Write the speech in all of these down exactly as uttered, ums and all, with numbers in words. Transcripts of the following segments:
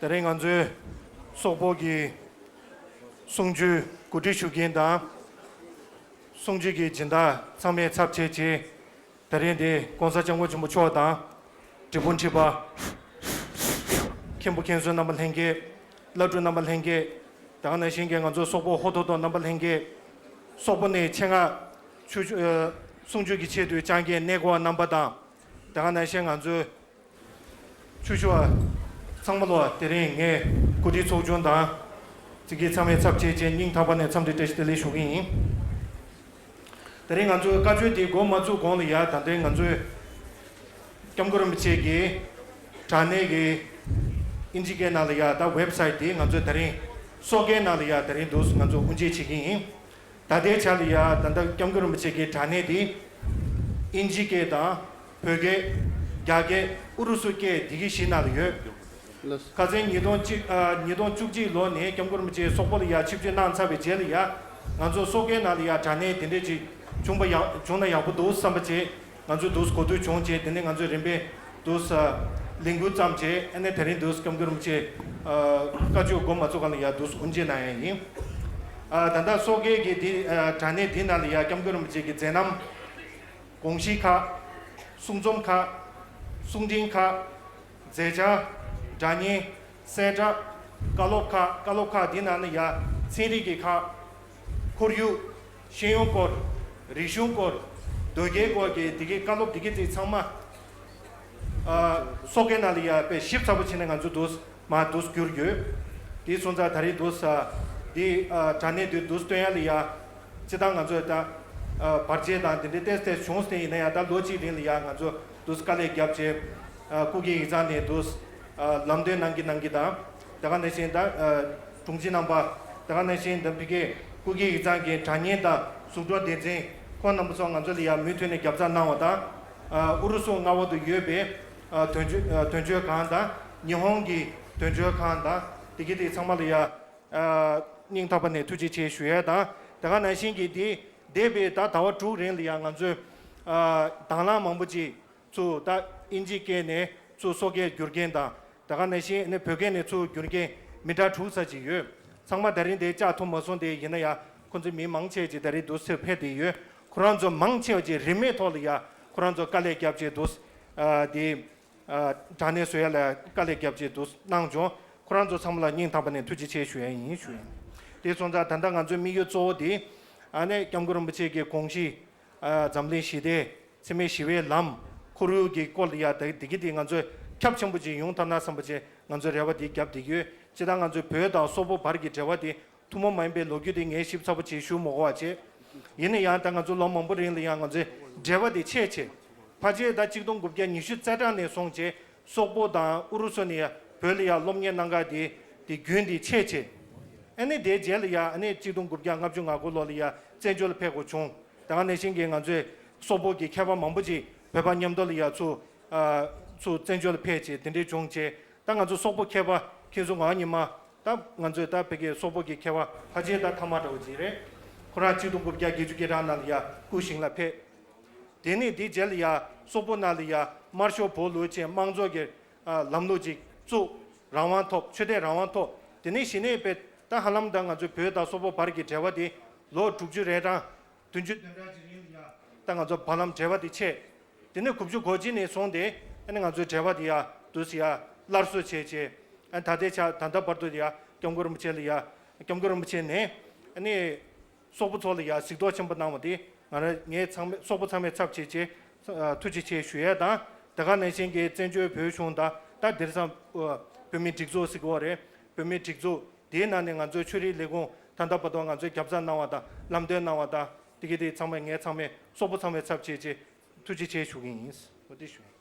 ད་རེས་ང་ཚོའི་སོག་པོ་གི་གསུང་ཆོས་གོ་སྒྲིག་ཞུ་མཁན་དང་། གསུང་ཆོས་ཀྱི་སྦྱིན་བདག་ཚང་མའི་ཚབ་བྱས་བྱས། ད་རེས་འདི་༸གོང་ས་༸སྐྱབས་མགོན་ཆེན་པོ་མཆོག་དང་། འབྲས་སྤུངས་ཁྲི་པ། མཁན་པོ་མཁན་ཟུར་རྣམ་པ་ལྷན་རྒྱས། བླ་སྤྲུལ་རྣམ་པ་ལྷན་རྒྱས། ད་ག་ནང་བཞིན་གྱི་ང་ཚོ་སོག་པོ་ཧོ་ཐོ་ཐོ་རྣམ་པ་ལྷན་རྒྱས། སོག་པོ་ནས་ཆེད་མངགས་ཆོས་ཆོས་ཨ་གསུང་ཆོས་ཀྱི་ཆེད་དུ་བཅར་མཁན་གནས་སྐོར་རྣམ་པ་དང་། ད་ག་ནང་བཞིན་ང་ཚོའི་ཆོས་ཞུ་བ་ཚང་མ་ལ་དེ་རིང་ངས་གོ་སྒྲིག་ཚོགས་ཆུང་དང་། ཅིག་གི་ཚང་མའི་ཚབ་བྱས་བྱས་སྙིང་ཐག་པ་ནས་འཚམས་འདྲི་བཀྲ་ཤིས་བདེ་ལེགས་ཞུ་གི་ཡིན། དེ་རིང་ང་ཚོའི་བཀའ་ཆོས་དེ་འགོ་མ་བཙུགས་གོང་ལ་ཡ། ད་ལྟའི་ང་ཚོའི་༸སྐྱབས་མགོན་རིན་པོ་ཆེ་གི་དྲ་གནས་ཀྱི་ཨིན་ཇི་སྐད་ནང་ལ་ཡ། ད་ཝེབ་སའིཊ་དེ་ང་ཚོས་ད་རིང་སོག་སྐད་ནང་ལ་ཡ་ད་རིང་འདུག་ང་ཚོ་དབུ་འབྱེད་བྱེད་ཀྱི་ཡིན། ད་ལྟའི་ཆ་ལ་ཡ་ད་ལྟ་༸སྐྱབས་མགོན་རིན་པོ་ཆེ་གི་དྲ་གནས་དེ་ཨིན་ཇི་སྐད་དང་། བོད་སྐད། རྒྱ་སྐད། ཨུ་རུ་སུ་སྐད། འདི་གི་བཞི་ནང་ལ་ཡོད། ལགས། ཁ་སང་ཉིས་སྟོང་གཅིག་ཨ་ཉིས་སྟོང་བཅུ་གཅིག་ལོ་ནས་༸སྐྱབས་མགོན་རིན་པོ་ཆེ་སོག་པོ་ལ་ཡ་ཆིབས་བསྒྱུར་གནང་ཚར་བའི་རྗེས་ལ་ཡ། ང་ཚོ་སོག་སྐད་ནང་ལ་ཡ་དྲ་གནས་དེ་འདྲས་ཅིག་བྱུང་བ་ཡག་བྱུང་ན་ཡག་པོ་འདུག་བསམ་པ་བྱས། ང་ཚོས་འདུག་གོ་ཐོས་བྱུང་བྱས། དེ་ནས་ང་ཚོས་རིམ་པས་འདུག་ལས་འགུལ་བརྩམས་བྱས། ཨ་ནས་དེ་རིང་འདུག་༸སྐྱབས་མགོན་རིན་པོ་ཆེ་ཨ་བཀའ་ཆོས་འགོ་མ་བཙུགས་གོང་ལ་ཡ་འདུག་དབུ་འབྱེད་གནང་ཡ་ཡིན། ཨ་ད་ལྟ་སོག་སྐད་ཀྱི་འདི་ཨ་དྲ་གནས་འདི་ནང་ལ་ཡ་༸སྐྱབས་མགོན་རིན་པོ་ཆེ་གི་མཛད་རྣམ། དགོངས་གཞི་ཁག་གསུང་རྩོམ་ཁག་གསུང་འཕྲིན་ཁག་མཛད་འཆར། སྒྲ་སྙན། གསལ་བསྒྲགས། བཀའ་སློབ་ཁག་བཀའ་སློབ་ཁག་འདི་ནང་ལ་ཡ་ཚན་རིག་གི་ཁག་ཁོར་ཡུག་ཤེས་ཡོན་སྐོར། རིག་གཞུང་སྐོར། དོལ་རྒྱལ་སྐོར་གྱི་འདི་གའི་བཀའ་སློབ་འདི་གའི་ཚིག་ཚང་མ་ཨ་སོག་སྐད་ནང་ལ་ཡ་དཔེ་ཞིབ་ཚགས་པོ་བྱས་ནས་ང་ཚོས་འདུག་མར་འདུག་བསྒྱུར་ཡོད། དེ་སོང་ཙང་ད་རེས་འདུག་ས་འདི་ཨ་དྲ་གནས་འདི་འདུག་སྟོན་ཡ་ལ་ཡ། སྤྱིར་བཏང་ང་ཚོས་ད་ཨ་བར་ཆད་དང་དེ་འདྲའི་ཏོག་ཙམ་བྱུང་སྟེ། ཡིན་ན་ཡང་ད་ལོ་གཅིག་རིང་ལ་ཡ་ང་ཚོ་འདུག་དཀའ་ལས་བརྒྱབ་བྱས། ཨ་སྐུ་སྒེར་ཡིག་ཚང་ནས་འདུག་ཨ་ལམ་སྟོན་གནང་གི་གནང་གི་དང་། དེ་ག་ནང་བཞིན་ད་ཨ་དྲུང་ཆེ་རྣམ་པ། དེ་ག་ནང་བཞིན་ད་ཕ་གིའི་སྐུ་སྒེར་ཡིག་ཚང་གི་དྲ་བརྙན་དང་གཟུགས་སྒྲོག་སྡེ་ཚན་ཁོང་རྣམ་པ་ཚོ་ང་ཚོ་ལ་ཡ་མུ་མཐུད་ནས་རྒྱབ་རྩ་གནང་བ་དང་། ཨ་ཨུ་རུ་སུ་མངའ་འོག་ཏུ་ཡོད་པའི་ཨ་དོན་གཅོད་ཨ་དོན་གཅོད་ཁང་དང་། ཉི་ཧོང་གི་དོན་གཅོད་ཁང་དང་། དེ་གི་དེ་ཚང་མ་ལ་ཡ་ཨ་སྙིང་ཐག་པ་ནས་ཐུགས་རྗེ་ཆེ་ཞུ་ཡ་དང་། དེ་ག་ནང་བཞིན་གྱི་དེ་འདས་པའི་ད་ཟླ་བ་དྲུག་རིང་ལ་ཡང་ང་ཚོས་ཨ་དང་བླངས་མང་པོ་ཅིག་ཚུར་ད་ཨིན་ཇི་སྐད་ནས་ཚུར་སོག་སྐད་བསྒྱུར་མཁན་དང་། དེ་ག་ནང་བཞིན་ནས་བོད་སྐད་ནས་ཚུར་བསྒྱུར་མཁན་མི་གྲངས་དྲུག་ཙམ་ཅིག་ཡོད། ཚང་མ་ད་རིང་དེ་བཅར་ཐུབ་མ་སོང་སྟེ། ཡིན་ན་ཡང་ཁོང་ཚོ་མི་མང་ཆེ་ཅིག་ད་རིང་འདུག་སེ་ཕེབས་བསྡད་ཡོད། ཁོ་རང་ཚོ་མང་ཆེ་བ་ཅིག་རིན་མེད་ཐོག་ལ་ཡ་ཁོ་རང་ཚོ་དཀའ་ལས་བརྒྱབ་བྱས་འདུག་ཨ་དེ། ཨ་དྲ་གནས་བཟོ་ཡ་ལ་དཀའ་ལས་བརྒྱབ་བྱས་འདུག་གནང་བྱུང་། ཁོ་རང་ཚོ་ཚང་མ་ལ་སྙིང་ཐག་པ་ནས་ཐུགས་རྗེ་ཆེ་ཞུ་ཡ་ཡིན་ཞུ་ཡ་ཡིན། དེ་སོང་ཙང་ད་ལྟ་ང་ཚོའི་དམིགས་ཡུལ་གཙོ་བོ་དེ་ཨ་ནི་༸སྐྱབས་མགོན་རིན་པོ་ཆེ་གི་དགོངས་གཞི། ཨ་འཛམ་གླིང་ཞི་བདེ། འཚེ་མེད་ཞི་བའི་ལམ། ཁོར་ཡུག་གི་སྐོར་ལ་ཡ་ད་འདི་གི་དེ་ང་ཚོས་ཁྱབ་ཆེན་པོ་ཅིག་ཡོང་ཐུབ་ན་བསམ་པ་ཅིག་ང་ཚོས་རེ་བ་དེ་བརྒྱབ་བསྡད་ཡོད། སྤྱིར་བཏང་ང་ཚོའི་བོད་དང་སོག་པོ་བར་གྱི་འབྲེལ་བ་དེ་ཐུན་མོང་མ་ཡིན་པའི་ལོ་རྒྱུས་དེ་ངས་ཞིབ་ཚགས་པོ་ཅིག་ཞུ་མི་དགོས་པ་བྱས། ཡིན་ན་ཡང་ད་ང་ཚོ་ལོ་མང་པོ་རིང་ལ་ཡང་ང་ཚོའི་འབྲེལ་བ་དེ་ཆད་ཆད། ཕལ་ཆེར་ད་གཅིག་སྟོང་དགུ་བརྒྱ་ཉི་ཤུ་རྩ་གྲངས་ནས་བཟུང་བྱས་སོག་པོ་དང་ཨུ་རུ་སུ་ནས་བོད་ལ་ཡང་སློབ་གཉེར་གནང་ག་དེ་དེ་རྒྱུན་དེ་ཆད་ཆད། ཨ་ནི་དེའི་རྗེས་ལ་ཡང་ཨ་ནི་གཅིག་སྟོང་དགུ་བརྒྱ་ལྔ་བཅུ་ང་དགུ་ལོ་ལ་ཡང་བཙན་བྱོལ་ལ་ཕེབས་དགོས་བྱུང་། ད་ག་ནང་བཞིན་གྱི་ང་ཚོའི་སོག་པོ་གི་མཁས་པ་མང་པོ་ཅིག་བོད་པ་མཉམ་དུ་ལ་ཡང་ཚུར་ཨ་ཚུར་བཙན་བྱོལ་ལ་ཕེབས་བྱས་དེ་འདྲའི་བྱུང་བྱས། ད་ང་ཚོ་སོག་པོ་མཁས་པ་ཁྱེད་ཚོ་ངག་ཉི་མ། ད་ང་ཚོའི་ད་ཕ་གིའི་སོག་པོ་གི་མཁས་པ་ཕལ་ཆེར་ད་ཐ་མ་འདྲ་བོ་ཅིག་རེད། ཁོ་རང་གཅིག་སྟོང་དགུ་བརྒྱ་བརྒྱད་ཅུ་གྱ་གྲངས་ནང་ལ་ཡ་སྐུ་ཞིང་ལ་ཕེབས། དེ་ནས་དེའི་རྗེས་ལ་ཡ་སོག་པོ་ནང་ལ་ཡ་དམར་ཤོག་བོད་ལུགས་ཅན་དམངས་གཙོ་གི་ཨ་ལམ་ལུགས་ཅིག་བཙུགས། རང་དབང་ཐོབ། ཆོས་དད་རང་དབང་ཐོབ། དེ་ནས་གཞི་ནས་དཔེ་ད་ཧ་ལམ་ད་ང་ཚོའི་བོད་དང་སོག་པོ་བར་གྱི་འབྲེལ་བ་དེ་ལོ་དྲུག་ཅུ་རེ་གྲངས། བདུན་ཅུ་དོན་གྲངས་ཀྱི་རིང་ལ་ཡ་ད་ང་ཚོ་བར་ལམ་འབྲེལ་བ་དེ་ཆད། དེ་ནས་དགུ་བཅུ་གོ་གཅིག་ནས་བཟུང་སྟེ་ཨ་ནི་ང་ཚོའི་འབྲེལ་བ་དེ་ཡ་དུས་སུ་ཡ་སླར་གསོ་བྱས་བྱས། ཨ་ད་ལྟའི་ཆ་ད་ལྟ་བར་དུ་ཡ་༸སྐྱབས་མགོན་རིན་པོ་ཆེ་ལ་ཡ་༸སྐྱབས་མགོན་རིན་པོ་ཆེ་ནས་ཨ་ནི་སོག་པོ་ཚོ་ལ་ཡ་གཟིགས་རྟོག་ཆེན་པོ་གནང་བ་དེ་ང་རང་ངས་ཚང་མས་སོག་པོ་ཚང་མའི་ཚབ་བྱས་བྱས་ཨ་ཐུགས་རྗེ་ཆེ་ཞུ་ཡས་དང་། དེ་ག་ནང་བཞིན་གྱི་བཙན་བྱོལ་བོད་གཞུང་དང་ད་དེང་སང་ཨ་བོད་མིའི་སྒྲིག་འཛུགས་ཟེར་གྱི་ཡོད་རེད། བོད་མིའི་སྒྲིག་འཛུགས། དེའི་ནང་ནས་ང་ཚོའི་ཆོས་རིག་ལས་ཁུངས་ད་ལྟ་བར་དུ་ང་ཚོས་རྒྱབ་རྩ་གནང་བ་དང་ལམ་སྟོན་གནང་བ་དང་དེ་གི་དེ་ཚང་མ་ངས་ཚང་མས་སོག་པོ་ཚང་མའི་ཚབ་བྱས་བྱས་ཐུགས་རྗེ་ཆེ་ཞུ་གི་ཡིན། འོ་དེ་ཞུ།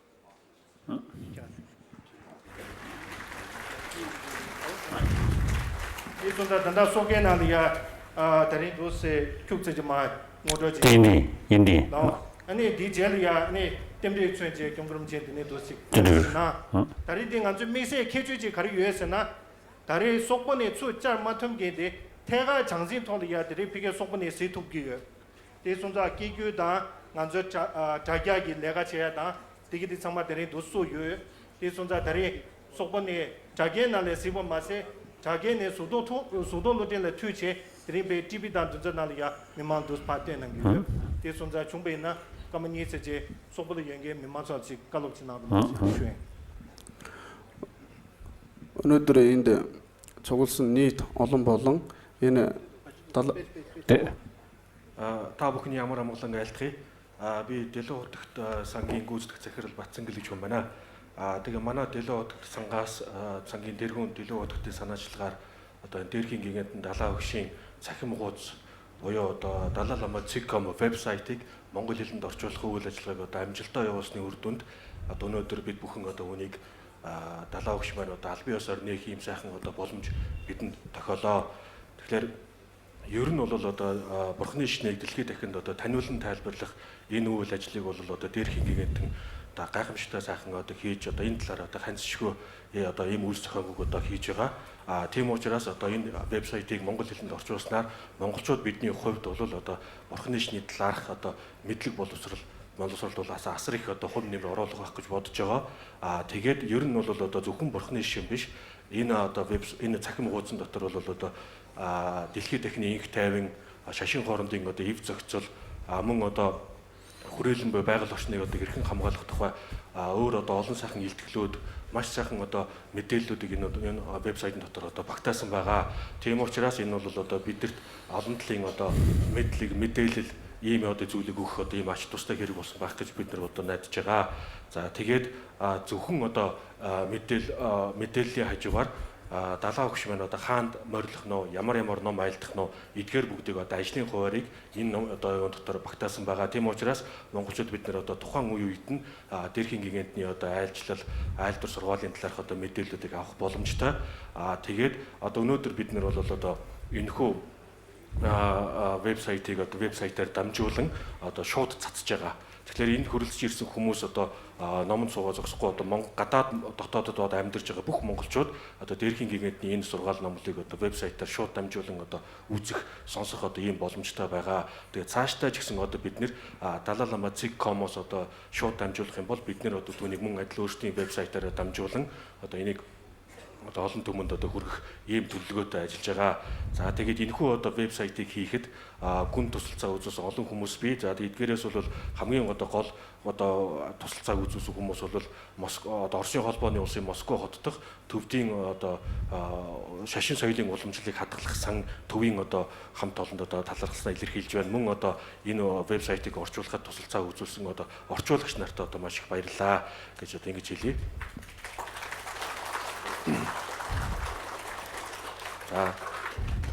དེ་སོང་ཙང་ད་ལྟ་སོག་སྐད་ནང་ལ་ཡ་ཨ་ད་རིང་འདུག་སེ་ཁྱུག་ཙམ་ཅིག་མ་ངོ་སྤྲོད་ཅིག་ཡིན་ཏེ་ཡིན་ཏེ། ལའོ། ཨ་ནི་དེའི་རྗེས་ལ་ཡ་ཨ་ནི་རྟེན་འབྲེལ་མཚོན་བྱེད་ཀྱང་གུ་རུ་མཚན་དེ་ནས་འདུག་སེ་དེ་འདྲ་ཞུ་ན། ཨ། ད་རིང་དེ་ང་ཚོའི་དམིགས་བསལ་ཁྱད་ཆོས་ཅིག་ག་རེ་ཡོད་ཟེར་ན། ད་རེས་སོག་པོ་ནས་ཚུར་བཅར་མ་ཐུབ་མཁན་དེ་ཐད་ཀར་བྱང་སེམས་ཐོག་ལ་ཡ་དེ་རིང་ཕ་གིར་སོག་པོ་ནས་གཟིགས་ཐུབ་ཀྱི་ཡོད། དེ་སོང་ཙང་སྐད་སྒྱུར་དང་ང་ཚོའི་དྲ་ཨ་དྲ་རྒྱ་གི་ལས་ཀ་བྱེད་ཡ་དང་དེ་གི་དེ་ཚང་མ་དེ་རིང་འདུག་སེ་ཡོད། དེ་སོང་ཙང་ད་རེས་ སོག་པོ་ནས་དྲ་རྒྱའི་ནང་ལ་གཟིགས་པ་མ་ཟད། དྲ་རྒྱའི་ནས་གཟུགས་མཐོང་ཐོ་གཟུགས་མཐོང་གློག་འཕྲིན་ལ་མཐུད་བྱས། དེ་རིང་པའི་ཊི་ཝི་དང་དེ་ཚོའི་ནང་ལ་ཡང་མི་མང་འདུ་ཕར་བསྟན་གནང་གི་ཡོད། དེ་སོང་ཙང་བྱུང་བ་ཡིན་ན་སྐར་མ་གཉིས་ཙམ་རྗེས་སོག་པོ་ལ་ཡོད་མཁན་མི་མང་ཚོར་ཅིག་བཀའ་སློབ་ཅིག་གནང་རོགས་གནང་ཞེས་ཞུ་ཡིན། གནོད་དུ་རེ་ཡིན་ཏེ། ཚོགས་སུ་ནི་ཨོ་ལོམ་པོ་ལང་ཡིན་ནས་ད་ལ། དེ། ཨ། ད་བུ་ཁུ་ཉི་ཨ་མ་ར་མོ་ལ་ངལ་ཐེ། ཨ། བི་དེ་ལོ་ཐུག་ས་འགན་འགོ་ཚུགས་ཚེ་ཁེར་ལ་བ་ཚང་གི་ལུགས་ཆོ་མ་ན། ཨ། དེ་ག་མ་ན་དེ་ལོ་ཐུག་སང་ག་ས་འགན་དེར་གོང་དེ་ལོ་ཐུག་དེ་ས་ན་ཆི་ལ་གར། ཨ། ད་དེར་ཁིན་གི་ངན་ད་ལ་ཧུ་ཤིང་ཚ་ཁི་མོ་ཧོ་ཚ། འོ་ཡོ། ད་ད་ལ་ལ་མ་ཚིག་གམ་ཝེབ་སའིཊ་དེ་མོང་གོ་ལི་ལིན་དོར་ཆོལ་ཁོ་བོ་ལ་ཆི་ལ་ག་ད་ཨམ་ཇིལ་ཏ་ཡོ་སི་ནི་ཨུར་དུན། ཨ། དོ་ནོ་དུར་བིད་བུ་ཁུང་ག་ད་འུ་ནིག་ཨ། ད་ལ་ཧུ་ཤི་མ་ནོ་ད་ལ་བི་ཡོ་སར་ནེ་ཁི་ཡིམ་ས་ཁང་ག་ད་བོ་ལུམ་ཅི་བིད་ན་ད་ཁ་ལ། དེ་ལེར། ཡུ་རིན་ནོ་ལོ་ལོ་ད་བོར་ཁ་ནི་ཤི་ནེ་དིལ་ཁི་དེ་ཁིན་དོ་ད་ཐན་ཡོ་ལིན་ཐལ་པར་ལག་ཡིན་ནོ་ལ་ཆི་ལི་གོ་ལོ་ལོ་ད་དེར་ཁིན་གི་ངན་ཐིང་ད་ཀ་ཁམ་ཤི་ད་ས་ཁང་ག་ད་ཁི་ཅོ་ད་ཡིན་ལ་ར་ད་ཧན་སི་ཤི་གོ་ཡ་ད་ཡིམ་ཨུ་སི་ཁང་གོ་ད་ཁི་ཅོ་ག་ཨ། དེ་མོ་ཅི་ར་ས་ད་ཡིན་ཝེབ་སའིཊ་དེ་མོང་གོ་ལི་ལིན་དོར་ཆོ་སྣར་མོང་གོ་ཆོ་བིད་ནི་ཧོབ་དོ་ལོ་ལོ་ད་བོར་ཁ་ནི་ཤི་ནེ་ལ་ར་ད་མི་དིལ་བོ་ལོ་སོར་མ་ལོ་སོར་ལོ་ལ་ས་ཨ་སི་རི་ཁ་ད་ཧོབ་ནི་ལོ་རོ་ལོ་ཁ་ཀུ་ཅི་བོ་ད་ཅོ་ག་ཨ། དེ་གེད་ཡུ་རིན་ནོ་ལོ་ལོ་ད་ཛུ་ཁུམ་བོར་ཁ་ནི་ཤི་བིཤ། ཡིན་ན་ད་ཝེབ་ཡིན་ན་ཚ་ཁི་མོ་ཧོ་ཚིན་ད་ལྟ་རོ་ལོ་ལོ་ད། ཨ། དིལ་ཁི་དེ་ཁི་ནི་ཡིག་ཐེ་བིང་། ཨ། ཤ་ཤིང་ཧོ་རམ་དེ་ང་ད་ཡིབ་ཙག་ཙོལ། ཨ། མོ་ང་ད་ཧུ་རེ་ལིམ་བོ་བེ་ག་ལོ་ཤི་ནི་ང་ད་གིར་ཁིན་ཁམ་ག་ལག་ཐོག་པ། ཨ། འུ་རོ་ད་ཨོ་ལིན་ས་ཁང་ཡིལ་ཏིག་ལོ་ད་མ་ཤི་ས་ཁང་ང་ད་མི་དེལ་ལོ་དེ་གི་ནོ་ཡོན་ཝེབ་སའིཊ་ད་ལྟ་རོ་ད་བག་ཏ་སིམ་བ་ག་དེ་མོ་ཅི་ར་སི་ནོ་ལོ་ལོ་ད་བི་དིར་ཨོ་ལིན་ལི་ང་ད་མི་དེལ་མི་དེལ་ལི་ཡིན་མོ་དེ་ཛུ་ལི་གུ་ཁོ་དེ་མ་ཤི་ཏོ་སྟ་ཁེ་རི་བོ་སིམ་བག་ཏ་ཅི་བི་དིར་བོ་ད་ནད་ཅི་ག་ཙ་དེ་གེད། ཨ། ཛུ་ཁུང་ང་ད། ཨ། མི་དེལ། ཨ། མི་དེལ་ལི་ཧ་ཅི་བར། ཨ། ད་ལྷ་ཧུ་ཤི་མ་ནོ་ད་ཧན་མར་ལྷག་ནོ་ཡ་མར་ཡ་མར་ནོ་མ་ཡལ་ཐག་ནོ་ཡིད་གར་བུག་དེ་ག་ད་ཨིཤ་ལིང་ཧོ་བ་རིག་ཡིན་ནོ་ད་ཡོང་ཐོག་ཏར་བག་ཏ་སིམ་བ་ག་དེ་མོ་ཅི་ར་སི་མོང་གོ་ཆོད་བིད་ནི་ར་ད་ཐོག་ཁ་ངུ་ཡུ་ཡིད་ན། ཨ། དེར་ཁིན་གི་ངན་ནི་ཡོ་ད་ཨལ་ཅི་ལ་ཨལ་ཏུར་སོར་བ་ལེན་ཏི་ལར་ཁ་ད་མི་དེལ་ལི་དེ་ག་ཧོ་བོ་ལམ་ཅི་ད། ཨ། དེ་གེད། ཨ། དོ་ནོ་དུར་བིད་ནི་རོ་ལོ་ལོ་ད་ཡིན་ཁོ། ཨ། ཨ། ཝེབ་སའིཊ་དེ་ག་ཝེབ་སའིཊ་དེར་དམ་བཅོ་ལང་ཨ་ད་ཤོ་ཏི་ཚ་ཚ་ཅེ་ག་དེ་ལེར་ཡིན་ཧུ་རིལ་ཅིར་སི་ཁུ་མུ་སི་ད། ཨ། ནམ་ཚོ་བ་ཙོགས་སི་ཀོ་ད་མང་ག་ད་ཏོག་ཏོག་ཏོག་ཏོག་ད་ཨམ་དིར་ཅེ་ག་བུག་མང་གོ་ཆོད། ཨ། ད་དེར་ཁིན་གི་ངེད་ནི་ཡིན་སོར་ག་ལ་ནམ་ལི་ག་ད་ཝེབ་སའིཊ་དེར་ཤོ་ཏི་དམ་བཅོ་ལང་ཨ་ད་ཨུ་ཙིག་སང་སི་ཁ་ད་ཡིན་བོ་ལམ་ཅི་ད་བ་ག་དེ་ཚ་ཤི་ད་ཅིག་སི་ང་ད་བིད་ནི་ར། ཨ། ད་ལ་ལ་མ་ཚིག་ཁོ་མོ་སི་ད་ཤོ་ཏི་དམ་བཅོ་ལང་ཧེ་བོ་ལ་བིད་ནི་ར་ད་དུ་ནི་མུ་ང་ལོ་ཤི་ཏི་ཝེབ་སའིཊ་དེར་དམ་བཅོ་ལང་ཨ་ད་ཡིན་ནི། ད་ཨོ་ལིན་ཐུ་མུན་ད་ད་ཧུར་གི་ཡེམ་ཐུར་ལུག་ད་ཨ་ཅིལ་ཅ་ག་ཙ་དེ་གི་ཡིན་ཁུ་ཨོ་ད་ཝེབ་སའིཊ་དེ་ཁི་ཁིད། ཨ། ཀུན་ཐུ་སུལ་ཙ་ཨུ་ཙུ་སོ་ཨོ་ལིན་ཧུ་མུ་སི་པི་ཙ་དེ་ཡིད་གེ་རེ་སོ་ལོ་ཧམ་ངེ་ཨོ་ད་ཀོལ་ཨོ་ད་ཐུ་སུལ་ཙ་ཨུ་ཙུ་སུ་ཧུ་མུ་སོ་ལོ་མོ་སི་ཨོ་ད་ཨོར་ཤིང་ཧོལ་པོ་ནི་ཨོ་སི་མོ་སི་ཀོ་ཧོ་ད་ཐུག་ཐུབ་ཏིང་ཨོ་ད་ཨ་ཤ་ཤིན་སོ་ཡི་ལིང་ཨོ་ལིམ་ཅི་ལི་ཁ་ཐག་ལག་སང་ཐུ་ཝིང་ཨོ་ད་ཧམ་ཐོ་ལིན་ད་ད་ཐ་ལར་སང་ལིར་ཧིལ་ཅོན་མུང་ཨོ་ད་ཡིན་ཨོ་ཝེབ་སའིཊ་དེ་གི་ཨོར་ཅོལ་ཁ་ཐུ་སུལ་ཙ་ཨུ་ཙུ་སིང་ཨོ་ད་ཨོར་ཅོལ་ཁ་ཤི་ནར་ད་ཨོ་ད་མ་ཤིག་པ་ཡིར་ལ། ཀེ་ཅོ་ཏེང་གི་ཅི་ལི། ཨ།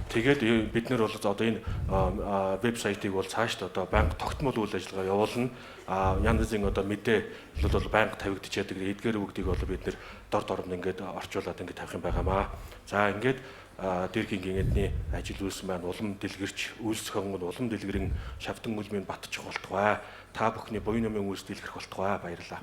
དེ་ག་དེ་བིད་ནི་རོ་ལ་ཙོགས་དེ་ཡིན། ཨ། ཨ། ཝེབ་སའིཊ་དེ་གོ་ཚ་ཤི་ད་ད་བང་ཐོག་མོ་ལོ་ལ་ཞིག་ཡོ་ལན། ཨ། ཡང་ན་ཟིང་ད་མི་དེ་ལོ་ལོ་ལ་བང་ཐ་བིག་དེ་ཆེ་དེ་གི་ཡིད་གེ་རུ་བུག་དེ་གོ་ལ་བིད་ནི་དོར་དོར་ནི་གི་ཨར་ཅོ་ལ་དེང་གི་ཐབ་ཁིན་པ་ག་མ། ཙ་ཨིན་གེད། ཨ། དེར་གི་གི་ངེད་ནི་ཨ་ཅི་ལུས་མན་ཨོ་ལམ་དིལ་གིར་ཆི་ཨུལ་སི་ཁང་ངོ་ཨོ་ལམ་དིལ་གིར་ཤབ་ཏང་ངུལ་མེན་བ་ཏི་ཆི་ཧོལ་ཏོ་ཨ། ཐ་བུག་ནི་བོ་ཡུ་ནོ་མེ་ངུས་དིལ་གིར་ཧོལ་ཏོ་ཨ། བ་ཡིར་ལ།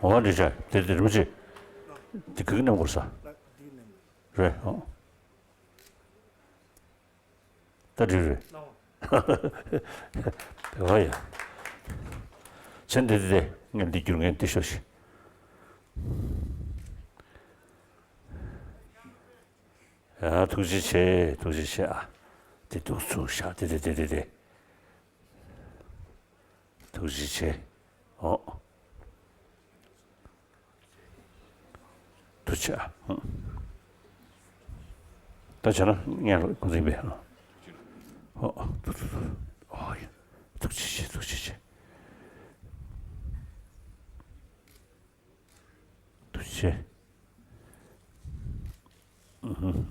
ཨོ་འདི་ཆ་དེ་དེ་རུ་ཅི་དེ་གི་ནང་གོར་ས་རེད་ཨོ། ད་འགྲིག་རེད། ཨོ་ཡ། ཚེ་འདི་འདི་ངས་འདི་བསྒྱུར་ངས་འདི་ཤོག་ཤིག་ཡ་ཐུགས་རྗེ་ཆེ་ཐུགས་རྗེ་ཆེ་ཨ། དེ་འདུག་ཚུགས་ཤག་དེ་དེ་དེ་དེ་དེ། ཐུགས་རྗེ་ཆེ། ཨོ། ཐུགས་རྗེ་ཆེ། ད་བྱས་ན་ངས་ལ་ཁོང་ཚིག་པས། ཨོ། ཨོ་ཡ། ཐུགས་རྗེ་ཆེ་ཐུགས་རྗེ་ཆེ། ཐུགས་རྗེ་ཆེ། ཨུ་ཧུ།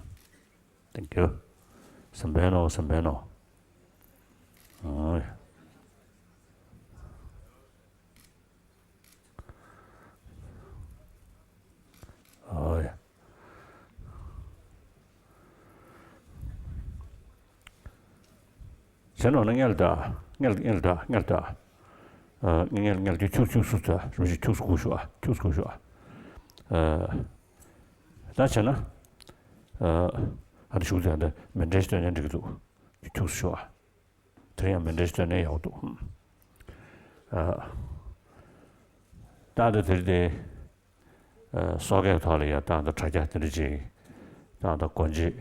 Thank you. བསམ་པའི་ནོ་བསམ་པའི་ནོ། ཨོ་ཡ། ཨོ་ཡ། ཟེར་ནོ་ན་ངལ་ད། ངལ་ངལ་ད་ངལ་ད། ཨ། ངལ་ངལ་དུ་ཁྱུག་ཁྱུག་སུ་ད་རུ་ཞིག་ཁྱུག་སུ་གུ་ཤོག་ཨ། ཁྱུག་སུ་གུ་ཤོག་ཨ། ཨ། ད་བྱས་ན། ཨ། ཨ་ནི་གཞུག་དེ་ད་མཎྜལ་ཞིག་སྟོན་ན་འགྲིག་གི་འདུག་ཁྱུག་ཙམ་ཞུ་ཨ། དེ་ཡང་མཎྜལ་ཞིག་སྟོན་ན་ཡག་འདུག་ཨ། ད་ད་དེར་དེ་ཨ། སོག་ཁའི་ཐོག་ལ་ཡ་ད་ད་དྲ་རྒྱ་དེ་འདྲ་ཅིག་ད་ད་སྒོ་འབྱེད་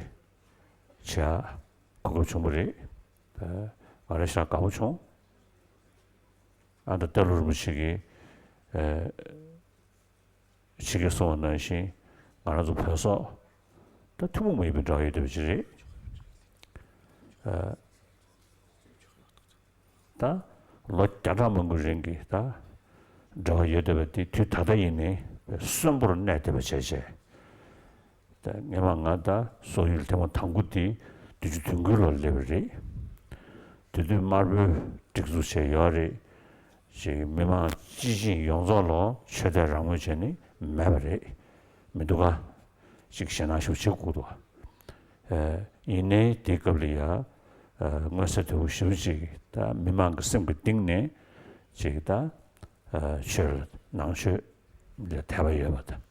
བྱེད་གོ་སྐབས་བྱུང་བ་རེད། ད་ང་རང་ཞེ་དྲག་དགའ་པོ་བྱུང་། ཨ་ད་ཏཱ་ལའི་རིན་པོ་ཆེ་གིས་ཨ། ཕྱི་རྒྱལ་སོང་བ་ནང་བཞིན་ང་རང་ཚོ་བོད་སོག་ད་ཐུན་མོང་མ་ཡིན་པའི་འབྲེལ་བ་ཡོད་བསྡད་པ་ཅིག་རེད། ཨ། ད་ལོ་བརྒྱ་ཕྲག་མང་པོའི་རིང་གི་ད་འབྲེལ་བ་ཡོད་བསྡད་པ་དེ་དུས་ད་ལྟ་ཡིན་ནའི་གསོན་པོར་གནས་བསྡད་པ་བྱས་བྱས། ད་སྔོན་མ་ང་ད་སོག་ཡུལ་ཐེངས་མ་དང་པོ་དེ་བདུན་ཅུ་དོན་དགུའི་ལོར་སླེབས་པ་རེད། དེ་དུས་དམར་པོའི་སྒྲིག་འཛུགས་བྱས་ཡོད་རེད། ཅིག་མི་མང་སྤྱི་བྱིངས་ཡོངས་རྫོགས་ལ་ཆོས་དད་རང་མོས་བྱས་ནས་མེད་པ་རེད། མི་འདུག་ག་ཅིག་ཞེད་སྣང་ཞེ་པོ་བྱེད་དགོས་འདུག་ཨ། ཡིན་ནའི་དེའི་སྐབས་ལ་ཡ། ཨ། མངོན་གསལ་དོད་པོ་ཞེ་པོ་ཅིག་ད་མི་མང་གི་སེམས་ཀྱི་གཏིང་ནས་ཅིག་ད། ཨ། ཆོས་ལ་ནང་ཆོས་ལ་དད་པ་ཡོད་པ་དང་།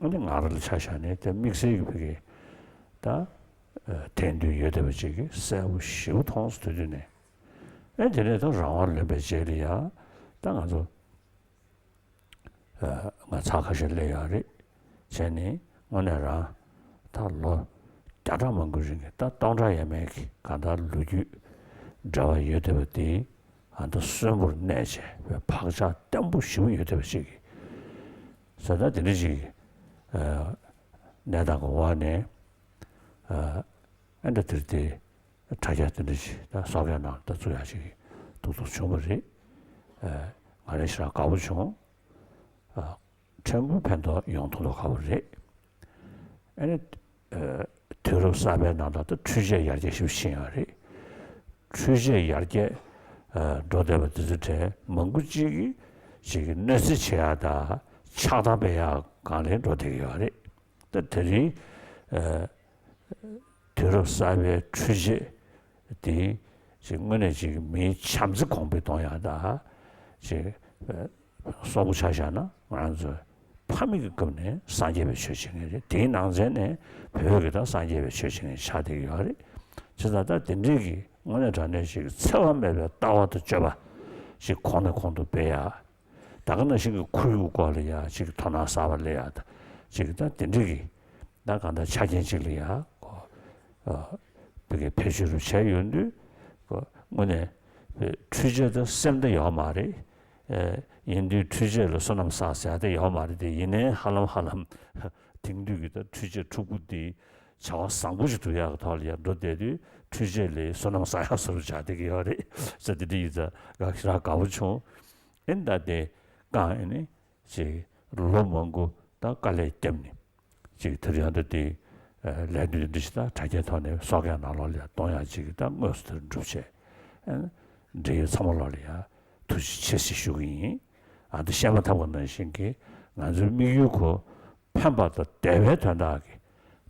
ཨ་ནི་ང་རང་ལ་ཆ་བཞག་ནས་དེ་དམིགས་བསལ་གྱི་ཕ་གི་ད། ཨ། དད་འདུན་ཡོད་བསྡད་པ་ཅིག་གིས་གསལ་པོ་ཞེ་པོ་མཐོང་སོང་། དེ་དུས་ནས། ཨ། དེ་ནས་ད་རང་དབང་ལོན་པའི་རྗེས་ལ་ཡ་ད་ང་ཚོ། ཨ། ང་ཚར་ཁ་ཤས་སླེབས་ཡོད་རེད། བྱས་ནས་དངོས་གནས་རང་ད་ལོ་བརྒྱ་ཕྲག་མང་པོའི་རིང་གི་ད་སྟོང་ཕྲག་ཡས་མས་ཀྱི་གང་ལྟར་ལོ་རྒྱུས་འབྲེལ་བ་ཡོད་བསྡད་པ་དེ་ཨ་ད་གསོན་པོར་གནས་བྱས་བག་ཆགས་བརྟན་པོ་ཞེ་པོ་ཡོད་བསྡད་པ་ཞིག་གིས། ཟེར་ད་དེ་འདྲ་ཞིག་ཨ། གནས་སྟངས་ཀྱི་འོག་ནས། ཨ། ཨ་ད་དེར་དེ། དྲ་རྒྱ་དེ་འདྲ་ཞིག་ད་སོག་ཁའི་ནང་ད་བཙུགས་ཡག་ཅིག་ཐུགས་ཐུགས་བྱུང་བ་རེད། ཨ། ང་རང་ཞེ་དྲག་དགའ་པོ་བྱུང་། ཨ། ཕྲན་བུ་ཕན་ཐོགས་ཡོང་ཐུབ་འདུག་དགའ་པོ་རེད། ཨ་ནི། ཨ། དུས་རབས་གསར་པའི་ནང་ལ་ད་འཕྲུལ་ཆས་ཡར་རྒྱས་ཞེ་པོ་ཕྱིན་ཡོད་རེད། འཕྲུལ་ཆས་ཡར་རྒྱས། ཨ། འགྲོ་བསྡད་པ་དེ་ཚོའི་གྲས་མང་པོ་ཅིག་གིས་ཅིག་གནོད་འཚེ་བྱེད་ཡག་དང་ཆགས་སྡང་སྤེལ་ཡག་སྒང་ལ་འགྲོ་བསྡད་ཀྱི་ཡོད་རེད། ད་དེ་རིང་། ཨ། དུས་རབས་གསར་པའི་འཕྲུལ་ཆས་དེ་ཅིག་དངོས་གནས་ཅིག་མིའི་བྱམས་བརྩེ་གོང་འཕེལ་གཏོང་ཡག་དང་། ཅིག་སོག་པོ་ཆ་བཞག་ན་ང་རང་ཚོ་ཕ་མེས་ཀྱི་སྐབས་ནས་སངས་རྒྱས་པའི་ཆོས་བྱེད་མཁན་རེད། དེའི་ནང་ཚན་ནས་བོད་ཀྱི་ད་སངས་རྒྱས་པའི་ཆོས་བྱེད་མཁན་ཆགས་བསྡད་ཀྱི་ཡོད་རེད། བྱས་ཙང་ད་དེ་འདྲའི་གི་དངོས་གནས་དྲང་གནས་ཅིག་འཚེ་བ་མེད་པའི་ལྟ་བ་དང་སྤྱོད་པ་ཅིག་གོང་ནས་གོང་དུ་སྤེལ་ཡག་ད་ག་ནང་བཞིན་གྱི་ཁོར་ཡུག་སྐོར་ལ་ཡ་ཅིག་དོ་སྣང་གསར་པ་སླེབས་ཡག་ད་ཅིག་ད་དེ་འདྲ་གི་ད་གང་ལྟར་ཆ་རྐྱེན་ཅིག་ལ་ཡ་ཁོ། ཨ། བོད་སྐད་བེད་སྤྱོད་རུ་བྱས་ཡོང་དུས་ཁོ་དངོས་གནས་འཕྲུལ་ཆས་ད་སེམས་ད་ཡོད་མ་རེད། ཨ། ཡིན་དུས་འཕྲུལ་ཆས་ལ་བསོད་ནམས་བསགས་ཟེར་ཡག་ད་ཡོད་མ་རེད་དེ། ཡིན་ནའི་ཧ་ལམ་ཧ་ལམ་དེང་དུས་ཀྱི་ད་འཕྲུལ་ཆས་འཕྲུལ་སྐུ་འདི་བྱ་བ་བཟང་པོ་ཞིག་སྒྲུབ་ཡག་གི་ཐོག་ལ་ཡ་འགྲོ་བསྡད་དུས་འཕྲུལ་ཆས་ལས་བསོད་ནམས་བསགས་ཡག་བཟོ་འདྲ་ཆགས་བསྡད་ཀྱི་ཡོད་རེད་ཟེར། དེ་འདྲ་ཡིན་ཙང་ང་ཞེ་དྲག་དགའ་པོ་བྱུང་། ཨེ་ད་དེ་གང་ཨེ་ནི་ཅིག་ལོ་མང་པོ་ད་དཀའ་ལས་བརྒྱབ་ནས་ཅིག་དེ་རིང་ད་དེ་ལས་དོན་འདི་ཞིག་ད་དྲ་རྒྱའི་ཐོག་ནས་སོག་ཁའི་ནང་ལོགས་ལ་གཏོང་ཡག་ཅིག་ད་དངོས་སུ་དེར་འགྲུབ་བྱས། ཨེ་འབྲེལ་ཡོད་ཚང་མ་ལོགས་ལ་ཡ་ཐུགས་རྗེ་ཆེ་ཞེས་ཞུ་གི་ཡིན། ཨ་ད་བཤད་མ་ཐག་པ་ནང་བཞིན་གྱི་ང་ཚོའི་དམིགས་ཡུལ་ཁོ་ཕན་པ་དང་བདེ་བའི་དོན་དག་གི་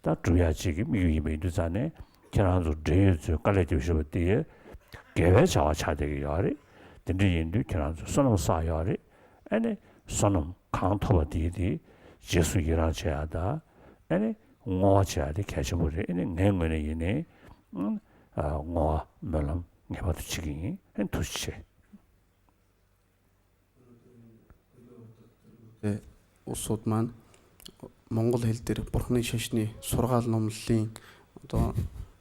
ད་སྒྲུབ་ཡག་ཅིག་གི་དམིགས་ཡུལ་ཡིན་པ་ཡིན་དུས་ཙང་ནས་ཁྱེད་རང་ཚོ་འབྲེལ་ཡོད་ཚོས་དཀའ་ལས་རྒྱབ་བཞིན་པ་དེ་དགེ་བའི་བྱ་བ་ཆགས་བསྡད་ཀྱི་ཡོད་རེད། དེ་འདྲ་ཡིན་དུས་ཁྱེད་རང་ཚོ་བསོད་ནམས་བསགས་ཡོད་རེད། ཨ་ནི་བསོད་ནམས་གང་ཐོབ་པ་དེའི་དེ་རྗེས་སུ་ཡི་རང་བྱེད་ཡག་དང་། ཨ་ནི་བསྔོ་བ་བྱེད་ཡག་དེ་གལ་ཆེན་པོ་རེད། ཨ་ནི་ངའི་ངོས་ནས་ཡིན་ནའི་ཨ་བསྔོ་བ་སྨོན་ལམ་ངེས་པར་དུ་བྱེད་ཀྱི་ཡིན། ཨ་ནི་ཐུགས་རྗེ་ཆེ། ཨོ་སོད་མན། མོང་གོལ་ཧིལ་དེར་པུར་ནི་ཤེས་ནི་སོར་ག་ལོམ་ལིང་ཏོ་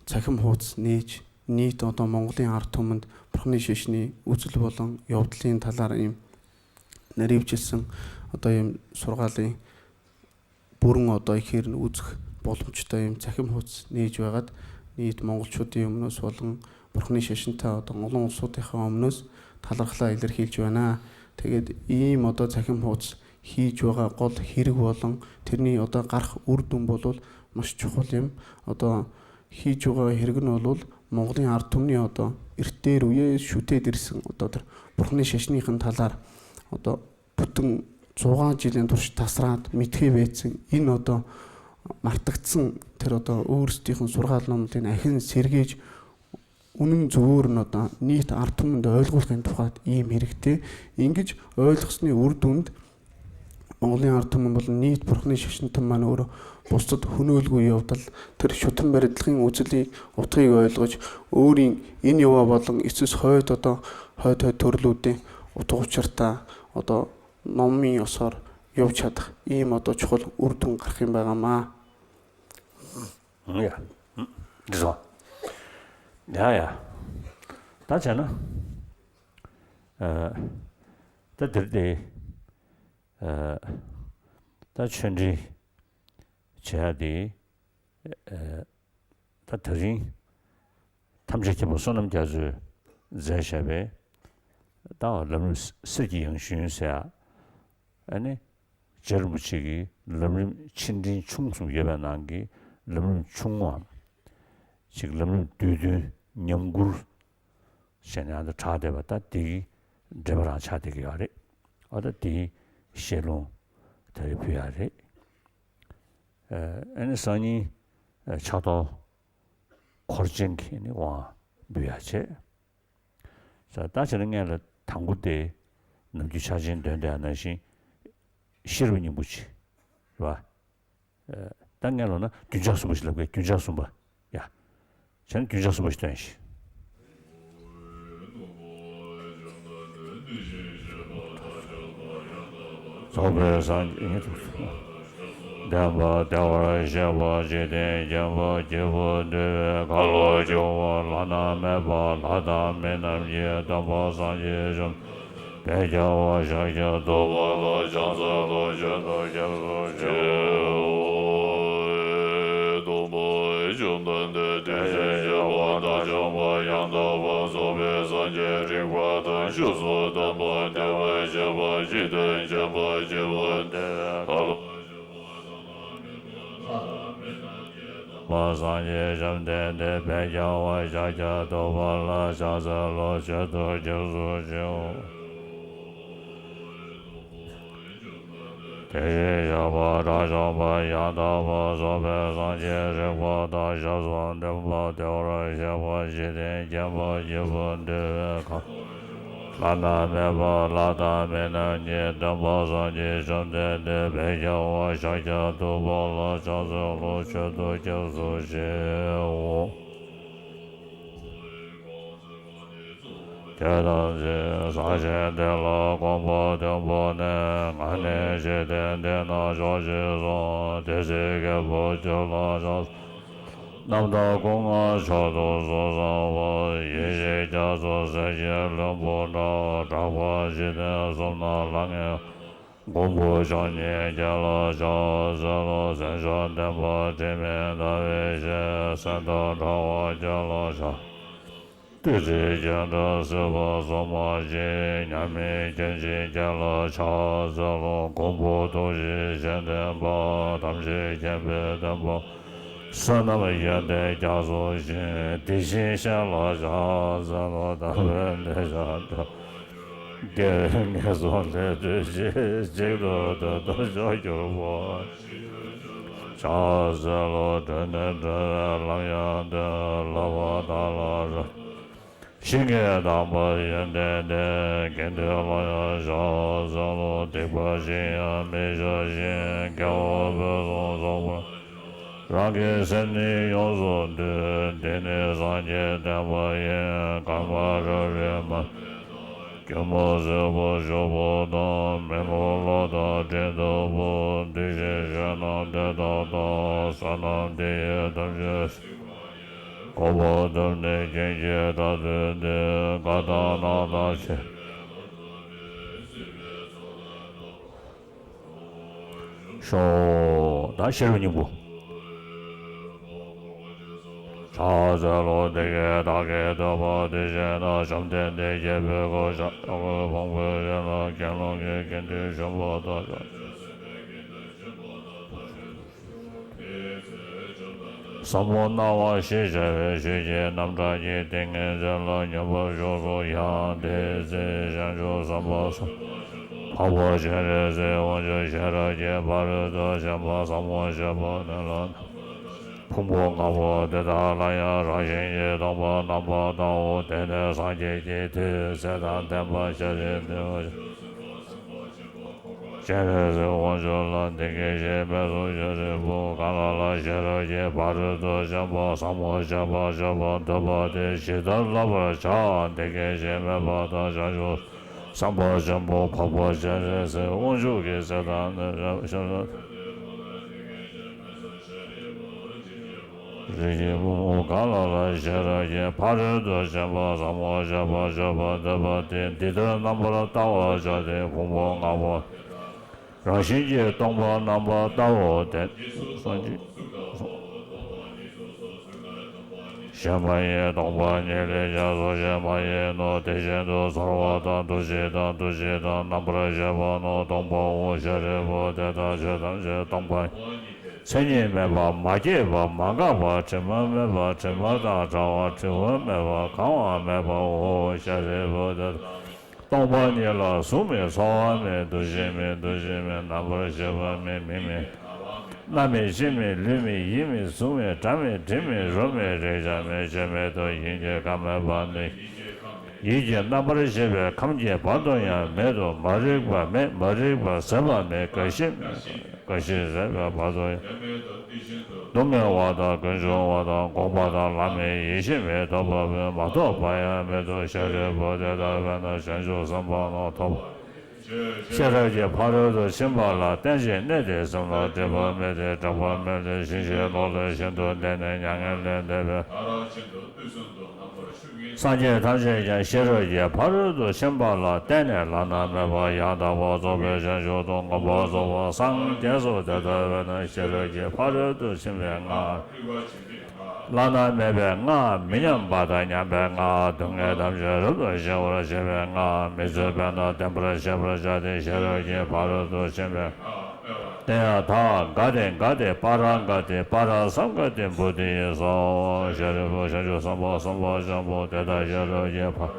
ཚ་ཁམ་ཧོ་ཚ་ནེ་ཆ་ནི་ཏོ་ཏོ་མོང་གོལ་ཨར་ཐོ་མན་པུར་ནི་ཤེས་ནི་ཨུ་ཚུལ་བོ་ལང་ཡོབ་ལིང་ཐ་ལར་ཨིམ་ནི་རིབ་ཅི་སང་ཏོ་ཨིམ་སོར་ག་ལིང་པུར་ངོ་ཏོ་ཁིར་ནི་ཨུ་ཚུག་པོ་ལོམ་ཆུ་ཏོ་ཨིམ་ཚ་ཁམ་ཧོ་ཚ་ནེ་ཆ་བ་གད་ནི་མོང་གོལ་ཆོ་ཏི་ཨིམ་ནོ་སོ་ལང་པུར་ནི་ཤེས་ནི་ཐ་ཏོ་ངོ་ལོང་སོ་ཏི་ཧ་ཨིམ་ནོ་ཐ་ལར་ཁ་ལ་ཨི་ལར་ཧིལ་ཆ་བ་ན་ཏེ་གད་ཨིམ་ཨོ་ཏོ་ཚ་ཁམ་ཧོ་ཚ། ཧི་ཇོ་ག་ཀོལ་ཧི་རིག་བོ་ལང་ཐེར་ནི་ཨོ་ཏོ་ཀར་ཨུར་དུམ་བོ་ལོལ་མ་ཤི་ཆོག་ལེམ། ཨོ་ཏོ་ཧི་ཇོ་ག་ཧི་རིག་ནོ་ལོལ་མོག་ལེན་ཨར་ཐུམ་ནི་ཨོ་ཏོ་ཨིར་ཏེ་རུ་ཡེ་ཤུ་ཏེ་དིར་སང་ཨོ་ཏོ་དར་པུར་ནི་ཤེས་ནི་ཁན་ཐ་ལར་ཨོ་ཏོ་བུ་ཏུང་ཙོ་གང་ཅི་ལེན་དོར་ཤི་ཐ་སར་མི་ཐེ་བེ་ཚིང་ཨིན། ཨོ་ཏོ་མར་ཏག་ཚིང་ཐེར་ཨོ་ཏོ་ཨུར་སྟི་ཁན་སོར་ག་ལོམ་ལེན་ཨ་ཧིན་སེར་གེ་ཅི། ཨུ་ནིང་ཛུ་ཝུར་ནོ་དང་ནི་ཨར་ཐུམ་འདི་ཨོལ་ལྐོག་ལྷན་ཐོག་ཡེ་མི་རིག་སྟེ་ཨིན་གྱི་ཨོལ་ལྐོག་ནི་ཨུར་དུན་ ཨོ་ལེ་ཨར་ཐུ་མ་བ་ལ་ནིད་པར་ནི་ཤ་ཤིན་ཐུ་མ་ནི་འོ་ར་པོ་སྟ་ཧུ་ནུ་ལ་གུ་ཡོབ་དལ་ཐར་ཤོ་ཐུ་མ་རི་ལྷིང་འུ་ཙི་ལི་འོ་ཐི་ཡོ་ལ་ག་ཅི་འོ་རིང་ཡིན་ཡོ་བ་བ་ལང་ཨི་ཙི་ཧོ་ཡོ་ཏོ་ཏོ་ཧོ་ཐོ་ཐོར་ལུ་ཏེ་འོ་ཐོག་ཆར་ཏ་འོ་ཏོ་ནོ་མི་ཡོ་སར་ཡོབ་ཆ་ཏ་ཨི་མ་ཏོ་ཆོལ་ཨུར་ཐུང་གར་ཁིམ་བ་ག་མ། ཡ། འདི་སོང་། ཡ་ཡ། ད་བྱས་ན། ཨ། ད་འདིར་དེ། ཨ། ད་ཆོས་འབྲེལ་བྱེད་ཡ་དེ། ཨ། ད་དེ་རིང་ཐམས་ཅད་མཁྱེན་པ་བསོད་ནམས་རྒྱ་མཚོས་མཛད་བཞག་པའི་ད་ལམ་རིམ་གསེར་གྱི་ཡང་ཞུན་ཟེར་ཡ། ཨ་ནི་རྗེ་རིན་པོ་ཆེ་གི་ལམ་རིམ་ཆེ་འབྲིང་ཆུང་གསུམ་ཡོད་པའི་ནང་གི་ལམ་རིམ་ཆུང་ངུའམ། ཅིག་ལམ་རིམ་བསྡུས་དོན་ཉམས་མགུར་ཟེར་ནས་ཨ་ནི་གྲགས་བསྡད་པ་ད་དེ་གི་འགྲེལ་པ་རང་ཆགས་བསྡད་ཀྱི་ཡོད་རེད། ཨ་ད་དེའི་བཤད་ལུང་དེ་རེ་ཕུལ་ཡ་རེད། ཨ་ནི་སང་ཉིན་ཕྱག་ཐོག་འཁོར་ཆེན་གྱི་ནི་དབང་འབུལ་ཡ་བྱས། ད་ལྟ་བྱས་ན་སྔན་ལ་དང་པོ་དེ་ནམ་རྒྱུན་ཕྱག་ཆེན་འདོན་བསྡད་ཡ་ནང་བཞིན་ཤེས་རབ་སྙིང་པོ་ཅིག་རེད་བ། ད་སྔན་ལ་ན་རྒྱུན་ཆགས་གསུམ་པོ་ཞིག་ལབ་གི་རྒྱུན་ཆགས་གསུམ་པ། ཡ། བྱས་ན་རྒྱུན་ཆགས་གསུམ་པོ་ཞིག་སྟོན་ཞིག་རྫོགས་པའི་སངས་རྒྱས་བསྟན་པ་བདེ་བར་གཤེགས་པ་འཇིག་རྟེན་མཁྱེན་པ་སྐྱེས་བུ་འདུལ་བའི་ཁ་ལོ་སྒྱུར་བ་བླ་ན་མེད་པ་ལྷ་དང་མི་རྣམས་ཀྱི་སྟོན་པ་སངས་རྒྱས་བཅོམ་ལྡན་འདས་ཀྱི་བཀའ་ཤཱཀྱ་ཐུབ་པ་ལ་ཕྱག་འཚལ་ལོ། མཆོད་དོ་སྐྱབས་སུ་མཆིའོ། སྟོན་པ་བཅོམ་ལྡན་འདས་དེ་བཞིན་གཤེགས་པ་དགྲ་བཅོམ་པ་ཡང་དག་པར་རྫོགས་པའི་སངས་རྒྱས་རིག་པ་དང་ཆོས་སུ་ལྡན་པ་བདེ་བར་གཤེགས་པ་འཇིག་རྟེན་མཁྱེན་པ་སྐྱེས་བུ་འདུལ་བའི་ཁ་ལོ། མ་སངས་རྒྱས་བཅོམ་ལྡན་འདས་དཔལ་རྒྱལ་བ་ཤཱཀྱ་ཐུབ་པ་ལ་ཕྱག་འཚལ་ལོ། མཆོད་དོ་སྐྱབས་སུ་མཆིའོ། དེ་བཞིན་གཤེགས་པ་དགྲ་བཅོམ་པ་ཡང་དག་པར་རྫོགས་པའི་སངས་རྒྱས་རིག་པ་དང་ཞབས་སུ་ལྡན་པ་བདེ་བར་གཤེགས་པ་འཇིག་རྟེན་མཁྱེན་པ་སྐྱེས་བུ་འདུལ་བའི་ཁ། བླ་ན་མེད་པ་ལྷ་དང་མི་རྣམས་ཀྱི་སྟོན་པ་སངས་རྒྱས་བཅོམ་ལྡན་འདས་དཔལ་རྒྱལ་བ་ཤཱཀྱ་ཐུབ་པ་ལ་ཕྱག་འཚལ་ལོ། མཆོད་དོ་སྐྱབས་སུ་མཆིའོ། ཁྱེད་ཐམས་ཅད་ས་ཆེན་འདི་ལ་གོམ་པ་བདུན་བོར་ནས། ང་ནི་འཇིག་རྟེན་འདི་ན་མཆོག་ཅེས་གསུངས། དེ་ཚེ་རྒྱལ་པོ་ཁྱོད་ལ་ཕྱག་རྣམ་དག་སྐུ་མངའ་མཆོག་ཏུ་གཟུགས་བཟང་བ། ཡེ་ཤེས་རྒྱ་མཚོ་ཟེར་གྱི་ལྷུན་པོ་འདྲ། གྲགས་པ་འཇིག་རྟེན་གསུམ་ན་ལྷང་ངེ་བ། མགོན་པོ་ཕྱག་གཉིས་ཁྱེད་ལ་ཕྱག་འཚལ་ལོ། མཚན་མཆོག་ལྡན་པ་དྲི་མེད་ཟླ་བའི་ཞལ། སེང་སྟག་འདྲ་བ་ཁྱེད་ལ་ཕྱག་བདུད་རྩི་རྒྱན་དྲངས་སྲིད་པ་སྲུང་མ་ཅན། མཉམ་མེད་མཁྱེན་ཅིང་རྒྱལ་ལ་ཕྱག་འཚལ་ལོ། མགོན་པོ་ཐུགས་རྗེའི་སྤྱན་ལྡན་པ། ཐམས་ཅད་མཁྱེན་པའི་སྟོན་པ། བསོད་ནམས་ཡོན་ཏན་རྒྱ་མཚོ་ཆེ། དེ་བཞིན་གཤེགས་ལ་ཕྱག་འཚལ་ལོ། དམ་པའི་གདུལ་བྱ་དགེ་བའི་ངན་སོང་ལས་གྲོལ་ཕྱིར། གཅིག་ཏུ་བདག་ཏུ་མཆོག་གྱུར་པ། ཕྱག་འཚལ་ལོ། མགྲོན་ནས་སྒྲོལ་བའི་ལམ་ཡང་སྟོན། བསླབ་པ་དག་ལ་རབ། ཞིང་གི་དམ་པ་ཡོན་ཏན་ལྡན། དགེ་འདུན་ལ་ཡང་ཕྱག་འཚལ་ལོ། སྡིག་པ་ཅི་ཡང་མི་བྱ་ཞིང་། དགེ་བ་ཕུན་སུམ་ཚོགས་པར། རང་གི་སེམས་ནི་ཡོངས་སུ་འདུལ། འདི་ནི་སངས་རྒྱས་བསྟན་པ་ཡིན། གར་མ་རབ་རིབ་མ། སྒྱུ་མ་ཟད་པར་གྱུར་པ་དང་། མེ་ལོང་གློག་དང་སྤྲིན་ལྟ་བུ། འདུས་བྱས་ཆོས་རྣམས་དེ་དག་དང་། བསོད་ནམས་འདི་ཡིས་ཐམས་ཅད་གཟིགས་པ་ཡིན། གོ་འཕང་ཐོབ་ནས་སྐྱེ་མཆེད་དགྲ་བཅོམ་སྟེ། རྒ་དང་ན་དང་འཆི་ཤོག་ད་ཤེས་རབ་སྙིང་པོ། ཕྱག་འཚལ་ལོ། དེ་སྐད་བདག་གིས་ཐོས་པ་དེ་བཞིན་དུ། བཅོམ་ལྡན་འདས་རྒྱལ་པོའི་གོ་ཆ་ཡང་དག་པར་ཕུང་པོའི་ཞིང་ལ། དགེ་སློང་གི་དགེ་འདུན་བྱོན་པ་དང་། ཟབ་མོ་སྣང་བ་ཞེས་བྱ་བའི་ཆོས་ཀྱི་རྣམ་གྲངས་ཀྱི་ཏིང་ངེ་འཛིན་ལ་སྙོམས་པར་ཞུགས་སོ། ཡང་དེའི་ཚེ་བྱང་ཆུབ་སེམས་དཔའ་སུ། འཕགས་པ་སྤྱན་རས་གཟིགས་དབང་ཕྱུག་ཤེས་རབ་ཀྱི་ཕ་རོལ་ཏུ་ཕྱིན་པ་ཟབ་མོ་སྤྱོད་པ་དེ་ལ་ཕུང་པོ་ལྔ་པོ་དེ་དག་ལ་ཡང་རང་བཞིན་གྱིས་སྟོང་པར་རྣམ་པར་བལྟའོ། དེ་ནས་སངས་རྒྱས་ཀྱིས་དེའི་ཚེ་དང་ལྡན་པ་སྤྱན་རས་གཟིགས་དབང་ཕྱུག་སྤྱན་རས་གཟིགས་དབང་ཕྱུག་ལ་འདི་སྐད་ཅེས་སྨྲས་སོ། ཤཱ་རིའི་བུ་གང་ལ་ལ་ཤེས་རབ་ཀྱི་ཕ་རོལ་ཏུ་ཕྱིན་པ་ཟབ་མོ་སྤྱད་པར་འདོད་པ་དེས་ཇི་ལྟར་བསླབ་པར་བྱ། འདི་སྐད་ཅེས་སྨྲས་པ་དང་། བྱང་ཆུབ་སེམས་དཔའ་ཆེན་པོ་འཕགས་པ་སྤྱན་རས་གཟིགས་དབང་ཕྱུག་གིས་ཚེ་དང་ནི་རབ་ཤ་ལ། རིགས་ཀྱི་བུ་མོ་གང་ལ་ལ་ཤེས་རབ་ཀྱི་ཕ་རོལ་ཏུ་ཕྱིན་པ་ཟབ་མོ་སྤྱད་པར་འདོད་པ་དེས་འདི་ལྟར་རྣམ་པར་བལྟ་བར་བྱ་སྟེ། ཕུང་པོ་ལྔ་པོ་རང་བཞིན་གྱིས་སྟོང་པར་རྣམ་པར་བལྟའོ། དེ་སངས་རྒྱས་གཞན་མ་ཡིན། སྟོང་པ་ཉིད་ལས་ཀྱང་གཟུགས་གཞན་མ་ཡིན་ནོ། དེ་བཞིན་དུ་ཚོར་བ་དང་། འདུ་བྱེད་དང་། འདུ་བྱེད་དང་རྣམ་པར་ཤེས་པ་རྣམས་སྟོང་པའོ། ཤཱ་རིའི་བུ་དེ་དག་ཆོས་ཐམས་ཅད་སྟོང་པ། མཚན་ཉིད་མེད་པ། མ་སྐྱེས་པ། མ་འགགས་པ། དྲི་མ་མེད་པ། དྲི་མ་དང་བྲལ་བ། བྲི་བ་མེད་པ། གང་བ་མེད་པའོ། ཤཱ་རིའི་བུ་དེ་དག་སྟོང་པ་ཉིད་ལ་གཟུགས་མེད། ཚོར་བ་མེད། འདུ་ཤེས་མེད། འདུ་བྱེད་མེད། རྣམ་པར་ཤེས་པ་མེད། མིག་མེད། རྣ་མེད། ལྕེ་མེད། ལུས་མེད། ཡིད་མེད། གཟུགས་མེད། སྒྲ་མེད། དྲི་མེད། རོ་མེད། རེག་བྱ་མེད། ཆོས་མེད་དོ། ཡིད་ཀྱི་ཁམས་མེད་པ་ནི། ཡིད་ཀྱི་རྣམ་པར་ཤེས་པའི་ཁམས་ཀྱི་བར་དུ་ཡང་མེད་དོ། མ་རིག་པ་མེད། མ་རིག་པ་ཟད་པ་མེད། རྒ་ཤི་མེད། རྒ་ཤི་ཟད་པའི་བར་དུ་ཡང་། སྡུག་བསྔལ་བ་དང་། ཀུན་འབྱུང་བ་དང་། འགོག་པ་དང་། ལམ་མེད། ཡེ་ཤེས་མེད། ཐོབ་པ་མེད། མ་ཐོབ་པ་ཡང་མེད་དོ། ཤཱ་རིའི་བུ་དེ་ལྟ་བས་ན་བྱང་ཆུབ་སེམས་དཔའ་རྣམས་ཐོབ། ཤེས་རབ་ཀྱི་ཕ་རོལ་ཏུ་ཕྱིན་པ་ལ་བརྟེན་ཅིང་གནས་ཏེ། སེམས་ལ་སྒྲིབ་པ་མེད་དེ། སྐྲག་པ་མེད་དེ། ཞི་ཞིང་ལོག་ལྟའི་ཞིང་དུ་བསྡད་ནས་མྱ་ངན་ལས་འདས་པའི། སངས་རྒྱས་ཐམས་ཅད་ཀྱང་ཤེས་རབ་ཀྱི་ཕ་རོལ་ཏུ་ཕྱིན་པ་ལ་བརྟེན་ནས་བླ་ན་མེད་པ་ཡང་དག་པར་རྫོགས་པའི་བྱང་ཆུབ་ཏུ་གོམས་པར་རྫོགས་པར་སངས་རྒྱས་སོ། དེ་ལྟ་བས་ན་ཤེས་རབ་ཀྱི་ཕ་རོལ་ཏུ་ཕྱིན་པའི་སྔགས། བླ་ན་མེད་པའི་སྔགས། མི་མཉམ་པ་དང་མཉམ་པའི་སྔགས། སྡུག་བསྔལ་ཐམས་ཅད་རབ་ཏུ་ཞི་བར་བྱེད་པའི་སྔགས། མི་རྫོགས་པས་ན་བརྟན་པར་ཤེས་པར་བྱ་སྟེ། ཤེས་རབ་ཀྱི་ཕ་རོལ་ཏུ་ཕྱིན་པའི། དེ་ཡང་དག་ག་ཏེ་ག་ཏེ་པཱ་ར་ག་ཏེ་པཱ་ར་སཾ་ག་ཏེ་བོ་དྷི་སྭཱ་ཧཱ། ཤཱ་རིའི་བུ་བྱང་ཆུབ་སེམས་དཔའ་སེམས་དཔའ་ཆེན་པོ་དེ་དག་ཤེས་རབ་ཀྱི་ཕ་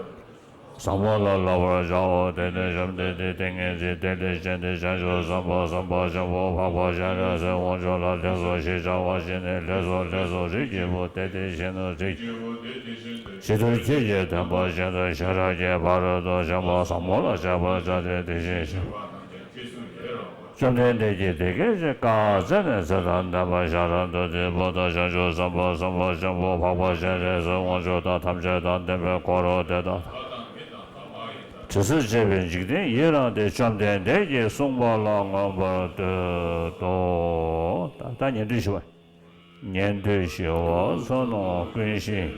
ཟབ་མོ་ལ་བསླབ་པར་བྱའོ། དེ་ནས་བཅོམ་ལྡན་འདས་ཏིང་ངེ་འཛིན་གཏེར་ལས་བྱོན་ཏེ། བྱང་ཆུབ་སེམས་དཔའ་སེམས་དཔའ་ཆེན་པོ་འཕགས་པ་སྤྱན་རས་གཟིགས་དབང་ཕྱུག་ལ་ལེགས་སོ་ཞེས་བྱ་བ་བྱིན་ནས། ལེགས་སོ་ལེགས་སོ། རིགས་ཀྱི་བུ་དེ་དེ་བཞིན་ནོ། རིགས་ཀྱི་བུ་དེ་དེ་བཞིན་དུ་ཇི་ལྟར་ཁྱོད་ཀྱིས་བསྟན་པ་བཞིན་དུ་ཤེས་རབ་ཀྱི་ཕ་རོལ་ཏུ་ཕྱིན་པ་ཟབ་མོ་ལ་སྤྱད་པར་བྱ་སྟེ། དེ་བཞིན་གཤེགས་པ་བཅོམ་ལྡན་འདས་ཀྱིས་འདི་སྐད་ཅེས་བཀའ་སྩལ་ནས། ཚེ་དང་ལྡན་པ་ཤ་ར་དྭ་ཏིའི་བུ་དང་། བྱང་ཆུབ་སེམས་དཔའ་སེམས་དཔའ་ཆེན་པོ་འཕགས་པ་སྤྱན་རས་གཟིགས་དབང་ཕྱུག་དང་། ཐམས་ཅད་དང་ལྡན་པའི་འཁོར་ལོ་དེ་དག་དྲི་ཟར་བཅས་པའི་འཇིག་རྟེན་ཡི་རངས་ཏེ། བཅོམ་ལྡན་འདས་ཀྱིས་གསུངས་པ་ལ་མངོན་པར་བསྟོད་དོ། ད་ད་ཉན་ཐོས་ཞུ་བ། ཉན་ཐོས་ཞི་བ་བསོད་ནམས་ཀུན་ཤེས་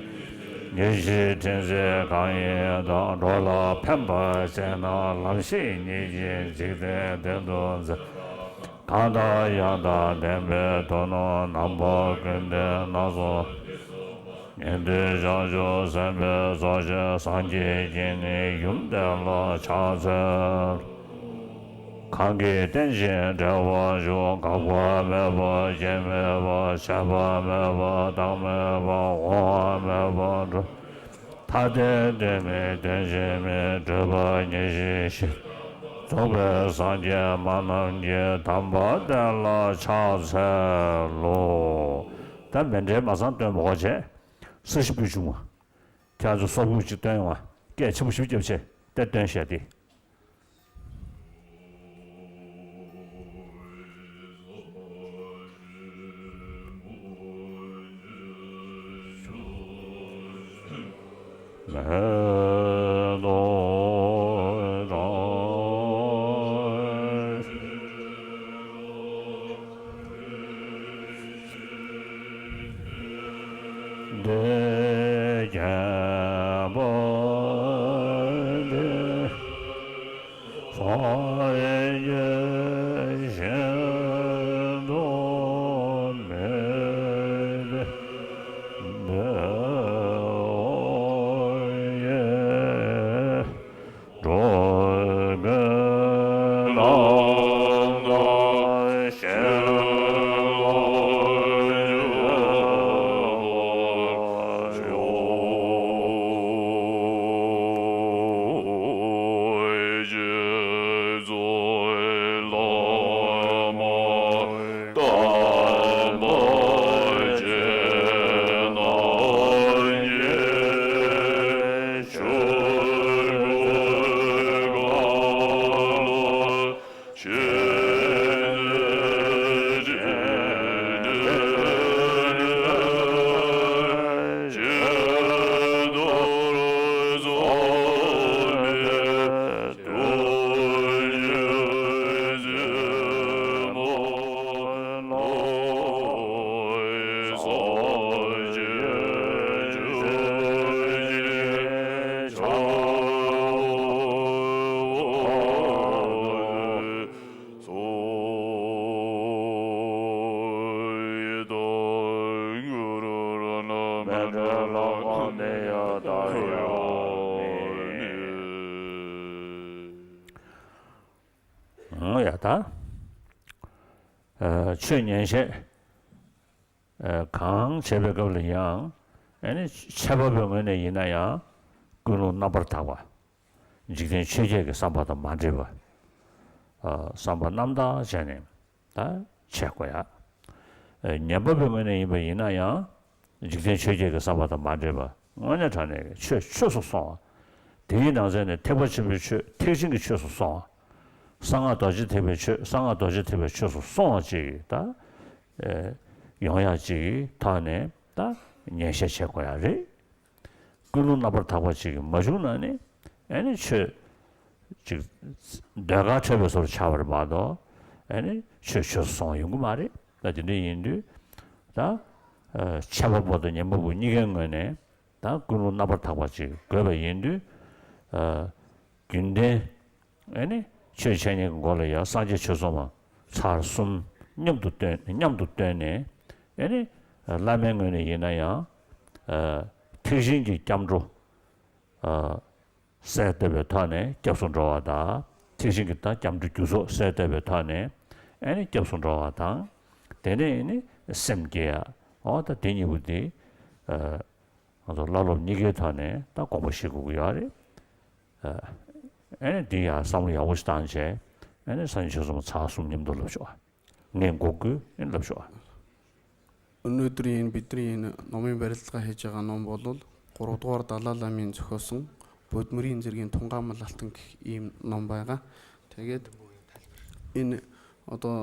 ཉེར་ཞིའི་ཕྲིན་ཚེགས་གང་ཡིན་དང་། འགྲོ་ལ་ཕན་པར་བྱས་ན་ལམ་ཤེས་ཉིད་ཀྱིས། འཇིག་རྟེན་གཏན་དུ་འཛིན་པ་གང་དང་ཡང་དག་ལྡན་པའི་དོན་རྣམས་རྣམ་པ་ཀུན་ལྡན་སྣ་ཚོགས་ཉན་ཐོས་བྱང་ཆུབ་སེམས་དཔའི་ཚོགས་ཀྱིས་སངས་རྒྱས་ཀྱི་ནི་ཡུམ་དེ་ལ་ཕྱག་འཚལ་ལོ། གང་གིས་བསྟེན་ཅིང་འབྲེལ་བར་འབྱུང་། འགག་པ་མེད་པ་སྐྱེ་མེད་པ། ཆད་པ་མེད་པ་བདག་མེད་པ། འོང་བ་མེད་པ་འགྲོ་མཐའ་གཏན་ཏིང་ངེ་འཛིན་ཉིད་མིན། སྤྲོས་པ་ཉེར་ཞི་ཞི་རྫོགས་པའི་སངས་རྒྱས་མ་རྣམས་ཀྱི་དམ་པ་དེ་ལ་ཕྱག་འཚལ་ལོ། ད་མཎྜལ་མ་ཚང་སྟོན་མོ་བྱས། ས་གཞི་འབུལ་བྱུང་བ། ཁྱེད་ཚོ་སོག་པོ་གཅིག་བཏོན་ཡོང་བ། སྐད་ཆེན་པོ་ཞིག་བརྒྱབ་བྱས་དེ་བཏོན་བཞག་སྟེ། མེ་ཏོག་དང་། འདི་བརྒྱན་པ་འདི་སངས་རྒྱས་བཞིན་དུ་མེད་དེ། འདི་ཡི་ ཨོ་ནི་ཡ་ད་ཡོ་ནི། ཨང་ཡ་ད། ཨ་ཆོས་ཉན་བཤད་ཨ་གང་བྱེད་པའི་སྐབས་ལ་ཡང་ཨ་ནི་འཆད་པ་པོའི་ངོས་ནས་ཡིན་ན་ཡང་ཀུན་སློང་རྣམ་པར་དག་པ། འཇིག་རྟེན་ཆོས་བརྒྱད་ཀྱི་བསམ་པ་དང་མ་འདྲེས་པ། ཨ་བསམ་པ་རྣམ་དག་བྱས་ནས་ད་འཆད་དགོས་ཡ། ཨ་ཉན་པ་པོའི་ངོས་ནས་ཡིན་པ་ཡིན་ན་ཡང་འཇིག་རྟེན་ཆོས་བརྒྱད་ཀྱི་བསམ་པ་དང་མ་འདྲེས་པ་དངོས་གནས་དྲང་གནས་ཀྱི་ཆོས་ཆོས་སུ་སོང་བ། དེའི་ནང་ཚན་ནས་ཐེག་པ་ཆེན་པོའི་ཆོས་ཐེག་ཆེན་གྱི་ཆོས་སུ་སོང་བ། གསང་སྔགས་རྡོ་རྗེ་ཐེག་པའི་ཆོས་གསང་སྔགས་རྡོ་རྗེ་ཐེག་པའི་ཆོས་སུ་སོང་བ་ཅིག་ད་ཨ་ཡོང་ཡ་ཅིག་གི་ཐོག་ནས་ད་ཉན་བཤད་བྱེད་དགོས་ཡ་རེད། ཀུན་སློང་རྣམ་པར་དག་པ་ཅིག་གིས་མ་བྱུང་ན་ནི་ཨ་ནི་ཆོས་ཅིག་ཟློས་གར་འཁྲབ་པའི་བཟོ་འདྲ་ཆགས་པ་རེད་མ་གཏོགས་ཨ་ནི་ཆོས་ཆོས་སུ་སོང་ཡོང་གི་མ་རེད། ད་དེ་འདྲ་ཡིན་དུས་ད་ཨ་འཆད་པ་པོ་དང་ཉན་པ་པོ་གཉིས་ཀའི་ངོས་ནས་ད་ཀུན་སློང་རྣམ་པར་དག་པ་ཅིག་དགོས་པ་ཡིན་དུས་ཨ་རྒྱུན་ལྡན་ཨ་ནི་ཆོས་འཆད་མཁན་གྱི་མགོ་ལ་ཡང་སངས་རྒྱས་ཆོས་ཚོགས་མ་ཚར་གསུམ་མཉམ་དུ་བཏོན་མཉམ་དུ་བཏོན་ནས་ཨ་ནི་བླ་མའི་ངོས་ནས་ཡིན་ན་ཡང་ཨ་ཐེག་ཆེན་གྱི་སྐྱབས་འགྲོ་ཨ་གསལ་བཏབ་པའི་ཐོག་ནས་སྐྱབས་སུ་འགྲོ་བ་དང་། ཐེག་ཆེན་གྱི་ད་སྐྱབས་འགྲོ་རྒྱུ་ཚོགས་གསལ་བཏབ་པའི་ཐོག་ནས་ཨ་ནི་སྐྱབས་སུ་འགྲོ་བ་དང་། དེ་ནས་ཨ་ནི་སེམས་བསྐྱེད་ཡ། འོ་ད་དེ་གཉིས་པོ་དེ་ཨ་ང་ཚོ་བླ་སློབ་གཉིས་ཀའི་ཐོག་ནས་ད་དགོངས་པ་བཞེས་དགོས་ཀྱི་ཡོད་རེད། ཨ་ནི་འདི་ཡང་བསམ་བློ་ཡག་པོ་ཞིག་བཏང་བྱས་ཨ་ནི་སངས་རྒྱས་ཆོས་ཚོགས་མ་ཚར་གསུམ་མཉམ་དུ་ལབ་ཆོག་ངས་འགོག་དགོས་ཨ་ནི་ལབ་ཆོག་སྣོད་དུར་ཡིན་པའི་དུར་ཡིན་ནོ་མིན་པའི་རིལ་ཀ་ཧེ་ཅི་ག་ནོམ་བོ་ལོལ་གོ་རོ་ཏོ་བར་ཏ་ལ་ལ་མིན་ཚུ་ཤོ་སུང་བོད་མི་རིགས་འཛིར་གིན་ཐོང་ཀ་མི་ལ་སྟེང་གི་ཡིན་ནོམ་བའི་ག་དེ་གེད་ཡིན་ཨོ་ཏོ།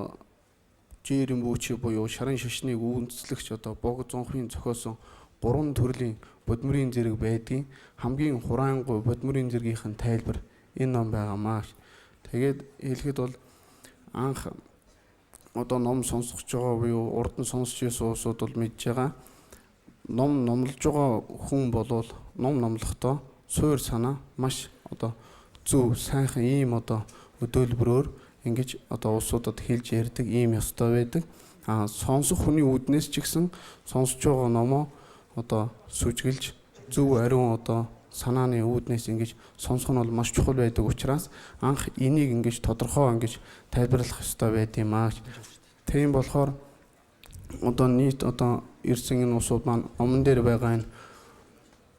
ཅེ་རིན་པོ་ཆེ་པོ་ཡོ་ཤ་རན་ཤ་ཤི་ནི་གུ་འཛི་ལིག་ཆོ་ཏོ་པོ་གི་ཙོང་ཧུན་ཚུ་ཤོ་སུང་གོ་རོན་དུར་ལིན་བོད་མི་རིགས་འཛིར་གི་བེ་ཏིན་ཧམ་གིན་ཧོ་རང་གོ་བོད་མི་རིགས་འཛིར་གི་ཁན་ཐལ་བར་ཡིན་ནོམ་བའི་ག་མ་དེ་གེད་ཡིལ་ཁི་ཏོལ་ཨང་ཁ། ཨོ་ཏོ་ནོམ་སོང་སོག་ཅོག་བུ་ཡོ་ཨོར་ཏན་སོང་སོག་ཅེ་སོ་སོ་ཏོལ་མི་ཅེ་ག་ནོམ་ནོམ་ལ་ཅོག་ཧུང་བོ་ལོལ་ནོམ་ནོམ་ལ་ཏོ་སོ་ཡོར་ཚ་ན་མ་ཤི་ཨོ་ཏོ་ཙུ་སན་ཧ་ཡིན་མོ་ཏོ་ཨུ་ཏོལ་བུ་རོར་ཨིན་གི་ཅི་ཨོ་ཏོ་ཨོ་སོ་ཏོ་ཐིལ་ཅེ་རི་ཏིག་ཡིན་མི་སོ་ཏོ་བེ་ཏིག་ཨ་སོང་སོག་ཧུ་ནི་ཨུ་ཏ་ནེ་ཅིག་སང་སོང་སོག་ཅོག་ནོམ་མོ་ཨོ་ཏོ་སུ་ཅིག་ལ་ཅི། གཙོ་བོ་ཨ་རུང་འོ་ཏོ་ས་ན་ནས་འུད་ནས་ཟིན་གྱི་སོང་སོང་ནོ་ལ་མ་ཤོག་བས་དུ་འུ་ཅི་རང་ཨང་ཡིན་ནི་གིན་གྱི་ཐོ་ཐར་ཧོ་ཨང་གྱི་ཐལ་པར་ལྷག་སུ་ཏོ་བས་དེ་མ་དེ་ཡིན་པོ་ལྷོར་འོ་ཏོ་ནི་འོ་ཏོ་ཡུར་སིང་ནོ་སོ་པན་ཨོ་མོན་དེ་རི་བ་ག་ཡིན་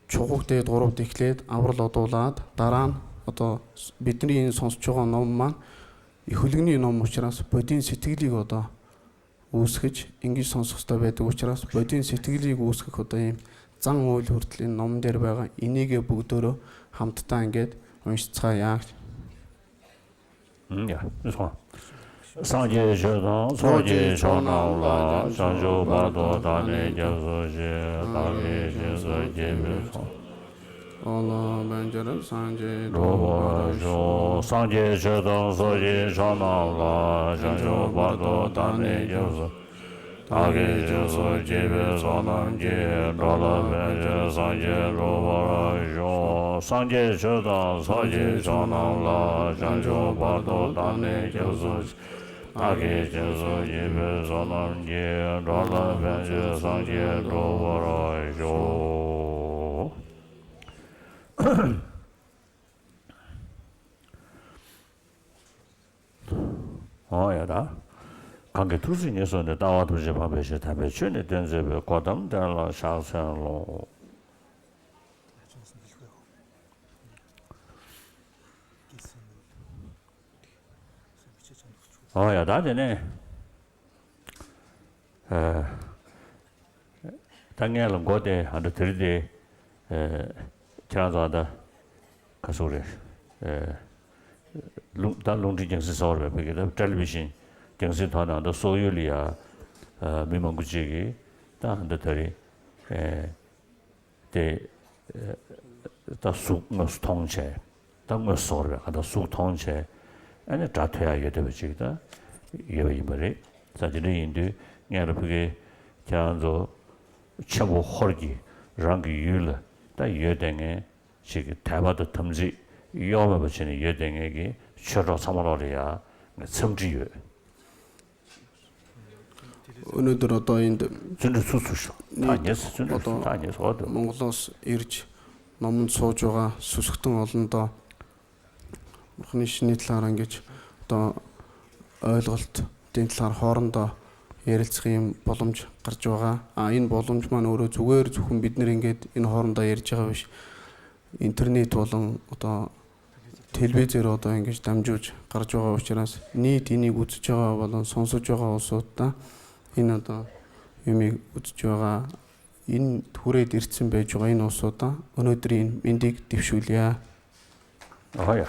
ཆོག་ཁོག་དེ་དོ་རོབ་དེ་ཁྱེད་ཨ་བར་ལོ་ཏོ་ལ་ད་རང་འོ་ཏོ་བི་ཏི་རི་ཡིན་སོང་སོ་ཆོག་ནོ་མ་ཡི་ཧུ་ལིག་ནི་ནོ་མོ་ཅི་རང་སུ་བོད་དིན་སི་ཐིག་ལི་གོ་ཏོ། འུ་སྐད་ཨིན་གྱི་སོང་སོགས་ལྟ་བས་དུ་བོ་ཁྱེད་རང་བོད་དོན་ཚེ་ཐིག་ལེ་འུ་སྐད་ཁོ་ཏོ་ཡིན་གཙང་ངོ་ལུར་ལི་ནོམ་དེར་བས་ཨིན་ནི་གེ་བུག་དུ་རུ་ཧམ་ཏུ་ཏང་གེད་འོན་ཤི་ཚ་ཡ། ཡ་སོང་། སངས་རྒྱས་ཆོས་དང་ཚོགས་ཀྱི་མཆོག་རྣམས་ལ། བྱང་ཆུབ་བར་དུ་བདག་ནི་སྐྱབས་སུ་མཆི། བདག་གིས་རྗེས་སུ་བགྱིས་པའི་ཚོགས། ཨོ་ལོ་བན་ཇར་སངས་རྒྱས་འགྲུབ་པར་ཤོག་སངས་རྒྱས་ཆོས་དང་ཚོགས་ཀྱི་མཆོག་རྣམས་ལ། བྱང་ཆུབ་བར་དུ་བདག་ནི་སྐྱབས་སུ། བདག་གིས་རྗེས་སུ་བགྱིས་པའི་ཚོགས་རྣམས་ཀྱིས། འགྲོ་ལ་ཕན་ཕྱིར་སངས་རྒྱས་འགྲུབ་པར་ཤོག་སངས་རྒྱས་ཆོས་དང་ཚོགས་ཀྱི་མཆོག་རྣམས་ལ། བྱང་ཆུབ་བར་དུ་བདག་ནི་སྐྱབས་སུ་མཆི། བདག་གིས་རྗེས་སུ་བགྱིས་པའི་ཚོགས་རྣམས་ཀྱིས། འགྲོ་ལ་ཕན་ཕྱིར་སངས་རྒྱས་འགྲུབ་པར་ཤོག་འོ་ཡ་ད། གང་གི་ཐུགས་སྲས་ཉེར་བཟུང་ནས། ལྟ་བ་ཐུགས་རྗེ་འཕགས་པའི་ཞལ། དམ་པའི་ཆོས་ནི་སྟོན་མཛད་པའི། གོ་ཏམ་དེ་ལ་ཕྱག་འཚལ་ལོ། འོ་ཡ་ད་དེ་ནས། ད་ངས་ལ་མགོ་དེ་ཨ་འདྲ་དེ་རིང་དེ་ཁྱེད་རང་ཚོ་ཨ་ད་ག་སུ་རེད། ལུང་ད་རླུང་འཕྲིན་རྒྱང་སྲིང་ཟེར་བ་རེད་པས། ད་ཊེ་ལི་བི་ཤིན་རྒྱང་སྲིང་ཐོག་ནས་ཨ་ད་སོག་ཡུལ་ལ་ཡ་མི་མང་པོ་ཅིག་གིས་ད་ཨ་ད་དེ་རིང་དེ་ད་གཟུགས་དངོས་སུ་མཐོང་བྱས། ད་དངོས་སུ་ཟེར་བ་རེད་པས། ཨ་ད་གཟུགས་མཐོང་བྱས་ཨ་ནི་སྒྲ་ཐོས་ཡ་ཡོད་བསྡད་པ་ཅིག་ད་ཡོད་པ་ཡིན་པ་རེད། ད་དེ་འདྲ་ཡིན་དུས་ངས་ལ་ཕ་གི་ཁྱེད་རང་ཚོ་ཆེན་པོ་ཧོར་གྱི་རང་གི་ཡུལ་ལ་ད་ཡོད་བསྡད་མཁན་ཅིག་གི་དད་པ་དང་དམ་ཚིག་གཡོ་མེད་པ་བྱས་ནས་ཡོད་བསྡད་མཁན་གྱི་ཆོས་གྲོགས་ཚང་མ་ལོག་ལ་ཡ་ངས་འཚམས་འདྲི་ཡོད། ཨུ་ནུ་དུ་རོ་ཏོ་ཡིན་དུ། བརྩོན་འགྲུས་ཚུགས་ཚུགས་ཤོག་ཐག་ཉེ་སུ་བརྩོན་འགྲུས་ཚུགས་ཐག་ཉེ་སུ་འོ་དུ། མོང་གོ་ལོ་ཡིར་ཆི་ནོ་མོན་ཚོ་ཅོ་ག་སུ་སུ་ཏང་ཨོ་ལུན་ཏོ། ཁོ་ནི་ཤི་ནི་ཐ་རང་གི་ཆི་ཏོ། ཨོ་ལོ་ཏེན་ཐ་ཧོ་རན་ཏོ། ཡེ་རིལ་ཚིག་ཡིན་བོ་ལོམ་ཆི་ཀར་ཅོ་ག་ཨ་ཡིན་བོ་ལོམ་ཆི་མ་ནོ་རུ་ཚུ་གོ་རུ་ཚུ་ཁུམ་བིད་ནི་རིང་གེ་ཡིན་ཧོ་རན་ཏོ་ཡེ་རིལ་ཆི་ག་བི་ཤི། ཨིན་ཐར་ནེ་ཊི་ཐོག་ལ་ཏོ། ཐེལ་བེ་ཙེ་རོ་ཏོ་ཡང་གི་དམ་བཅུ་ཆི་ཀར་ཅོ་ག་བི་ཤི་ར་སི་ནི་ཏི་ནི་གུ་ཚུ་ཅོ་ག་བ་ལ་སོང་སོ་ཅོ་ག་བ་སོ་ཏ། ཡིན་ན་ཏོ་ཡོད་མི་གུ་ཚུ་ཅོ་ག་ཡིན་ཐུ་རེ་དིར་ཚིམ་པའི་ཅོ་ག་ཡིན་ནོ་སོ་ཏ་ཨོ་ནོ་ཏི་རིན་མིན་དིག་དིབ་ཤུ་ལི་ཡ། ཨོ་ཡ།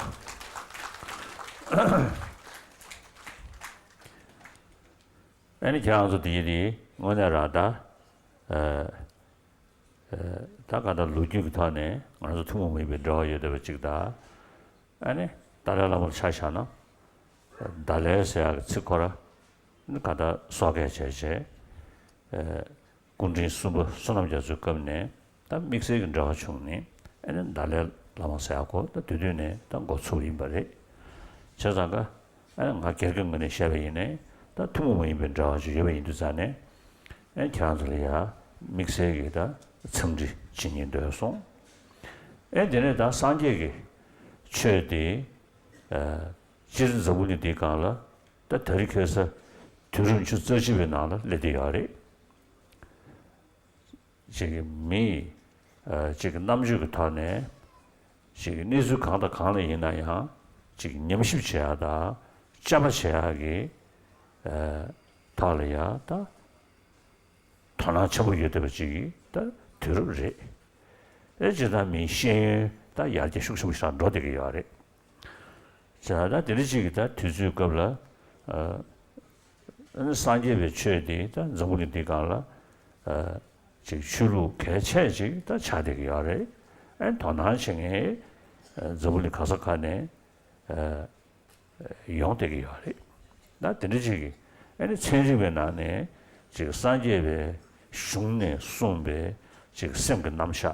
ཨ་ནི་ཁྱེད་རང་ཚོ་དེ་ཡི་དེ་དངོས་གནས་རང་ད། ད་ག་ད་ལོ་རྒྱུས་ཀྱི་ཐོག་ནས་ང་ཚོ་ཐུན་མོང་མ་ཡིན་པའི་འབྲེལ་བ་ཡོད་བསྡད་པ་ཅིག་ད། ཨ་ནི་ཏཱ་ལའི་བླ་མར་ཆ་བཞག་ན། ཏཱ་ལའི་ཟེར་ཡག་གི་ཚིག་ཁོ་ར། ནི་ག་ད་སོག་སྐད་བྱས་བྱས། སྐུ་ཕྲེང་གསུམ་པ་བསོད་ནམས་རྒྱ་མཚོའི་སྐབས་ནས་ད་དམིགས་བསལ་གྱི་འབྲེལ་བ་བྱུང་ནས་ཨ་ནི་ཏཱ་ལའི་བླ་མ་ཟེར་ཡག་གོ་ད་དུས་དུས་ནས་ད་འགོ་ཚུགས་ཡིན་པ་རེད། བྱས་ཙང་ཀ་ཨ་ནི་ང་སྒེར་གྱི་ངོས་ནས་བཤད་པ་ཡིན་ནའི་ད་ཐུན་མོང་མ་ཡིན་པའི་འབྲེལ་བ་ཅིག་ཡོད་པ་ཡིན་དུས་ཙང་ནས་ཨ་ནི་ཁྱེད་རང་ཚོ་ལ་ཡ་དམིགས་བསལ་གྱི་ད་འཚམས་འདྲི་བྱེད་སྙིང་འདོད་སོང་། ཨ་ནི་དེ་ནས་ད་སངས་རྒྱས་ཀྱི་ཆོས་དེ་སྤྱིར་འཛམ་བུ་གླིང་འདིའི་སྒང་ལ་ད་དེ་རིང་ཁ་སང་དུས་རབས་ཉི་ཤུ་རྩ་གཅིག་པའི་ནང་ལ་སླེབས་བསྡད་ཡོད་རེད། ཅིག་མི་ཅིག་རྣམ་དཔྱོད་ཀྱི་ཐོག་ནས་ཅིག་གནས་ཚུལ་གང་དང་གང་ལ་ཡིན་ན་ཡང་ཅིག་ཉམས་ཞིབ་བྱེད་ཡག་དང་དཔྱད་པ་བྱེད་ཡག་གི་ཐོག་ལ་ཡང་ད་དོ་སྣང་ཆེན་པོ་ཡོད་བསྡད་པ་ཅིག་གི་ད་དུས་རབས་རེད། ཨེ་སྤྱིར་བཏང་མིའི་ཤེས་ཡོན་ད་ཡར་རྒྱས་ཤུགས་ཆེན་པོ་ཞིག་འགྲོ་བསྡད་ཀྱི་ཡོད་རེད། བྱས་ཙང་ད་དེ་འདྲ་ཅིག་གི་ད་དུས་ཚོད་སྐབས་ལ་ཨ་ནི་སངས་རྒྱས་པའི་ཆོས་འདི་ད་འཛམ་བུ་གླིང་འདིའི་སྒང་ལ་ཨ་ཅིག་ཆོས་ལུགས་གལ་ཆེ་ཅིག་ད་ཆགས་བསྡད་ཀྱི་ཡོད་རེད། ཨ་ནི་དོ་སྣང་བྱེད་མཁན་ཨ་འཛམ་བུ་གླིང་ག་ས་ག་ནས་ཨ་ཡོང་བསྡད་ཀྱི་ཡོད་རེད། ད་དེ་འདྲ་ཅིག་གི་ཨ་ནི་ཚན་རིག་པའི་ནང་ནས་ཅིག་སངས་རྒྱས་པའི་གཞུང་ནས་གསུངས་པའི་ཅིག་སེམས་ཀྱི་རྣམ་གཞག་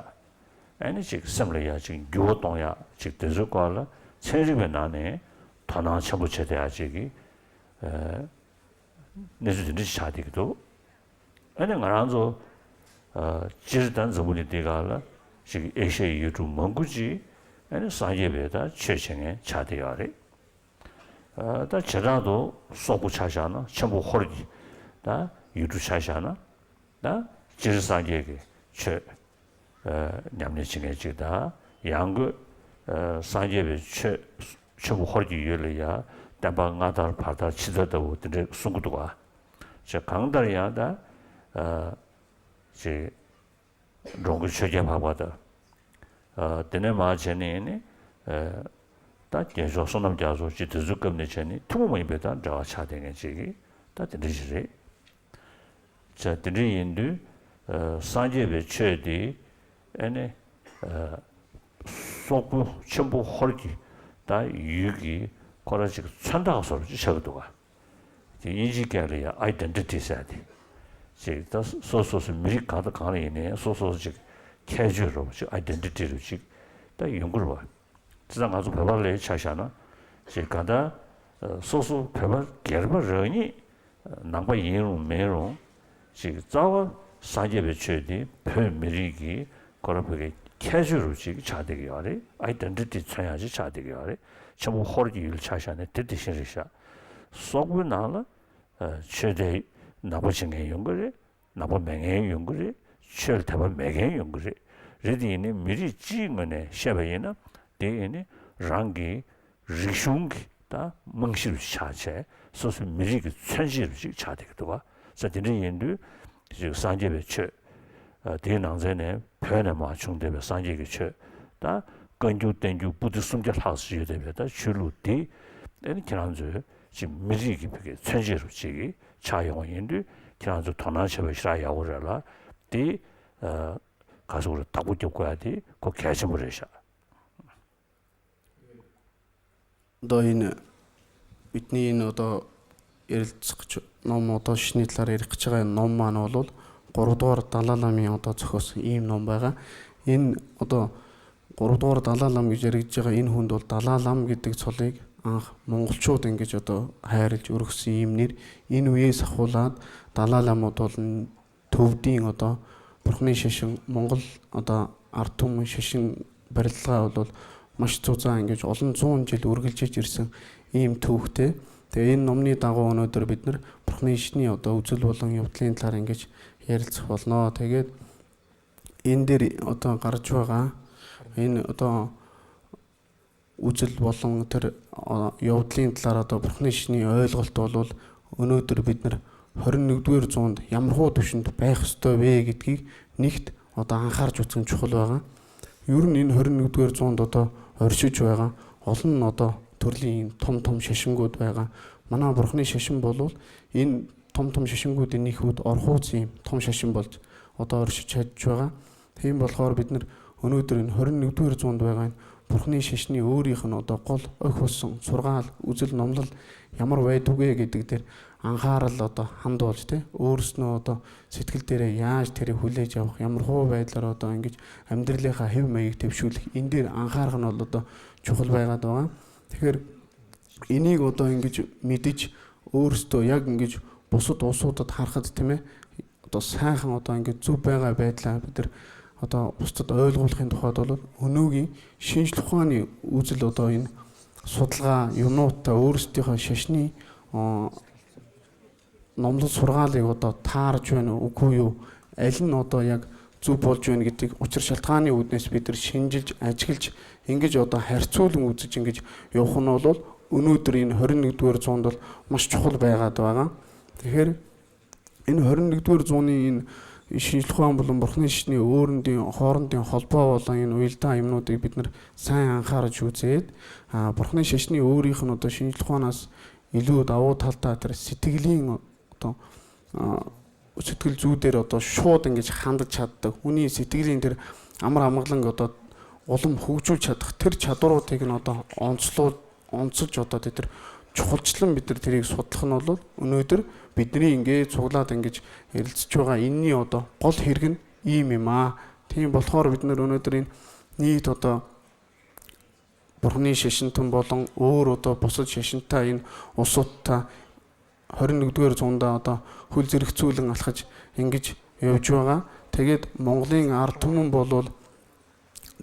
ཨ་ནི་ཅིག་སེམས་ལ་ཡ་ཅིག་འགྱུར་བ་གཏོང་ཡག་ཅིག་དེ་ཚོའི་སྐོར་ལ་ཚན་རིག་པའི་ནང་ནས་དོ་སྣང་ཆེན་པོ་བྱེད་བསྡད་ཡག་ཅིག་གི་ཨ་གནས་ཚུལ་དེ་འདྲ་ཞིག་ཆགས་བསྡད་ཀྱི་འདུག་ཨ་ནི་ང་རང་ཚོ་ཨ་སྤྱིར་ད་འཛམ་བུ་གླིང་འདི་སྒང་ལ་ཅིག་ཨེ་ཤ་ཡའི་ཡུལ་གྲུ་མང་པོ་ཅིག་ཨ་ནི་སངས་རྒྱས་པའི་ད་ཆོས་བྱེད་མཁན་ཆགས་བསྡད་ཡོད་རེད། ཨ་ད་བྱེ་བྲག་ཏུ་སོག་པོ་ཆ་བཞག་ན་ཆེན་པོ་ཧོར་གྱི་ད་ཡུལ་གྲུ་ཆ་བཞག་ན་ད་སྤྱིར་སངས་རྒྱས་ཀྱི་ཆོས་ཨ་ཉམས་ལེན་བྱེད་མཁན་ཅིག་དང་ཡང་སྒོས་ཨ་སངས་རྒྱས་པའི་ཆོས་ཆེན་པོ་ཧོར་གྱི་ཡུལ་ལ་ཡང་བསྟན་པ་སྔ་དར་བར་དར་ཕྱི་དར་ལྟ་བུ་དེ་འདྲ་གསུང་གི་འདུག་ག་ཅེས་གང་ལྟར་ཡང་ད་ཨ་ཅིག་འགྲོ་མགོན་ཆོས་རྒྱལ་འཕགས་པ་དང་། ཨ་དེ་ནས་མར་བྱས་ནས་ནི་ཨ་ད་རྒྱལ་མཆོག་བསོད་ནམས་རྒྱ་མཚོ་ཅིག་དེ་ཚོའི་སྐབས་ནས་བྱས་ནས་ཐུན་མོང་མ་ཡིན་པའི་ད་འབྲེལ་བ་ཆགས་བསྡད་མཁན་ཅིག་གི་ད་དེ་འདྲ་ཞིག་རེད། ཅེས་དེ་འདྲ་ཡིན་དུས་ཨ་སངས་རྒྱས་པའི་ཆོས་དེ་ཨ་ནི་ཨ་སོག་པོ་ཆེན་པོ་ཧོར་གྱི་ད་ཡུལ་གྱི་ཁོ་རང་ཅིག་མཚོན་རྟགས་བཟོ་འདྲ་ཅིག་ཆགས་ཀྱི་འདུག་ག་དེ་དབྱིན་ཇིའི་སྐད་ལ་ཡང་ཨའི་ཌེན་ཊི་ཊི་ཟེར་ཏེ། ཅིག་ད་སོ་སོ་སོ་མི་རིགས་གང་དང་གང་ལ་ཡིན་ནའི་སོ་སོ་ཅིག་ཁྱད་ཆོས་རེད་པ་ཅིག་ཨའི་ཌེན་ཊི་ཊི་རེད་པ་ཅིག་ད་ཡོང་གི་རེད་པ། དེ་ད་ང་ཚོ་བོད་པ་ལ་ཆ་བཞག་ན་ཅིག་ག་ད་སོ་སོ་བོད་པ་སྒེར་པ་རང་ཉིད་ནང་པ་ཡིན་རུང་མིན་རུང་ཅིག་རྩ་བ་སངས་རྒྱས་པའི་ཆོས་དེ་བོད་མི་རིགས་ཀྱི་ཁོ་རང་བོད་ཀྱི་ཁྱད་ཆོས་རེད་པ་ཅིག་ཆགས་བསྡད་ཀྱི་ཡོད་རེད། ཨའི་ཌེན་ཊི་ཊི་མཚོན་ཡག་ཅིག་ཆགས་བསྡད་ཀྱི་ཡོད་རེད། ཆེན་པོ་ཧོར་གྱི་ཡུལ་ཆ་བཞག་ནས་དེ་དེ་བཞིན་རེད་ཤག་སོག་པོའི་ནང་ལ་ཨ་ཆོས་དད་ནག་པོ་བྱེད་མཁན་ཡོང་གི་རེད། ནག་པོ་མེད་མཁན་ཡོང་གི་རེད། ཆོས་ལ་དད་པ་མེད་མཁན་ཡོང་གི་རེད། རེད་དེ་ཡིན་ནའི་མི་རིགས་སྤྱིའི་ངོས་ནས་བཤད་པ་ཡིན་ན་དེ་ཡིན་ནའི་རང་གི་རིག་གཞུང་གི་ད་རྨང་གཞི་རུ་ཆགས་བྱས་སོ་སོའི་མི་རིགས་ཀྱི་མཚོན་བྱེད་རུ་ཅིག་ཆགས་བསྡད་ཀྱི་འདུག་ག་ས་དེ་འདྲ་ཡིན་དུས་ཅིག་སངས་རྒྱས་པའི་ཆོས་ཨ་དེའི་ནང་ཚན་ནས་བོད་ནས་མར་བྱུང་བསྡད་པའི་སངས་རྒྱས་ཀྱི་ཆོས་ད་བཀའ་འགྱུར་བསྟན་འགྱུར་པོ་ཏི་སུམ་བརྒྱ་ལྷག་ཙམ་ཡོད་བསྡད་པའི་ད་ཆོས་ལུགས་འདི་ཨ་ནི་ཁྱེད་རང་ཚོའི་ཅིག་མི་རིགས་ཀྱི་བོད་ཀྱི་མཚོན་བྱེད་རུ་ཅིག་གི་ཆགས་ཡོང་བ་ཡིན་དུས་ཁྱེད་རང་ཚོས་དོ་སྣང་བྱས་པ་ཞེ་དྲག་ཡག་པོ་རེད་ལ། དེ་ཨ་ག་ཟེར་དགོས་རེད། བདག་པོ་རྒྱབ་དགོས་ཡ་དེ་ཁོ་གལ་ཆེན་པོ་རེད་ཤག་ད་ཡིན་ཨུཏ་ནི་ཡིན་ནོ་ད་ཨེ་རིལ་ཚགས་ཆུ་ནོ་མོ་ད་ཤི་ནི་ལྷ་རེ་རིག་ཆག་ཡ་ནོ་མ་ནོ་ལོལ་གོ་རུ་དོར་ད་ལ་ལམ་ཡང་ད་ཚོ་ཁོ་སི་ཡིན་ནོ་བ་ག་ཡིན་ཨོ་ད་གོ་རུ་དོར་ད་ལ་ལམ་གི་ཅི་རིག་ཆག་ཡིན་ཧུན་དོལ་ད་ལ་ལམ་གི་ཏིག་ཚོ་ལེགས། ཨ་མོང་གོལ་ཕྱོགས་དེ་འགའ་ཅིག་ད་ཧ་རལ་གྱི་རུག་སི་ཡིམ་ནིར་ཨིན་ཝེ་ས་ཧོ་ལ་ད་ལ་ལ་མོ་དོ་ཐུབ་དིང་ཨོ་ད་པུར་ནི་ཤེ་ཤིང་མོང་གོལ་ཨོ་ད་ཨར་ཐུང་ཤེ་ཤིང་བར་ལ་ཨོ་ད་མ་ཤི་ཚོ་ཙ་ཨིན་གྱི་ཨོ་ལན་ཙོང་ཅིལ་ཨུར་གལ་ཅི་ཅིར་སང་ཨིམ་ཐུག་སྟེ། དེ་ཨིན་ནོམ་ནི་ད་གོ་ཨོ་ནོ་དར་བིད་ནར་པུར་ནི་ཤི་ནི་ཨོ་ད་ཨུ་ཙུལ་བོ་ལང་ཡོབ་ལེན་ཐ་ར་ཨིན་གྱི་ཡར་ཚ་བོ་ལ་ནོ་དེ་གེ་ཨིན་དེ་རི་ཨོ་ད་གར་ཆོ་ག་ཨིན་ཨོ་ད། ཨུ་ཙུལ་བོ་ལང་དེར་ཡོབ་ལེན་ལ་ར་ད་པུར་ནི་ཤི་ནི་ཨོལ་གོལ་ཏོ་ལོལ་ཨུ་ནོ་དར་བིད་ནར་ཧོར་ནུག་དུར་ཙོང་ཡམ་ཧོ་དུ་ཤུན་དུ་བེག་སྟོ་བེ་གི་ཏིག་ནིག་ཨོ་ད་ཨང་ཧར་ཅོ་ཚང་ཆོག་ལོ་ག་ཡུར་ནིན་ཧོར་ནུག་དུར་ཙོང་དོ་ད་ཧོར་ཤུ་ཆོ་ག་ཨོ་ལན་ཨོ་ད་དུར་ལི་ཡིན་ཐོམ་ཐོམ་ཤེ་ཤིང་གོ་དོ་ག་མ་ན་པུར་ནི་ཤེ་ཤིང་བོ་ལོལ་ཡིན་ཐོམ་ཐོམ་ཤེ་ཤིང་གོ་དེ་ནིག་ཧུད་ཨོར་ཧོ་ཚིམ་ཐོམ་ཤེ་ཤིང་བོལ་ཨོ་ད་ཧོར་ཤུ་ཆ་ཆོ་ག་དེ་ཡིན་པ་ལྷོར་བིད་ནར་ཨུ་ནུ་དུ་རིན་ཧོར་ནུག་ཏུ་རི་ཙོང་དུ་བའི་གང་པུར་ནི་ཤེ་ཤི་ནི་ཨུ་རི་ཁ་ནོ་ད་ཀོལ་ཨ་ཁོ་སང་ཚོར་ག་ཨུ་ཙིལ་ནོམ་ལ་ཡ་མར་བའི་དུ་གེ་གི་དུག་དེར་ཨང་ཁ་ར་ལ་ད་ཧན་དོལ་ཏེ་ཨུར་སི་ནོ་ད་སི་ཐིལ་དེ་རེ་ཡ་ཞི་དེ་རེ་ཧུ་ལེ་ཅ་བ་ཡ་མར་ཧོ་བའི་ལ་རོ་ད་ཨང་གི་ཨམ་དིར་ལེ་ཁ་ཧེབ་མ་ཡིག་དེབ་ཤུལ་ཨིན་དིར་ཨང་ཁ་ར་ཁ་ནོ་ལ་ད་ཆུ་ཧུལ་བའི་ག་ད་བ་དེ་ཁེར། ཨི་ནི་གོ་ཏོ་ཨིན་གྱི་མི་ཏི་ཅི་ཨུར་སྟོ་ཡག་ཨིན་གྱི་བོ་སོ་ཏོ་སོ་ཏོ་ཐར་ཁ་ཏི་ཏི་མེ་ཏོ་ས་ཁང་ཏོ་ཨིན་གྱི་ཙུ་པེ་ག་བེད་ལ་བི་ཏིར་ཏོ་ཨུ་སྟོ་ཨོལ་གོལ་ཁན་ཏོ་ཁ་ཏོ་ལོ་ཨུ་ནུ་གི་ཤིན་ལྷོ་ནི་ཨུ་ཙི་ལོ་ཏོ་ཨིན་སོ་ཏ་ཡུམ་ནོ་ཏ་ཨུར་སྟི་ཁ་ཤེ་ཤི་ནི་ནོམ་ལོ་ཚོར་ག་ལེ་གོ་ཏོ་ཐར་ཅོན་ཨུ་ཁུ་ཡུ་ཨེ་ལི་ནོ་ཏོ་ཡག་ཙུ་པོལ་ཅོན་གྱི་ཏིག་ཨོ་ཅིར་ཤལ་ཐ་ནི་ཨུ་ཏེ་སྤི་ཏིར་ཤིན་ཇིལ་ཨ་ཅིག་ལ་ཨིན་གྱི་ཇོ་ཏོ་ཧེར་ཚུལ་ཨུ་ཙི་ཅིན་གྱི་ཡོ་ཁོ་ནོ་ལོ་ཨུ་ནུ་ཏིར་ཨིན་ཧོར་ནུག་ཏུ་ཧོར་ཚོང་དོལ་མ་ཤོག་ལ་བའི་ག་ཏོ་ག་དེ་ཧེར། ཨིན་ཧོར་ནུག་ཏུ་ཧོར་ཚོང་ནི་ཨིན་ཤིན་ལྷོ་བམ་བུ་ལ་འབོར་ནི་ཤི་ནི་ཨོ་རིན་ཏིན་ཧོ་རིན་ཏིན་ཧོལ་པ་བ་ལ་ཨིན་ཨུལ་ཏ་ཡིམ་ནོ་ཏེ་བིད་ནར་ས་ཡང་ཁ་ར་ཆུ་ཚེད་ཨ་འབོར་ནི་ཤི་ནི་ཨོ་རི་ཁ་ནོ་ཏོ་ཤིན་ལྷོ་ནས་ཨི་ལུ་ད་འོ་ཐལ་ཏ་ཏེར་སི་ཏིག་ལིང་ཏོ། སི་ཏིག་ལ་ཙུ་ཏེར་ཏོ་ཤོ་ཏེང་གི་ཧན་ད་ཆད་ཏ་ཧུ་ནི་སི་ཏིག་ལིང་ཏེར་ཨ་མར་ཨ་མག་ལང་གི་ཏོ་ཨོ་ལམ་ཧུག་ཅུ་ཆད་ཏ་ཏེར་ཆད་ཏོ་རོ་ཏེ་གི་ནོ་ཏོ་ཨོན་ཚུ་ལོ་ཨོན་ཚུ་ཅོ་ཏོ་ཏེ་ཏེར་ཆོག་ཅི་ལམ་བི་ཏེར་ཏེ་རིག་སོ་ཏ་ནོ་ལོ་ཨུ་ནུ་ཏེར་བི་ཏེ་རི་ཨིན་གེ་ཚོག་ལ་ཏེང་གི་ཨེ་ལ་ཙི་ཅོ་ག་ཨིན་ནི་ཨོ་ཏོ་ཀོལ་ཧིར་གིན་ཨི་མི་མ་ཏེ་ཨིན་པ་ལྷོར་བི་ཏེ་ནི་རོ་ནི་ཏེ་རིན་ནི་ཏོ་ཏོ། པུར་ནི་ཤེ་ཤིན་ཐུམ་བོ་ལང་ཨོ་རོ་ཏོ་བོ་སོ་ཤེ་ཤིན་ཐ་ཨིན་ཨོ་སོ་ཐ། ཧོར་ནུག་ཏུ་ཧོར་ཚོང་ད་ཏོ་ཧུལ་ཙིར་ཁ་ཚུ་ལང་ཨ་ལ་ཁ་ཅི་ཨིན་གྱི་ཡོ་ཅོ་ག་དེ་གེ་མོང་གླིང་ཨར་ཐུ་མུ་བོ་ལོལ་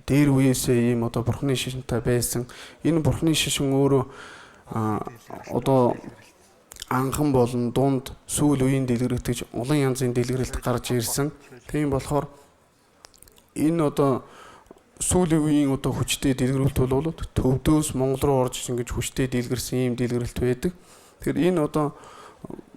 དེར་བི་སེ་ཡི་མོ་ཏོ་པུར་ནི་ཤེ་ཤིན་ཐ་བེ་སིང་ཨིན་པུར་ནི་ཤེ་ཤིན་ཨོ་རོ་ཨོ་ཏོ་ཨང་ཁམ་བོ་ལང་དོན་སུ་ལུ་ཨིན་དེ་ལིག་རི་ཏི་ཅི་ཨོ་ལང་ཡང་ཙིན་དེ་ལིག་རི་ཏི་ཀར་ཅིར་སང་ཏེ་ཨིན་པ་ལྷོར། ཨིན་ནོ་ཏོ་སུ་ལི་ཝི་ཨིན་ཨོ་ཏོ་ཧུ་ཆི་ཏེ་དིལ་གྲུབ་ཐོ་ལོ་ལོ་ཐུབ་ཏུས་མོང་གོལ་རོ་ཨོར་ཅི་ཅིང་གི་ཧུ་ཆི་ཏེ་དིལ་གྲུབ་སིན་དིལ་གྲུབ་ཐོ་ཡེ་ཏིག་དེར་ཨིན་ཨོ་ཏོ་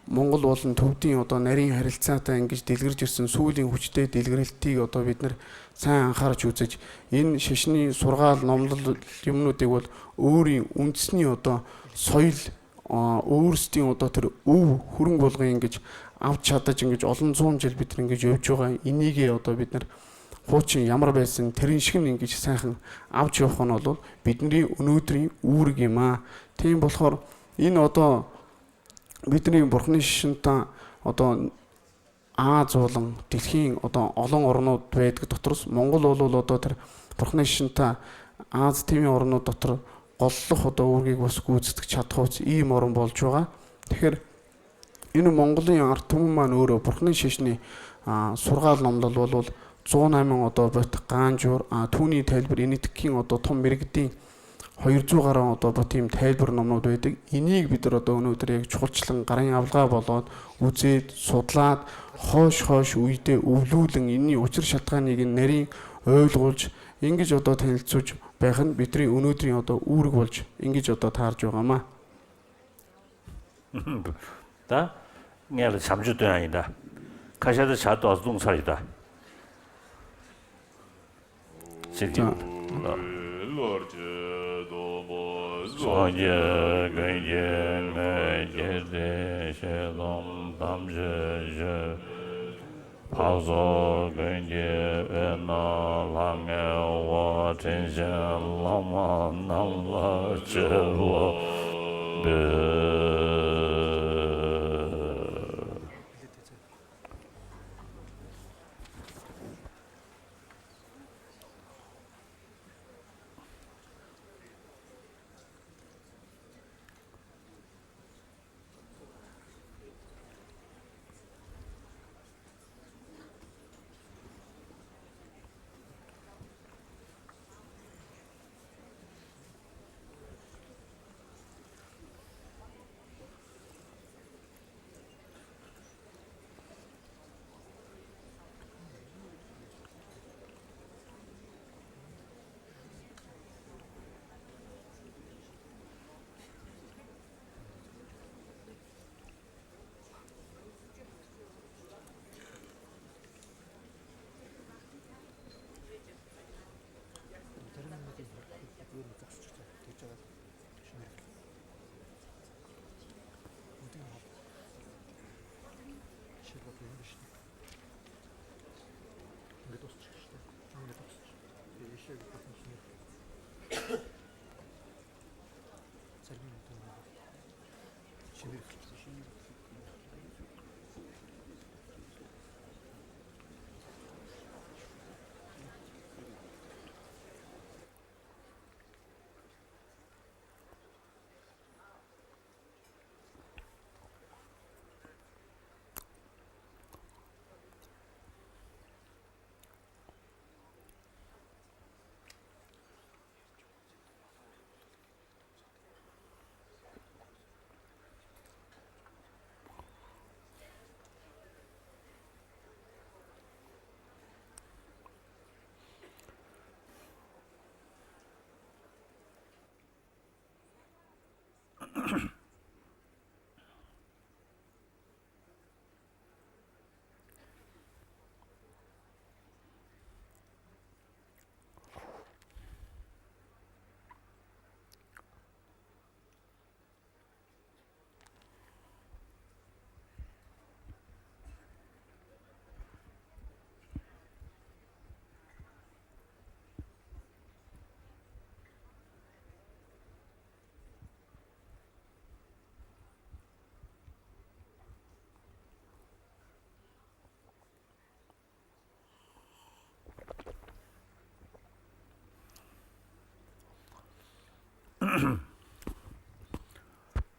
མོང་གོལ་ཨོ་ལན་ཐུབ་ཏིང་ཨོ་ཏོ་ནེ་རིང་ཧ་རིལ་ཚ་ཏ་ཨིན་གི་དིལ་གྲུབ་ཅིར་སིན་སུ་ལི་ཧུ་ཆི་ཏེ་དིལ་གྲུབ་ཏིག་ཨོ་ཏོ་བིད་ནར་ཚ་ཡང་ཁར་ཆུ་ཚེ་ཅི་ཨིན་ཤེ་ཤི་ནི་སོར་ག་ནོམ་ལ་ལ་ཡུམ་ནུ་ཏེ་བོལ་ཨུ་རི་ཨུན་ཚི་ནི་ཨོ་ཏོ་སོ་ཡིལ། ཨུར་སྟེང་འོ་ད་དེར་ཨུ་ཧུ་རུང་གོ་ལག་ཡིན་གྱི་ཨབ་ཆ་ད་ཅིང་གི་ཨོ་ལན་ཚོང་བྱེད་པའི་དེ་རིང་གི་ཡོབ་ཆོག་ཡིན་ནི་གི་འོ་ད་བིད་ནར་ཧོ་ཆིན་ཡ་མར་བས་སིན་དེ་རིང་ཤིག་ནིང་གི་ཆི་སན་ཧང་ཨབ་ཆོག་ཧོ་ནོ་ལོ་བིད་ནི་ཨུ་ནུ་དེ་རིང་ཨུ་རི་གི་མ་དེ་ཡིན་པོ་ལྷོར་ཡིན་འོ་ད་བིད་ནི་འབོར་ནི་ཤིན་ཏང་འོ་ད། ཨ་ཛོ་ལང་དེ་ཤིང་འོ་དང་ཨོ་ལང་ཨོར་ནོ་བེད་ཀི་ཏོ་ཏོར་མོང་གོ་ལོ་ལོ་ལོ་ཏོ་ཐར་པར་ནེ་ཤིན་ཏ་ཨ་ཛི་ཐེ་མི་ཨོར་ནོ་ཏོ་ཏོར་གོ་ལོ་ཧོ་ཏོ་ཨུར་གི་གོ་སྐུ་ཚིག་ཆ་ཐོ་ཚི་ཨི་མོ་རོ་བོལ་ཆོ་ག་ཐེར། ཨིན་ནུ་མོང་གོ་ལི་ཡང་ཨར་ཐུ་མ་ནོ་རོ་པར་ནེ་ཤེ་ཤི་ནི་ཨ་སོར་ག་ལམ་ལ་ལོ་ལོ་ཙོ་ན་མེ་ཨོ་ཏོ་བེད་ཀ་ཇོར་ཨ་ཐུ་ནི་ཐེལ་པར་ཨི་ནི་ཐི་ཁིང་ཨོ་ཏོ་ཐོམ་མི་རིག་ཏིང་། ཧོ་ཡུར་ཙུ་ག་རང་ཏོ་པ་ཐིམ་ཐལ་པར་ནོ་ནོ་དོ་ཏེ་ཨི་ནིག་བི་ཏོ་ར་ཏོ་ནོ་ཏེ་རེ་ཆོག་ཆི་ལང་ག་རང་ཨབ་ལ་བ་ལོ་ཨུ་ཙེ་སོ་ཏ་ལ་ཧོ་ཤ་ཧོ་ཤ་ཨུ་ཡི་ཏེ་ཨུ་ལུ་ལང་ཨི་ནི་ཨོ་ཅིར་ཤ་ཏ་ནི་གི་ནེ་རིང་ཨོ་ལོ་ཅི་ཨིན་གི་ཇོ་ཏོ་ཐེན་ཚུ་ཅི་བེ་ཁན་བི་ཏྲི་ཨུ་ནུ་ཏྲི་ཨོ་ཏོ་ཨུ་རུ་གོལ་ཅི་ཨིན་གི་ཇོ་ཏོ་ཐར་ཅོ་ག་མ། ད་ངས་ལ་བྱམས་ཆུ་སྟོན་ཡ་ཡིན་ད། ཁ་ཤས་ད་བྱ་ཏོག་བརྡུངས་ཚར་ཡིན་ད། ཅིག་ཅིག་ལ། སངས་རྒྱས་ཀུན་གྱི་ངོས་ཀྱི་དེ་ཤེས་དང་ཐམས་ཅད་ཞི། འཕགས་ཚོགས་ཀུན་གྱི་དབུས་ན་ལྷང་ངེ་བ། དྲིན་ཅན་བླ་མ་རྣམས་ལ་སྤྱི་བོར་འབུལ།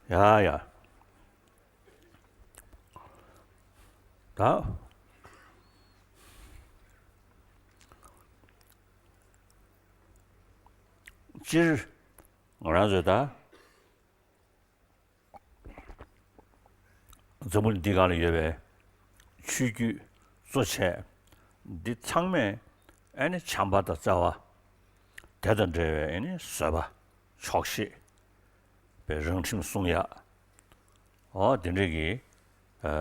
ཡ་ཡ། ད། སྤྱིར་ང་རང་ཚོས་ད། འཛམ་བུ་གླིང་འདི་སྒང་ལ་ཡོད་པའི་ཆོས་བརྒྱུད་གཙོ་ཆེ་འདི་ཚང་མས་ཨ་ནི་བྱམས་པ་དང་བརྩེ་བ། དེ་དང་འབྲེལ་བའི་ཨ་ནི་བཟོད་པ། ཆོག་ཤེས། པའི་རང་ཁྲིམས་སྲུང་ཡག་འོ་དེ་འདྲས་ཀྱི་ཨ་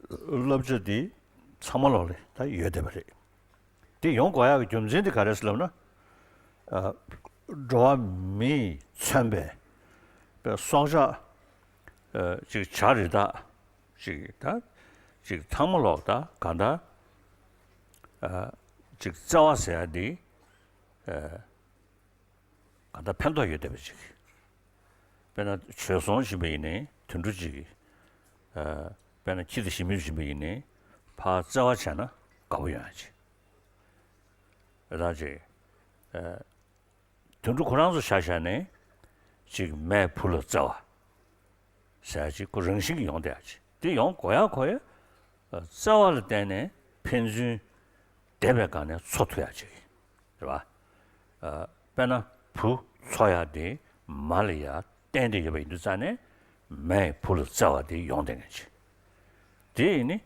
བསླབ་བྱ་འདི་ཚང་མ་ལོག་ལ་ད་ཡོད་བསྡད་པ་རེད། དེ་ཡོང་དགོས་ཡག་གི་རྒྱུ་མཚན་དེ་ག་རེ་ཟེར་ལབ་ན། ཨ་འགྲོ་བ་མིས་མཚོན་པའི་པའི་སྲོག་ཆགས་ཨ་ཅིག་བྱ་རི་དྭགས་ཅིག་ད་ཅིག་ཚང་མ་ལོག་ད་གང་ལྟར་ཨ་ཅིག་བརྩེ་བ་ཟེར་ཡག་འདི་ཨ་གང་ལྟར་ཕན་ཐོགས་ཡོད་བསྡད་པ་ཅིག་དཔེར་ན་བྱོལ་སོང་ཕྱིན་པ་ཡིན་ནའི་དུད་འགྲོ་གཅིག་གིས། ཨ་དཔེར་ན་ཁྱི་དང་ཞི་མི་ཕྱིན་པ་ཡིན་ནའི་ཕར་བརྩེ་བ་བྱས་ན་དགའ་པོ་ཡོང་ཡག་ཅིག་རེད་ད་ཅིག་ཨ་དུད་འགྲོ་ཁོ་རང་ཚོ་ཆ་བཞག་ནས་ཅིག་མས་བུ་ལ་བརྩེ་བ་ཟེར་ཡག་ཅིག་ཁོ་རང་བཞིན་གྱིས་ཡོང་བསྡད་ཡག་ཅིག་དེ་ཡོང་དགོས་ཡག་ཁོ་ཡ་བརྩེ་བ་ལ་བརྟེན་ནས་ཕན་ཚུན་བདེ་བའི་སྒང་ནས་འཚོ་ཐུབ་ཡག་ཅིག་རེད་བ། ཨ་དཔེར་ན་བུ་འཚོ་ཡག་དེ་མ་ལ་ཡ་བརྟེན་ཏེ་ཡོད་པ་ཡིན་དུས་ཙང་ནས་མས་བུ་ལ་བརྩེ་བ་དེ་ཡོང་བསྡད་མཁན་ཅིག་དེ་ཡིན་ནི་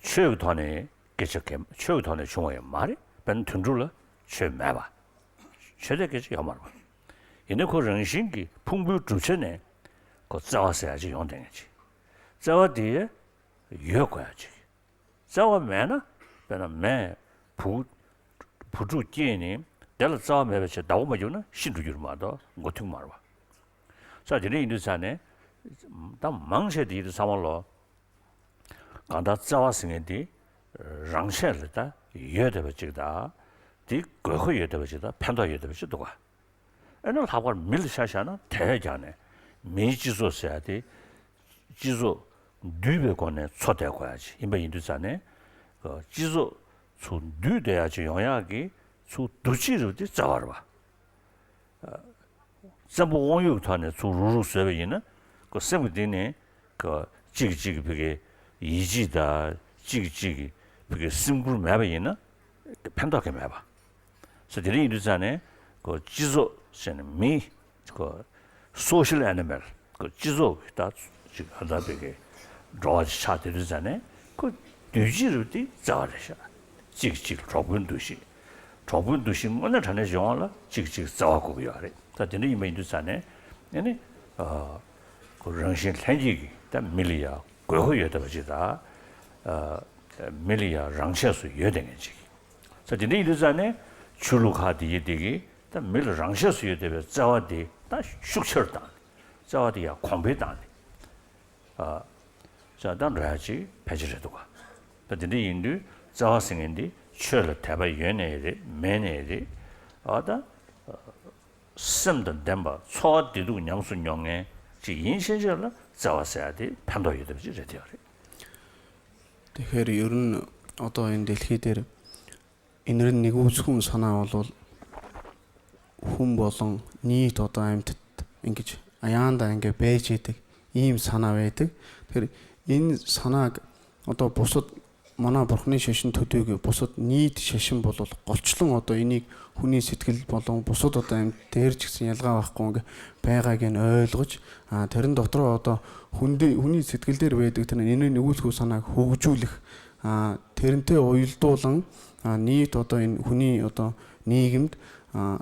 ཆོས་ཀྱི་ཐོག་ནས་སྐད་ཆ་གལ་ཆོས་ཀྱི་ཐོག་ནས་བྱུང་བ་ཡང་མ་རེད། དཔེར་ན་དུད་འགྲོ་ལ་ཆོས་མེད་པ། ཆོས་དད་སྐད་ཆ་ཡོད་མ་རེད་པ། ཡིན་ནའི་ཁོ་རང་བཞིན་གྱིས་ཕུང་པོའི་གྲུབ་ཆ་ནས་ཁོ་བརྩེ་བ་ཟེར་ཡག་ཅིག་ཡོང་བསྡད་མཁན་ཅིག་བརྩེ་བ་དེ་ཡོད་དགོས་ཡག་ཅིག་བརྩེ་བ་མེད་ན་དཔེར་ན་མས་བུ་བུ་ཕྲུག་སྐྱེས་ནས་དེ་ལ་བརྩེ་བ་མེད་པའི་ཕྱིར་བདག་པོ་མ་གྱུར་ན་ཤི་འགྲོ་རྒྱུ་རེད་མ་གཏོགས་མགོ་ཐུག་མ་རེད་པ། ས་དེ་འདྲ་ཡིན་དུས་ཙང་ནས་ད་མང་ཆེ་དེ་ཡིན་དུས་ཚང་མ་ལོ། གང་ལྟར་བརྩེ་བ་ཟེར་མཁན་དེ་རང་ཆས་ལ་ད་ཡོད་བསྡད་པ་ཅིག་དང་། དེ་དགོས་མཁོ་ཡོད་བསྡད་པ་ཅིག་དང་ཕན་ཐོགས་ཡོད་བསྡད་པ་ཅིག་འདུག་ག་ཨ་ནི་ལྷག་པར་མི་ལ་ཆ་བཞག་ན་དེ་བས་ཀྱང་ནས་མིའི་སྤྱི་ཚོགས་ཟེར་ཡག་དེ་སྤྱི་ཚོགས་འདུས་པའི་སྒོ་ནས་འཚོ་བསྡད་དགོས་ཡག་ཅིག་ཡིན་པ་ཡིན་དུས་ཙང་ནས་སྤྱི་ཚོགས་ཚུར་འདུས་བསྡད་ཡག་ཅིག་ཡོང་ཡག་གི་ཚུར་འདུ་བྱེད་རུ་དེ་བརྩེ་བ་རེད་པ། བཙན་པོ་དབང་ཡོད་ཀྱི་ཐོག་ནས་ཚུར་རུག་རུག་བཟོས་པ་ཡིན་ན་ཁོ་སེམས་ཀྱི་གཏིང་ནས་ཁོ་གཅིག་གིས་གཅིག་གི་བུ་གའི་ཡིད་ཆེས་དང་གཅིག་གིས་གཅིག་གི་བུ་གའི་སེམས་ཁུར་མེད་པ་ཡིན་ན་ཕན་ཐོགས་ཀྱི་མེད་པ། ས་དེ་འདྲ་ཡིན་དུས་ཙང་ནས་ཁོ་སྤྱི་ཚོགས་ཟེར་ནས་མི་ཁོ་སོ་ཤལ་ཨེ་ནི་མལ་ཁོ་སྤྱི་ཚོགས་ཀྱི་ད་ཅིག་ཨ་ད་བུ་གའི་འགྲོ་བ་ཅིག་ཆགས་བསྡད་དུས་ཙང་ནས་ཁོ་འདུ་བྱེད་རུ་དེ་བརྩེ་བ་རེད་ཤག་གཅིག་གིས་གཅིག་གྲོགས་པོའི་འདུ་ཤེས། གྲོགས་པོའི་འདུ་ཤེས་དངོས་གནས་དྲང་གནས་ཡོང་བ་ལ་གཅིག་གིས་གཅིག་བརྩེ་བ་དགོས་ཀྱི་ཡོད་རེད། ད་དེ་འདྲ་ཡིན་པ་ཡིན་དུས་ཙང་ནས་ཨ་ནི་ཨ་ཁོ་རང་བཞིན་ལྷན་སྐྱེས་ཀྱི་ད་མི་ལ་ཡ་དགོས་མཁོ་ཡོད་བསྡད་པ་ཅིག་དང་། ཨ་མི་ལ་ཡ་རང་ཆས་སུ་ཡོད་བསྡད་མཁན་ཅིག་ད་དེ་འདྲ་ཡིན་དུས་ཙང་ནས་ཆོས་ལུགས་ཁག་དེ་ཡི་དེ་གིས་ད་མི་ལ་རང་ཆས་སུ་ཡོད་བསྡད་པའི་བརྩེ་བ་དེ་ད་ཤུགས་ཆེ་རུ་བཏང་ནས་བརྩེ་བ་དེ་ཡ་གོང་འཕེལ་བཏང་ནས། ཨ་ཅག་ད་འགྲོ་ཡག་ཅིག་ཕལ་ཆེར་རེད་འདུག་ག་ད་དེ་འདྲ་ཡིན་དུས་བརྩེ་བ་ཟེར་མཁན་འདི་ཆོས་ལ་དད་པ་ཡོད་ནའི་རེད་མེད་ནའི་རེད། ཨ་ད་སེམས་དང་ལྡན་པ་འཚོ་བ་བདེ་སྡུག་ཉམས་སུ་མྱོང་མཁན་ཅིག་ཡིན་ཕྱིན་ཆད་ལ་བརྩེ་བ་ཟེར་ཡ་དེ་ཕན་ཐོགས་ཡོད་བསྡད་པ་ཅིག་རེད་དེ་ཡོད་རེད། དེ་ཁེར་ཡུན་ཨོ་ཏོ་ཡིན་དེ་ལྷེ་དེར། ཨིན་རིན་ནི་གུ་ཚུན་ས་ན་བ་ལོ། ཧུམ་བོ་ལོང་ནི་ཏོ་ཏོ་ཨེམ་ཐིད་ཨིན་གི་ཨ་ཡང་ད་ཨིན་གི་བེ་ཅེ་ཏིག་ཨིམ་ས་ན་བེ་ཏིག་དེར་ཨིན་ས་ན་ཨོ་ཏོ་བོ་སོད་མོ་ན་བོར་ནི་ཤེ་ཤིན་ཐུ་ཐུ་གི་བོ་སོད་ནི་ཏི་ཤེ་ཤིན་བོ་ལོ་ལ་ཀོལ་ཆུ་ལོང་ཨོ་ཏོ་ཨིན་ནི་ཧུ་ནི་སི་ཏི་གིལ་བོ་ལོང་བོ་སོད་ཨོ་ཏོ་ཨེམ་དེར་ཅིག་སི་ཡལ་ག་བ་ཀོང་གི་བེ་ག་གི་ཨོ་ལོག་ཅི་ཨ་དེར་དོ་ཏོ་ཨོ་ཏོ་ཧུན་དི་ཧུ་ནི་སི་ཏི་གིལ་དེར་བེ་ཏིག་དེར་ཨིན་རིན་ནི་གུ་ཚུན་ས་ན་ཧུག་ཅུ་ལིག་ཨ་དེར་ཏེ་ཨོ་ཡུལ་ཏོ་ལང་ཨ་ནི་ཏོ་ཏོ་ཨིན་ཧུ་ནི་ཨོ་ཏོ་ནི་གིམ་ཨ་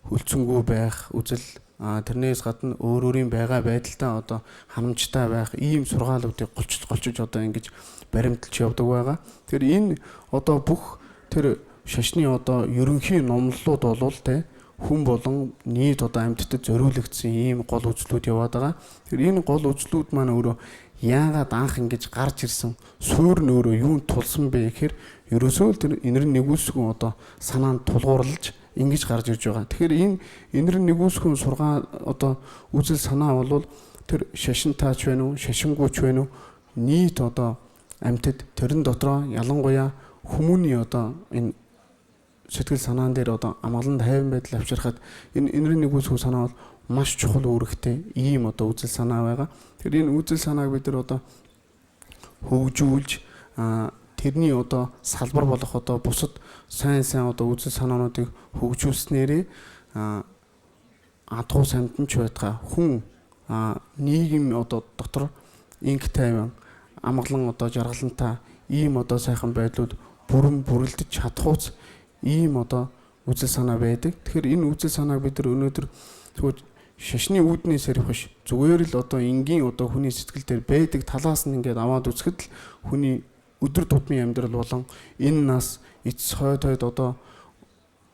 ཧུལ་ཚུང་གུ་བེག་ཨུ་ཙིལ་ཨ་དེར་ནེ་སྐད་ཏན་ཨོ་རུ་རིན་བེ་ག་བེ་ཏིལ་ཏ་ཨོ་ཏོ་ཧ་ནམ་ཆི་ཏ་བེག་ཨིམ་སུར་ག་ལུ་ཏེ་ཀོལ་ཆུ་ཀོལ་ཆུ་ཅོ་ཏོ་ཨིན་གི་བེ་རིམ་ཏིལ་ཆོབ་ཏོ་བེ་ག་དེར་ཨིན་ཨོ་ཏོ་བུག་དེར་ཤ་ཤི་ནི་ཨོ་ཏོ་ཡུ་རུང་ཁི་ནོམ་ལོ་ཏོ་ལོལ་ཏེ། ཧུམ་བོ་ལང་ནི་ཏོ་ཏོ་ཨེམ་ཐི་ཏི་ཛོ་རུ་ལིག་ཚི་ཨིན་ཀོལ་ཨུ་ཙི་ལུ་ཏེ་བ་ད་ག་དེར་ཨིན་ཀོལ་ཨུ་ཙི་ལུ་མ་ན་ཨུ་རུ་ཡ་ག་དང་ཁིན་གི་ཅི་གར་ཅིར་སང་སུར་ནི་ཨུ་རུ་ཡུང་ཐོལ་སམ་བེ་ཁེར་ཡུ་རུ་སོལ་དེར་ཨིན་རི་ནི་གུ་སུ་ཨོ་ཏོ་ས་ན་ཐོལ་གོར་ལ་ཅི་ཨིན་གི་ཅི་གར་ཅིར་ཅོ་ག་དེར་ཨིན་ཨིན་རི་ནི་གུ་སུ་སོར་ག་ཨོ་ཏོ་ཨུ་ཙི་ས་ན་བ་ལོལ་དེར་ཤ་ཤིན་ཐ་ཆོས་ནུ་ཤ་ཤིན་གོ་ཆོས་ནུ་ནི་ཏོ་ཏོ་ཨེམ་ཐི་ཏི་དེར་དོ་ཏོ་ཡ་ལང་གོ་ཡ་ཧུ་མུ་ནི་ཨོ་ཏོ་ཨིན། སི་ཏི་གིལ་ས་ན་འདི་རོ་དང་ཨ་མ་ལན་ད་ཧེ་བན་བེད་ལབ་ཤར་ཁད་ཨིན་ཨིན་རི་ནི་གུ་ཚུ་ས་ན་མ་ཤ་ཆོག་ལོ་རིག་སྟེ་ཨི་མོ་ཏོ་ཨུ་ཙི་ས་ན་བེ་ག་དེ་རིན་ཨུ་ཙི་ས་ན་བེ་དེ་རོ་དང་ཧུག་ཅུལ་ཨ་དེ་ནི་ཨོ་ཏོ་སལ་བར་བ་ལ་ཧོ་ཏོ་བོ་སོད་སན་སན་ཨོ་ཏོ་ཨུ་ཙི་ས་ན་ནོ་དེ་ཧུག་ཅུ་སི་ནེ་རེ་ཨ། ཨ་ཐོ་སེམས་ཅན་ཆོས་ཐ་ཧུང་ཨ་ནི་གི་མི་ཨོ་ཏོ་ཏོ་ཏོར་ཨིན་ཁི་ཐའི་ཝང་ཨ་མག་ལང་ཨོ་ཏོ་ཇར་ལན་ཐ་ཨི་མོ་ཏོ་སེ་ཁམ་བེ་ལུད་བུ་རུམ་བུ་རིལ་ཏི་ཆ་ཐོ་ཨི་མོ་ཏོ་ཨུ་ཙི་ས་ན་བེ་ཏིག་ཐིར་ཨིན་ཨུ་ཙི་ས་ན་བེ་ཏིར་ཨུ་ནུ་ཏིར་ཐོ་ཤ་ཤ་ནི་ཨུ་ཏི་ནི་སེ་རི་ཧོ་ཤ་ཛུ་ཝེ་རིལ་ཨོ་ཏོ་ཨིན་གིན་ཨོ་ཏོ་ཧུ་ནི་སི་ཏི་གིལ་ཏེར་བེ་ཏིག་ཐ་ལ་སི་ནིང་གེ་ཨ་མ་དུ་ཚིག་ཧུ་ནི་ཨུ་ཏིར་ཏོ་ཏི་མི་ཨེམ་ཏིར་ལོ་ལང་ཨིན་ནས་ཨི་ཚོ་ཐོ་ཏོ་ཏོ།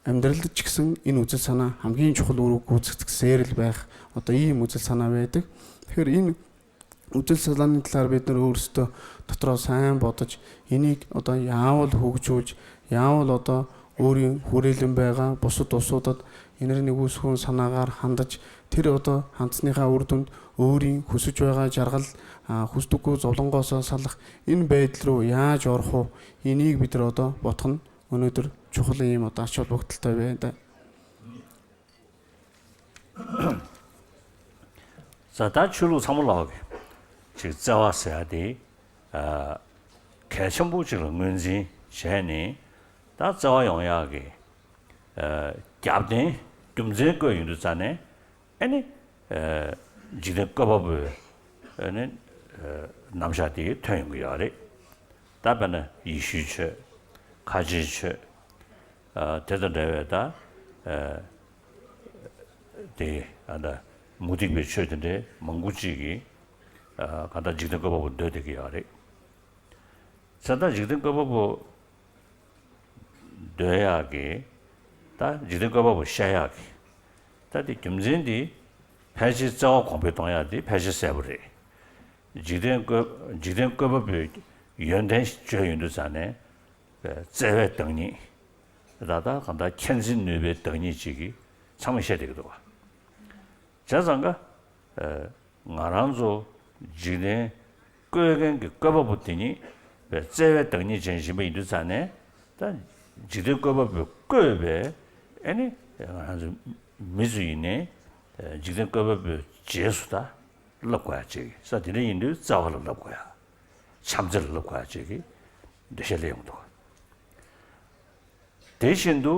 ཨེམ་དར་ལི་ཅིག་སང་ཨིན་ཨུ་ཙི་ས་ན་ཧམ་གིན་ཆོག་ལུ་རུ་གུ་ཚིག་ཚིག་སེ་རིལ་བེག་ཨོ་ཏོ་ཨིན་ཨུ་ཙི་ས་ན་བེ་ཏིག་ཧེར་ཨིན་ཨུ་ཙི་ས་ན་ནི་ཐ་ལར་བེ་ཏིར་ཨུར་སི་ཏོ་ཐ་ཐ་རོ་ས་ཡན་བོ་ཏོ་ཅི་ཨིན་ནི་ཨོ་ཏོ་ཡང་བོ་ལ་ཧུག་ཅུ་ཅི་ཡང་བོ་ལ་ཨོ་ཏོ་ཨུ་རིན་ཧུ་རི་ལིམ་བེ་ག་བོ་སོ་ཏོ་སོ་ཏོ་ཨིན་རི་ནི་གུ་སུ་ས་ན་གར་ཧན་ཏ་ཅི་ཐིར་ཨོ་ཏོ་ཧན་ཙི་ནི་ཁ་ཨུར་ཏུན་ཨུ་རིན་ཧུ་སུ་ཅོ་ག་ཇར་གལ་ཧུ་སུ་ཏུ་གུ་ཛོ་ལོང་གོ་ས་ས་ལག་ཨིན་བེ་ཏིར་རུ་ཡང་ཇོར་ཧོ་ཨིན་ནི་བི་ཏིར་ཨོ་ཏོ་བོ་ཐོན། ཨུ་ནུ་ཏུར་ཆོག་ལེ་ཡིན་མོ་ད་ཆོ་ལོག་ཏི་ལྟ་བས་ད། ས་ད་ཆོས་ལུགས་ཚང་མ་ལོག་གི་ཅིག་བརྩེ་བ་ཟེར་ཡ་དེ་ཨ་གལ་ཆེན་པོ་ཅིག་ལ་ངོས་འཛིན་བྱས་ནས་ད་བརྩེ་བ་ཡོང་ཡག་གི་ཨ་རྒྱབ་རྟེན་རྒྱུ་མཚན་བཀོད་ཡོང་དུས་ཙ་ནས། ཨ་ནི། ཨ་འཇིག་རྟེན་བཀོད་པ་པོའི་ཨ་ནི་ཨ་རྣམ་གཞག་དེ་ཐོན་ཡོང་གི་ཡོད་རེད། ད་དཔེར་ན་ཡེ་ཤུའི་ཆོས། ཁ་ཆེའི་ཆོས། ཨ་དེ་དང་འདྲ་བའི་ད་ཨ་དེ་ཨ་ད་མུ་སྟེགས་པའི་ཆོས་དེ་འདྲའི་མང་པོ་ཅིག་གིས་ཨ་གང་ལྟར་འཇིག་རྟེན་བཀོད་པ་པོ་འདོད་བསྡད་ཀྱི་ཡོད་རེད། ས་ད་འཇིག་རྟེན་བཀོད་པ་པོ་འདོད་ཡག་གི་ད་འཇིག་རྟེན་བཀོད་པ་པོ་བཤད་ཡག་གི་ད་དེ་རྒྱུ་མཚན་འདི་ཕལ་ཆེར་བརྩེ་བ་གོང་འཕེལ་གཏོང་ཡག་འདི་ཕལ་ཆེར་གསལ་པོ་རེད། འཇིག་རྟེན་བཀོད་འཇིག་རྟེན་བཀོད་པ་པོའི་ཡོན་ཏན་བརྗོད་ཡོང་དུས་ཙ་ནས་བརྩེ་བའི་བདག་ཉིད་ད་ལྟ་གང་ལྟར་མཁྱེན་བརྩེ་ནུས་པའི་བདག་ཉིད་ཅིག་གིས་ཚང་མས་བཤད་བསྡད་ཀྱི་འདུག་བ། བྱས་ཙང་ཀ་ང་རང་ཚོ་འཇིག་རྟེན་བཀོད་མཁན་གྱི་བཀོད་པ་པོ་དེ་ཉིད་བརྩེ་བའི་བདག་ཉིད་ཅན་ཡིན་པ་ཡིན་དུས་ཙང་ནས་ད་འཇིག་རྟེན་བཀོད་པ་པོས་བཀོད་པའི་ཨ་ནི་ང་རང་ཚོ་མི་ཚོ་ཡིན་ནའི་འཇིག་རྟེན་བཀོད་པ་པོའི་རྗེས་སུ་ད་བསླབ་དགོས་ཡ་ཅིག་ས་དེ་འདྲ་ཡིན་དུས་བརྩེ་བ་ལ་བསླབ་དགོས་ཡ། བྱམས་བརྩེ་ལ་བསླབ་དགོས་ཡ་ཅིག་གི་འདུ་ཤེས་སླེབས་ཡོང་འདུག་དེ་བཞིན་དུ་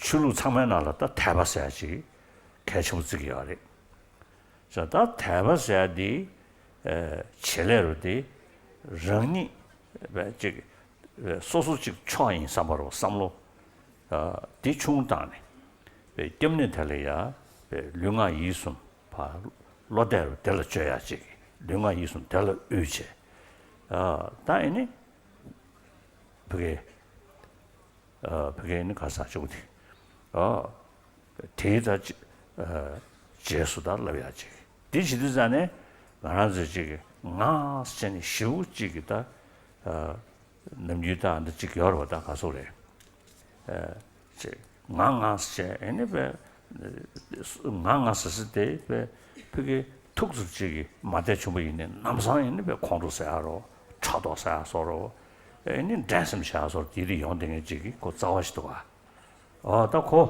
ཆོས་ལུགས་ཚང་མའི་ནང་ལ་ད་དད་པ་ཟེར་ཡ་ཅིག་གལ་ཆེན་པོ་བརྩི་གི་ཡོད་རེད། ད་དད་པ་ཟེར་ཡ་འདི་བྱེད་ལས་རུ་འདི་རང་ཉིད་ཅིག་སོ་སོ་ཅིག་ཆོག་ཡིན་བསམ་པ་རུ་བསམ་བློ་འདི་ཆུང་བཏང་ནས་སྐྱབས་གནས་དེ་ལ་ཡ་ལུས་ངག་ཡིད་གསུམ་བློ་གཏད་རུ་དེ་ལ་བཅོལ་ཡ་ཅིག་ལུས་ངག་ཡིད་གསུམ་དེ་ལ་དབུལ་བྱས་ད་ཨེ་ནི་བུ་གའི་ཨ་བུ་གའི་ནི་ག་ས་ཅུག་དེ། ཨ་དེའི་ད་ཅི་ཨ་རྗེས་སུ་ད་ལབ་ཡ་ཅིག་དེ་བྱེད་དུས་ཙ་ནས་ང་རང་ཚོ་ཅིག་ངག་ཟེར་ནས་ཞེ་པོ་ཅིག་གི་ད་ཨ་ནམ་རྒྱུན་ད་འདི་ཅིག་ཡོད་རེད་བ། ད་ག་སོག་རེད། ཨ་ཅིག་ ང་ང་ཟེར་བྱས་ཨེ་ནི་པས་ང་ང་ཟེར་ཟེར་དེ་པས་ཕ་གི་ཐུག་ཙམ་ཅིག་གིས་མ་བསྡད་བྱུང་བ་ཡིན་ནའི་ལམ་སང་ཨེ་ནི་པས་ཁོང་ཁྲོ་ཟ་ཡ་རོ། ཕྲག་དོག་ཟ་ཡ་སོགས་རོ། ཨེ་ནི་འགྲན་སེམས་བྱ་ཡ་སོགས་དེ་རིགས་ཡོང་བསྡད་མཁན་ཅིག་གི་ཁོ་རྩ་བ་ཞིག་འདུག་ག་ཨོ་ད་ཁོ་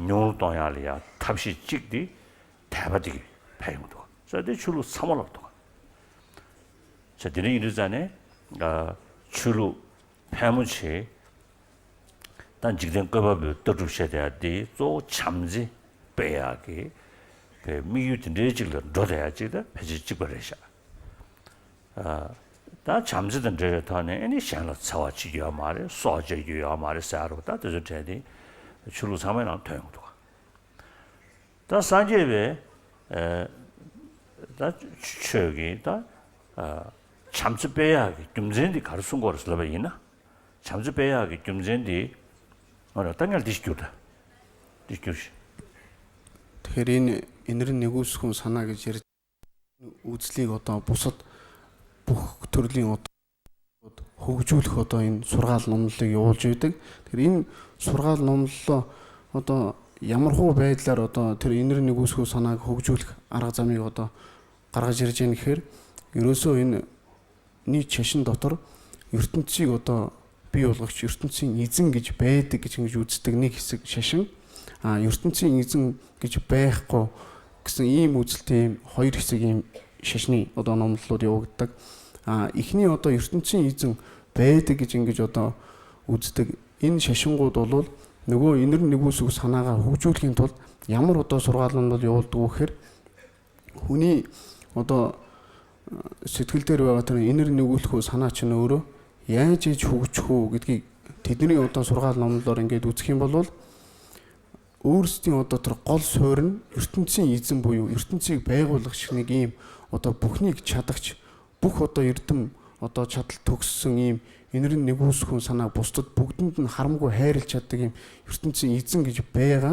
ཉུང་རུ་གཏོང་ཡ་ལ་ཡ་ཐབས་ཤེས་གཅིག་དེ་དད་པ་དེ་གི་ཕན་ཡོང་གི་འདུག་ག་ས་དེ་ཆོས་ལུགས་ཚང་མ་ལབ་འདུག་ག་ས་དེ་འདྲ་ཡིན་དུས་ཙང་ནས་ཆོས་ལུགས་ཕལ་མོ་ཆེ་ད་འཇིག་རྟེན་བཀོད་པ་པོའི་ལྟ་གྲུབ་བཤད་བསྡད་ཡ་དེ་གཙོ་བོ་བྱམས་བརྩེ་སྤེལ་ཡག་གི་དམིགས་ཡུལ་དེ་འདྲའི་ཅིག་ལ་འགྲོ་བསྡད་ཡ་ཅིག་ད་ཕལ་ཆེར་གཅིག་པ་རེད་ཤག་ད་བྱམས་བརྩེ་དང་འབྲེལ་བའི་ཐོག་ནས་ཨེ་ནི་གཞན་ལ་འཚེ་བ་བྱེད་རྒྱུ་ཡོད་མ་རེད། སྲོག་བཅད་རྒྱུ་ཡོད་མ་རེད་ཟེར་ཡ་རོ། ད་དེ་ཚོའི་གྲས་དེ་ཆོས་ལུགས་ཚང་མའི་ནང་ཐོན་ཡོང་གི་འདུག་ད་སངས་རྒྱས་པའི་ཨ་ད་ཆོས་ཀྱི་ད་ཨ་བྱམས་བརྩེ་སྤེལ་ཡག་གི་རྒྱུ་མཚན་འདི་ག་རེ་གསུང་གི་ཡོད་རེད་ལབ་པ་ཡིན་ན། བྱམས་བརྩེ་སྤེལ་ཡག་གི་རྒྱུ་མཚན་འདི་ང་རང་ལྟ་ངན་འདི་ཞིག་གྱུར་ད། འདི་ཞིག་གྱུར་ཞིག་དེ་རིང་ཨིན་ར་ནི་གུ་སུ་ཁུང་ས་ན་གི་ཇེར་འུ་ཚི་ལི་འོ་དང་བུ་སོད་བུ་ཐུར་ལི་འོ་དང་ཧུག་ཇུ་ལི་འོ་དང་ཡིན་སོར་ག་ལོམ་ལི་ཡོ་ལ་ཇུ་དེ་དེ་རིང་སོར་ག་ལོམ་ལི་འོ་དང་ཡ་མར་ཧོ་བེད་ལ་རོ་དང་དེར་ཨིན་ར་ནི་གུ་སུ་ཁུང་ས་ན་གི་ཧུག་ཇུ་ལི་ཨ་རག་ཙམ་ཡོ་དང་ག་རག་ཇེར་ཅན་ཁེར་ཡུ་རོ་སོ་ཡིན། ནི་ཆེ་ཤིན་ཏོ་ཐོར་ཡུར་ཏུན་ཚི་འོ་ཏོ་པི་ཡོ་ལག་ཡུར་ཏུན་ཚི་ཉིས་ཙིང་གི་ཅི་བེ་ཏི་གི་ཅིང་ཡུ་ཚི་ཏིག་ནི་གི་སི་ཤེ་ཤིང་ཨ་ཡུར་ཏུན་ཚི་ཉིས་ཙིང་གི་ཅི་བེ་ཁོ་གི་སི་ཡི་མུ་ཚི་ཏེ་ཧོ་ཡུར་སི་གི་ཤེ་ཤིན་འོ་ཏོ་ནོམ་ལོ་ཏི་འོ་ཏག་ཨ་ཡིག་ནི་འོ་ཏོ་ཡུར་ཏུན་ཚི་ཉིས་ཙིང་བེ་ཏི་གི་ཅིང་གི་ཅོ་ཏོ་ཡུ་ཚི་ཏིག་ཡིན་ཤེ་ཤིང་གོ་ཏོ་ལོ་ནུ་གོ་ཡིན་ནི་གུ་སུ་ས་ན་ག་ཧུག་ཅུ་ལྷིན་ཏོ་ཡ་མར་འོ་ཏོ་སོར་ག་ལོན་ལོ་ཡོ་ཏོ་ཁེར། ཧུ་ནི་འོ་ཏོ་སི་ཐིལ་ཏེར་བ་བ་ཏར་ཨིན་ར་ནི་གུ་ལྷུ་ས་ན་ཆི་ནོ་རུ་ཡན་ཅེ་ཆུ་ཆུ་གི་གི་དེ་དུ་ནི་འོ་ཏོ་སོར་ག་ལམ་ལོ་རང་གི་དུ་ཚིག་ཡིན་པ་ལོལ། ཨུར་སྟི་འོ་ཏོ་ཐར་ཀོལ་སོ་རན་ཡུར་ཏུན་ཚི་ཡི་ཙིན་པོ་ཡོ་ཡུར་ཏུན་ཚི་བེ་གོ་ལག་ཤི་ནི་གི་ཡིམ་འོ་ཏོ་བུག་ནི་གི་ཆ་ཏག་ཆི་བུག་འོ་ཏོ་ཡུར་ཏུམ་འོ་ཏོ་ཆ་ཏལ་ཐོག་སུ་ངིམ། ཡུན་རིང་ནི་གུ་སུ་ཁུང་ས་ན་བོ་སྟོད་བུག་ཏིན་ཏིན་ཧར་མ་གོ་ཧེ་རིལ་ཆ་ཏི་གིམ་ཡུར་ཏིན་ཚི་ཡི་ཙིང་གི་ཅི་བེ་ག་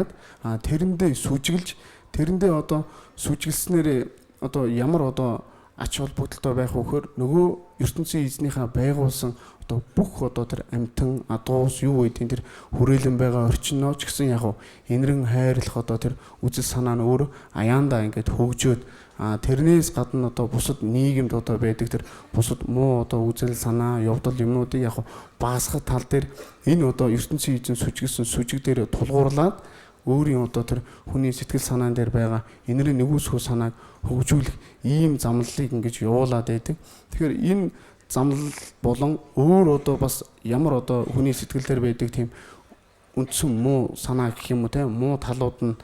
ཨ་ཐེ་རིན་དེ་སུ་ཅིག་ལ་ཅི་ཐེ་རིན་དེ་འོ་ཏོ་སུ་ཅིག་སི་ནི་རེ་འོ་ཏོ་ཡ་མར་འོ་ཏོ་ཨ་ཆོལ་བུག་ཏི་ཏོ་བེ་ཧོ་ཁུར་ནུ་གུ་ཡུར་ཏིན་ཚི་ཡི་ཙིན་ཧ་བེ་གོ་སང་འོ་ཏོ་བུག་འོ་ཏོ་ཐེར་ཨམ་ཐང་ཨ་ཏོ་སུ་ཡུ་ཝེ་ཏིན་ཐེར་ཧུ་རེ་ལིམ་བེ་ག་ཧུར་ཅི་ནོ་ཅིག་སི་ཡ་ཧོ་ཡུན་རིང་ཧེ་རིལ་ཧོ་ཏོ་ཐེར་ཨུ་ཙི་ས་ན་ནུ་ཨུ་རུ་ཨ་ཡང་ད་ཡང་གེ་ཐོག་ཅོད། ཨ་དེར་ནས་སྐད་ནོ་ཏོ་བུ་སུད་ནི་གིམ་ཏོ་ཏོ་བེ་ཏིག་དེར་བུ་སུད་མོ་ཏོ་ཨུ་ཙེལ་ས་ན་ཡོབ་ཏོ་ལིམ་ནོ་ཏི་ཡ་ཧོ་པ་སི་ཁ་ཐལ་དེར་ཡིན་ནོ་ཏོ་ཡུར་ཏུན་ཚི་ཡུ་ཙིན་སུ་ཅིག་སུ་སུ་ཅིག་དེར་ཐོལ་གོར་ལ་ཨུ་རི་ཡོ་ཏོ་དེར་ཧུ་ནི་སི་ཏིལ་ས་ན་དེར་བེ་ག་ཡིན་རི་ནི་གུ་སུ་ས་ན་ཧུག་ཅུ་ལི་ཡིམ་ཙམ་ལི་གི་ཅི་ཡོ་ལ་དེ་ཏིག་དེར་ཡིན་ཙམ་ལི་བོ་ལོང་ཨུ་རོ་ཏོ་པ་སི་ཡ་མ་རོ་ཏོ་ཧུ་ནི་སི་ཏིལ་དེར་བེ་ཏིག་ཐེམ་ཨུན་ཚུ་མོ་ས་ན་ཁི་མོ་ཐེ་མོ་ཐལ་ལོ་ཏན་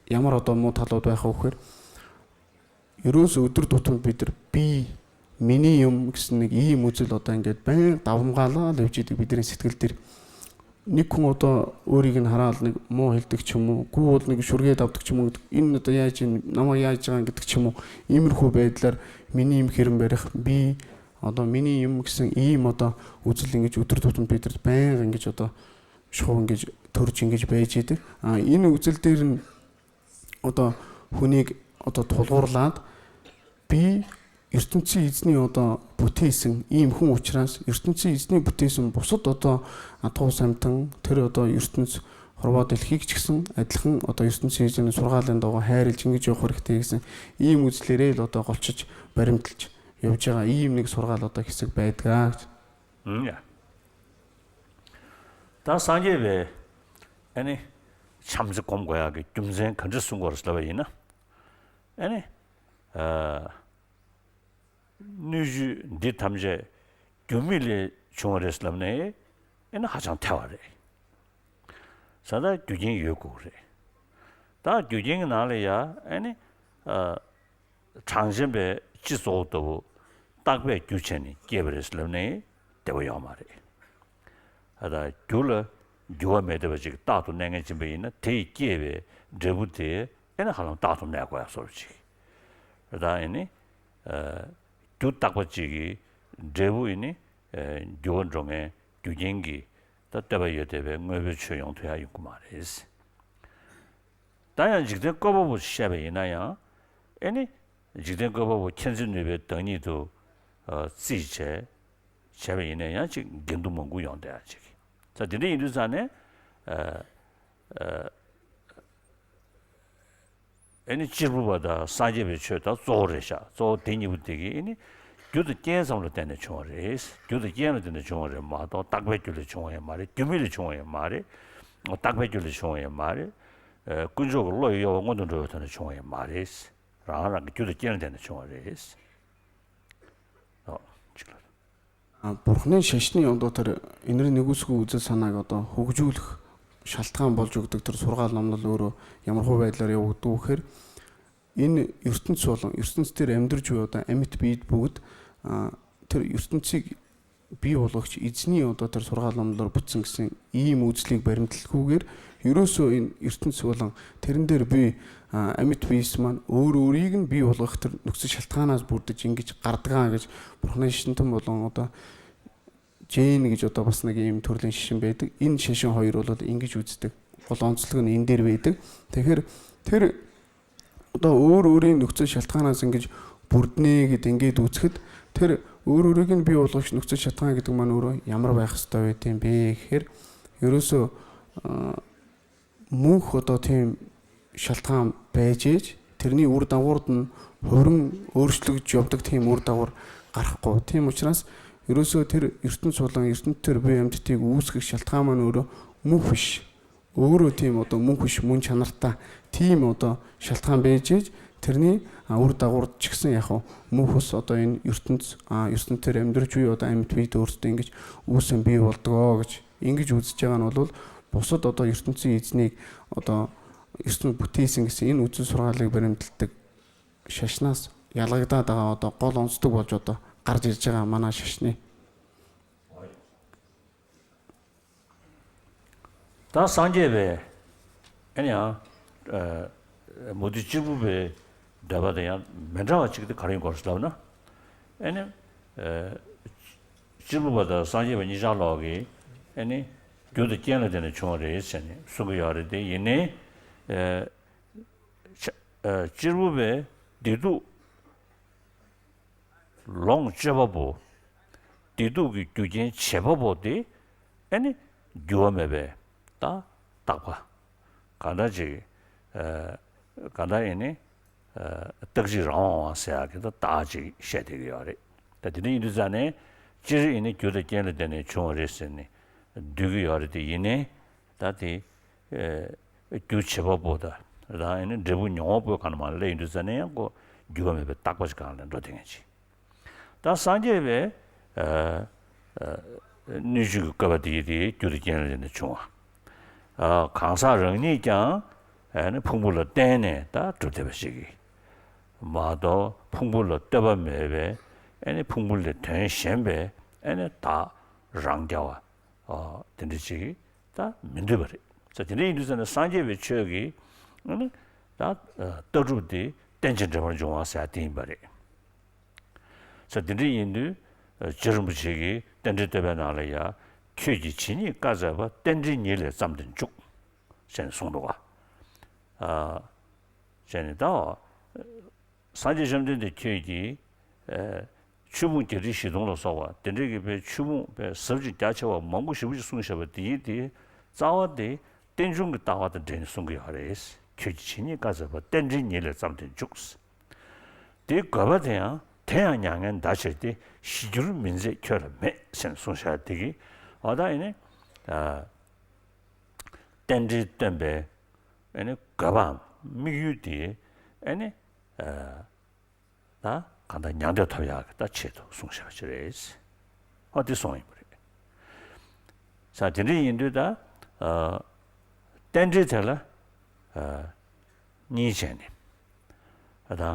ཡ་མ་རོ་ཏོ་མོ་ཐལ་ལོ་ཏོ་ཧོ་ཁེར། ཡུ་རོ་སུ་ཨུ་ཏུར་ཏོ་ཐོན་པི་ཏར་པི་མི་ནི་ཡུམ་ཁི་སི་ནི་ཡི་མུ་ཙི་ལོ་ཏན་གེ་པེན་ཏ་བུམ་ག་ལ་ལེབ་ཅི་ཏི་པི་ཏར་སི་ཏིལ་ཏིར། ནི་ཁུང་ཨོ་ཏོ་ཨོ་རི་གི་ན་ར་ལ་ནི་མོ་ཧེལ་ཏིག་ཆི་མོ་ཀུ་ཨོ་ལ་ནི་ཤུར་གེ་ཏབ་ཏིག་ཆི་མོ་ཨིན་ནི་ཏ་ཡ་ཅི་ན་མ་ཡ་ཅི་གང་གི་ཏིག་ཆི་མོ་ཨིམ་རུ་ཁུ་བེ་ཏར་མི་ནི་ཡུམ་ཁེར་བེ་རེ་བི་ཨོ་ཏོ་མི་ནི་ཡུམ་ཁི་སི་ཡི་མོ་ཏོ་ཨུ་ཙི་ལིང་གི་ཅུ་ཏུར་ཏོ་ཐོན་པི་ཏར་པེན་གི་ཅོ་ཏོ་ཤོག་གི་ཐུར་ཅིང་གི་བེ་ཅི་ཏི་ཨ་ཨིན་ཨུ་ཙི་ལི་ཏེ་རིན། འོ་ཏོ་ཧུ་ནིག་འོ་ཏོ་ཐོ་ལོར་ལ་པི་ཡུར་ཏུན་ཚི་ཡི་ཙི་ནི་འོ་ཏོ་བུ་ཐེ་སིང་ཨིམ་ཧུང་འོ་ཅི་ར་ཡུར་ཏུན་ཚི་ཡི་ཙི་ནི་བུ་ཐེ་སིང་བོ་སོ་ཏོ་ཏོ་ཨ་ཐོ་སམ་ཐང་ཐེ་རོ་ཏོ་ཡུར་ཏུན་ཚི་ཧོར་བ་ཏེ་ལྷིག་ཅིག་སིང་ཨ་ལྷང་འོ་ཏོ་ཡུར་ཏུན་ཚི་ཡི་ཙི་ནི་སོར་ག་ལེན་ཏོ་ཧེ་རེ་ཅིང་གི་ཅོ་ཧོར་ཁི་ཐེ་སིང་ཨིམ་ཨུ་ཙི་ལི་རེ་ལོ་ཏོ་གོལ་ཆ་ཅི་བེ་རིམ་ཐལ་ཅི་ཡོབ་ཅི་ག་ཨིམ་ནིག་སོར་ག་ལོ་ཏོ་ཁི་སིག་བེ་ཏི་ག་ཨུམ་ཡ། ད་སངས་རྒྱས་པའི་ཨ་ནི་བྱམས་བརྩེ་སྒོམ་དགོས་ཡག་གི་རྒྱུ་མཚན་ག་འདྲ་གསུང་དགོས་རེད་ལབ་པ་ཡིན་ན། ཨ་ནི་ཨ་སྣོད་བཅུད་འདི་ཐམས་ཅད་རྒྱུ་མེད་ལས་བྱུང་བ་རེད་ལབ་ནས་ཨ་ནི་ཧ་ཅང་ཐལ་བ་རེད། ས་ད་རྒྱུ་རྐྱེན་ཡོད་དགོས་རེད། ད་རྒྱུ་རྐྱེན་གྱི་ནང་ལ་ཡ་ཨ་ནི་ཨ། གྲངས་ཅན་པའི་སྤྱི་གཙོ་བོ་ལྟ་བུ་རྟག་པས་རྒྱུ་བྱས་ནས་སྐྱེས་པ་རེད་ལབ་ནས་བདེ་བ་ཡོད་མ་རེད། ཨ་ད་རྒྱུ་ལ་འགྱུར་བ་མེད་བསྡད་པ་ཅིག་རྟག་ཏུ་གནས་མཁན་ཅིག་ཡིན་པ་ཡིན་ན་དེ་ཡི་སྐྱེས་པའི་འབྲས་བུ་དེ་ཨེ་ནི་ཧ་ལམ་རྟག་ཏུ་གནས་དགོས་ཡ་བཟོ་འདྲ་ཅིག་ཨ་ད་ཨེ་ནི་ཨ་རྒྱུ་རྟག་པ་ཅིག་གི་འབྲས་བུ་ཨེ་ནི་ཨ་འགྱུར་བ་འགྲོ་མཁན་རྒྱུ་རྐྱེན་གྱིས་ད་ལྟོས་པ་ཡོད་བསྡད་པའི་དངོས་པོའི་ཆོས་ཡོང་ཐུབ་ཡ་ཡོང་གི་མ་རེད། ད་ཡང་འཇིག་རྟེན་བཀོད་པ་པོ་བཤད་པ་ཡིན་ན་ཡང་ཨེ་ནི་འཇིག་རྟེན་བཀོད་པ་པོ་མཁྱེན་བརྩེ་ནུས་པའི་བདག་ཉིད་དུ་ཨ་བརྩིས་བྱས་བྱས་པ་ཡིན་ན་ཡང་ཅིག་འགལ་འདུ་མང་པོ་ཡོང་བསྡད་ཡ་ཅིག་ད་དེ་འདྲ་ཡིན་དུས་ཙང་ནས་ཨ་ ཨ་ནི་གཅེར་བུ་པ་དང་སངས་རྒྱས་པའི་ཆོས་ད་གཙོ་བོ་རེད་ཤག་གཙོ་བོ་དེ་གཉིས་པོ་དེ་གིས་ཨ་ནི་རྒྱུ་དང་རྐྱེན་ཙམ་ལ་བརྟེན་ནས་བྱུང་བ་རེད། རྒྱུ་དང་རྐྱེན་ལ་བརྟེན་ནས་བྱུང་བ་རེད་མ་གཏོགས་རྟག་པའི་རྒྱུ་ལས་བྱུང་བ་ཡང་མ་རེད། རྒྱུ་མེད་ལས་བྱུང་བ་ཡང་མ་རེད། རྟག་པའི་རྒྱུ་ལས་བྱུང་བ་ཡང་མ་རེད། ཨ་དཀོན་མཆོག་གི་བློ་ཡི་གཡོ་བ་སྔོན་དུ་འགྲོ་བའི་ཐོག་ནས་བྱུང་བ་ཡང་མ་རེད། རང་རང་གི་རྒྱུ་དང་རྐྱེན་ལ་བརྟེན་ནས་བྱུང་བ་རེད། ཨོ། གཅིག་ལ། ཨ། བོར་ནས་ཤེས་ནི་ཡོང་དོ་དེར་ཨིན་ར་ནི་གུ་སུ་གུ་ཙི་ས་ན་ག་དོ་ཧུག་ཇུ་ལག་ཤལ་ཐང་བོལ་ཇུག་དུག་དེར་སོར་ག་ལམ་ལ་ལོ་རོ་ཡམ་ཧོ་བེད་ལ་རེ་བོ་དུ་ཁེར། ཨིན་ཡུར་ཏན་སོ་ལང་ཡུར་ཏན་སྟེར་ཨེམ་དུར་ཇུ་ཡོ་དང་ཨེམ་ཐི་བིད་བུག་ཨ་དེར་ཡུར་ཏན་ཚིག་བི་བོ་ལག་ཅི་ཨི་ཙི་ནི་ཡོང་དོ་དེར་སོར་ག་ལམ་ལོར་བུ་ཙིང་སེང་ཨི་མུ་ཙི་ལིག་བེར་མཐིལ་ཁུ་གེར་ཡུ་རོ་སོ་ཨིན་ཡུར་ཏན་སོ་ལང་དེར་འདེར་བི་ཨ་ཨེམ་ཐི་བིད་སི་མན་ཨོ་རོ་རིག་གིན་བི་བོ་ལག་དེར་ནུག་ཙི་ཤལ་ཐང་ན་བོར་དུ་ཅིང་གི་ཅི་ཀར་ཏི་གང་གི་ཅི་བོར་ནས་ཤིན་ཐུམ་བོ་ལང་ཨོ་དོ། ཅེ་ཡིན་གྱི་ཇོ་ཏོ་བ་སི་ན་གི་ཡིམ་ཐོར་ལེན་ཤི་ཤིམ་བེ་དུ་ཡིན་ཤེ་ཤོང་ཧོ་ཡི་རོ་ལོ་དུ་ཡིན་གྱི་ཇུ་ཙི་དུ་ཧོ་ལོང་ཙི་ལུག་ནི་ཡིན་དེར་བེ་དུ་དེ་ཁེར་དེར་ད་འུ་རུ་རིང་ནུག་ཙི་ཤལ་ཐང་ན་སེང་གི་བུར་ནེ་གི་དེང་གི་དུ་ཚིག་དེར་འུ་རུ་རི་གིན་བི་འོ་ལོག་ཤི་ནུག་ཙི་ཤལ་ཐང་གི་དུ་མ་ནུ་རུ་ཡམ་ར་བའི་ཁ་སི་ཏོ་བེ་དེ་བེ་ཁེར་ཡུ་རུ་སོ། མུ་ཁོ་ཏོ་ཐེམ་ཤལ་ཐང་བེ་ཅེ་དེར་ནི་འུར་དང་འོར་དང་ཧོ་རུང་འོར་ཤླུག་ཅོབ་དག་ཐེམ་འུར་དང་འོར་ཀར་ཁོ་ཐེམ་མོ་ཆི་རས་ཡུ་རུ་སོ་དེར་ཡུར་ཏུན་ཚོ་དང་ཡུར་ཏུན་དེར་བེ་ཡམ་ཏི་ཏི་འུ་སྐུ་ཤལ་ཐང་མ་ནུ་རུ་མུ་ཕུ་ཤི་འུ་རུ་ཐེམ་མོ་ཏོ་མུ་ཕུ་ཤི་མུན་ཆ་ནར་ཏ་ཐི་མོ་ཏོ་ཤལ་ཐང་བེ་ཅེ་དེར་ནི་འུར་དང་འོར་ཅིག་སན་ཡ་ཧོ་མུ་ཕུ་སོ་ཏོ་ཡིན་ཡུར་ཏུན་ཡུར་ཏུན་དེར་ཡམ་དུར་ཅུ་ཡོ་དང་ཡམ་ཏི་བི་དོར་སྟེང་གི་འུ་སན་བེ་བོལ་ཏོ་གི་ཡིན་གྱི་ཇུ་ཙི་ཅ་ག་ནོ་ལོལ། བོ་སོ་ཏོ་ཏོ་ཡུར་ཏུན་ཙི་ཡི་ཙི་ནིག་ཨོ་ཏོ་ཡུར་ཏུན་བུ་ཏི་སིང་གི་སི་ཡིན་འུ་ཙི་སོར་ག་ལེགས་བེ་རིམ་ཏི་ཏིག་ཤ་ཤི་ན་ཡ་ལག་ཏ་ཏ་ཨོ་ཏོ་ཀོ་ལོང་ཙི་ཏུག་བ་ཅོ་ཏོ་ཀར་ཅི་ཅ་ག་མ་ན་ཤ་ཤི་ནི། ད་སངས་རྒྱས་པའི་ཨ་ནི་ཡང་མུ་སྟེགས་གཅེར་བུ་པའི་འདོད་པ་དང་ཡང་མི་འདྲ་བ་གཅིག་དེ་ག་རེ་ཡིན་སྐོར་ཞིག་ལབ་ན། ཨ་ནི་གཅེར་བུ་པ་དང་སངས་རྒྱས་པ་གཉིས་ཆར་ལོག་གི་ཨ་ནི་རྒྱུ་དང་རྐྱེན་ལ་བརྟེན་ནས་བྱུང་བ་རེད་ཟེར་ནས་གསུང་གི་ཡོད་རེད་དེ་ཡིན་ནའི། ཆ་ཨ་གཅེར་བུ་པའི་བདེ་སྡུག་ལོངས་སྤྱོད་པ་པོ། བདེ་སྡུག་གི་རྒྱུ་རྐྱེན་བྱེད་པ་པོ་དེ་ཨ་ནི་འགྱུར་བ་མེད་པའི་ད་རྟག་པ། གང་ལྟར་ཅིག་ཨ་གང་ལྟར་ཡིན་ནི་ཨ་རྟག་གཅིག་རང་དབང་བ་ཟེར་ཡག་གི་ད་རྟགས་ཅིག་བཤད་བསྡད་ཀྱི་ཡོད་རེད། ད་དེ་འདྲ་ཡིན་དུས་ཙང་ནས་སྤྱིར་ཡིན་ནི་རྒྱུ་དང་རྐྱེན་ལ་བརྟེན་ནས་བྱུང་བ་རེད་ཟེར་ནས་འདོད་ཀྱི་ཡོད་རེད་དེ་ཡིན་ནའི། ད་དེ་ཨེ་རྒྱུ་བྱེད་པ་པོ་དང་རང་ཡིན་ན་འབྲས་བུ་མྱོང་བ་པོའི་གང་མ་སླེབས་ཡིན་དུས་ཙ་ནས་ཡང་ཁོ་འགྱུར་བ་མེད་པའི་རྟག་པ་ཞིག་གང་ལ་འགྲོ་དེ་ངེས་ཅི། ད་སངས་རྒྱས་པའི་ཨ་ཨ་སྣོད་བཅུད་ཀྱི་བཀོད་པ་དེ་ཡི་དེ་རྒྱུ་དང་རྐྱེན་ལ་བརྟེན་ནས་བྱུང་བ། ཨ་གང་ཟག་རང་ཉིད་ཀྱང་ཨ་ནི་ཕུང་པོ་ལ་བརྟེན་ནས་ད་གྲུབ་བསྡད་པ་ཞིག་གིས་མ་གཏོགས་ཕུང་པོ་ལ་ལྟོས་པ་མེད་པའི་ཨ་ནི་ཕུང་པོ་ལས་དོན་གཞན་པའི་ཨ་ནི་བདག་རང་རྐྱ་བ། ཨ་དེ་འདྲ་ཅིག་ད་མི་འདོད་པ་རེད། ས་དེ་འདྲ་ཡིན་དུས་ཙ་ན་སངས་རྒྱས་པའི་ཆོས་ཀྱི་ཨ་ནི་ད་ལྟ་གྲུབ་དེ་རྟེན་ཅིང་འབྲེལ་པར་འབྱུང་བ་ཟེར་དེ་ཡིན་པ་རེད། ས་དེ་འདྲ་ཡིན་དུས་རྗེ་རིན་པོ་ཆེ་གིས་རྟེན་འབྲེལ་བསྟོད་པའི་ནང་ལ་ཡ་ཁྱོད་ཀྱི་ཇི་སྙེད་བཀའ་སྩལ་པ་རྟེན་འབྲེལ་ཉིད་ལས་བརྩམས་ཏེ་འཇུག་ཟེར་ནས་གསུངས་འདུག་ག་ཨ་ཟེར་ནས་ད། སངས་རྒྱས་བཅོམ་ལྡན་འདས་ཁྱོད་ཀྱིས་ཨ་ཆོས་ཕུང་བརྒྱད་ཁྲི་བཞི་སྟོང་ལ་སོགས་པ་དེ་འདྲའི་གི་པའི་ཆོས་ཕུང་པའི་ཟབ་ཅིང་རྒྱ་ཆེ་བ་མང་པོ་ཞེ་པོ་ཅིག་གསུངས་བཞག་པ་དེ་ཡིན་ཏེ། རྩ་བ་དེ་རྟེན་འབྱུང་གི་ལྟ་བ་དང་འབྲེལ་ནས་གསུང་གི་ཡོད་རེད། ཁྱོད་ཀྱི་ཇི་སྙེད་བཀའ་སྩལ་པ་རྟེན་འབྲེལ་ཉིད་ལས་བརྩམས་ཏེ་འཇུག་དེའི་དགོས་པ་དེ་ཡང་དེ་ཡང་མྱ་ངན་འདའ་ཕྱིར་ཏེ་ཞི་འགྱུར་མི་མཛད་ཁྱོད་ལ་མེད་ཟེར་ནས་གསུངས་བཞག་དེ་གི་འོ་ད་ཡིན་ནི། རྟེན་འབྲེལ་སྟོན་པའི་ཨ་ནི་དགོས་པའམ་དམིགས་ཡུལ་དེ་ཨ་ནི་ཨ་ད་གང་ལྟར་མྱང་འདས་ཐོབ་ཡག་གི་ད་ཆེད་དུ་གསུངས་བཞག་པ་ཅིག་རེད། ཨ་དེ་གསུངས་ཡིན་པ་རེད། ས་དེ་འདྲ་ཡིན་དུས་ད་ཨ་རྟེན་འབྲེལ་དེ་ལ་ཨ་གཉིས་བྱས་ནས་ཨ་ད་ཨ་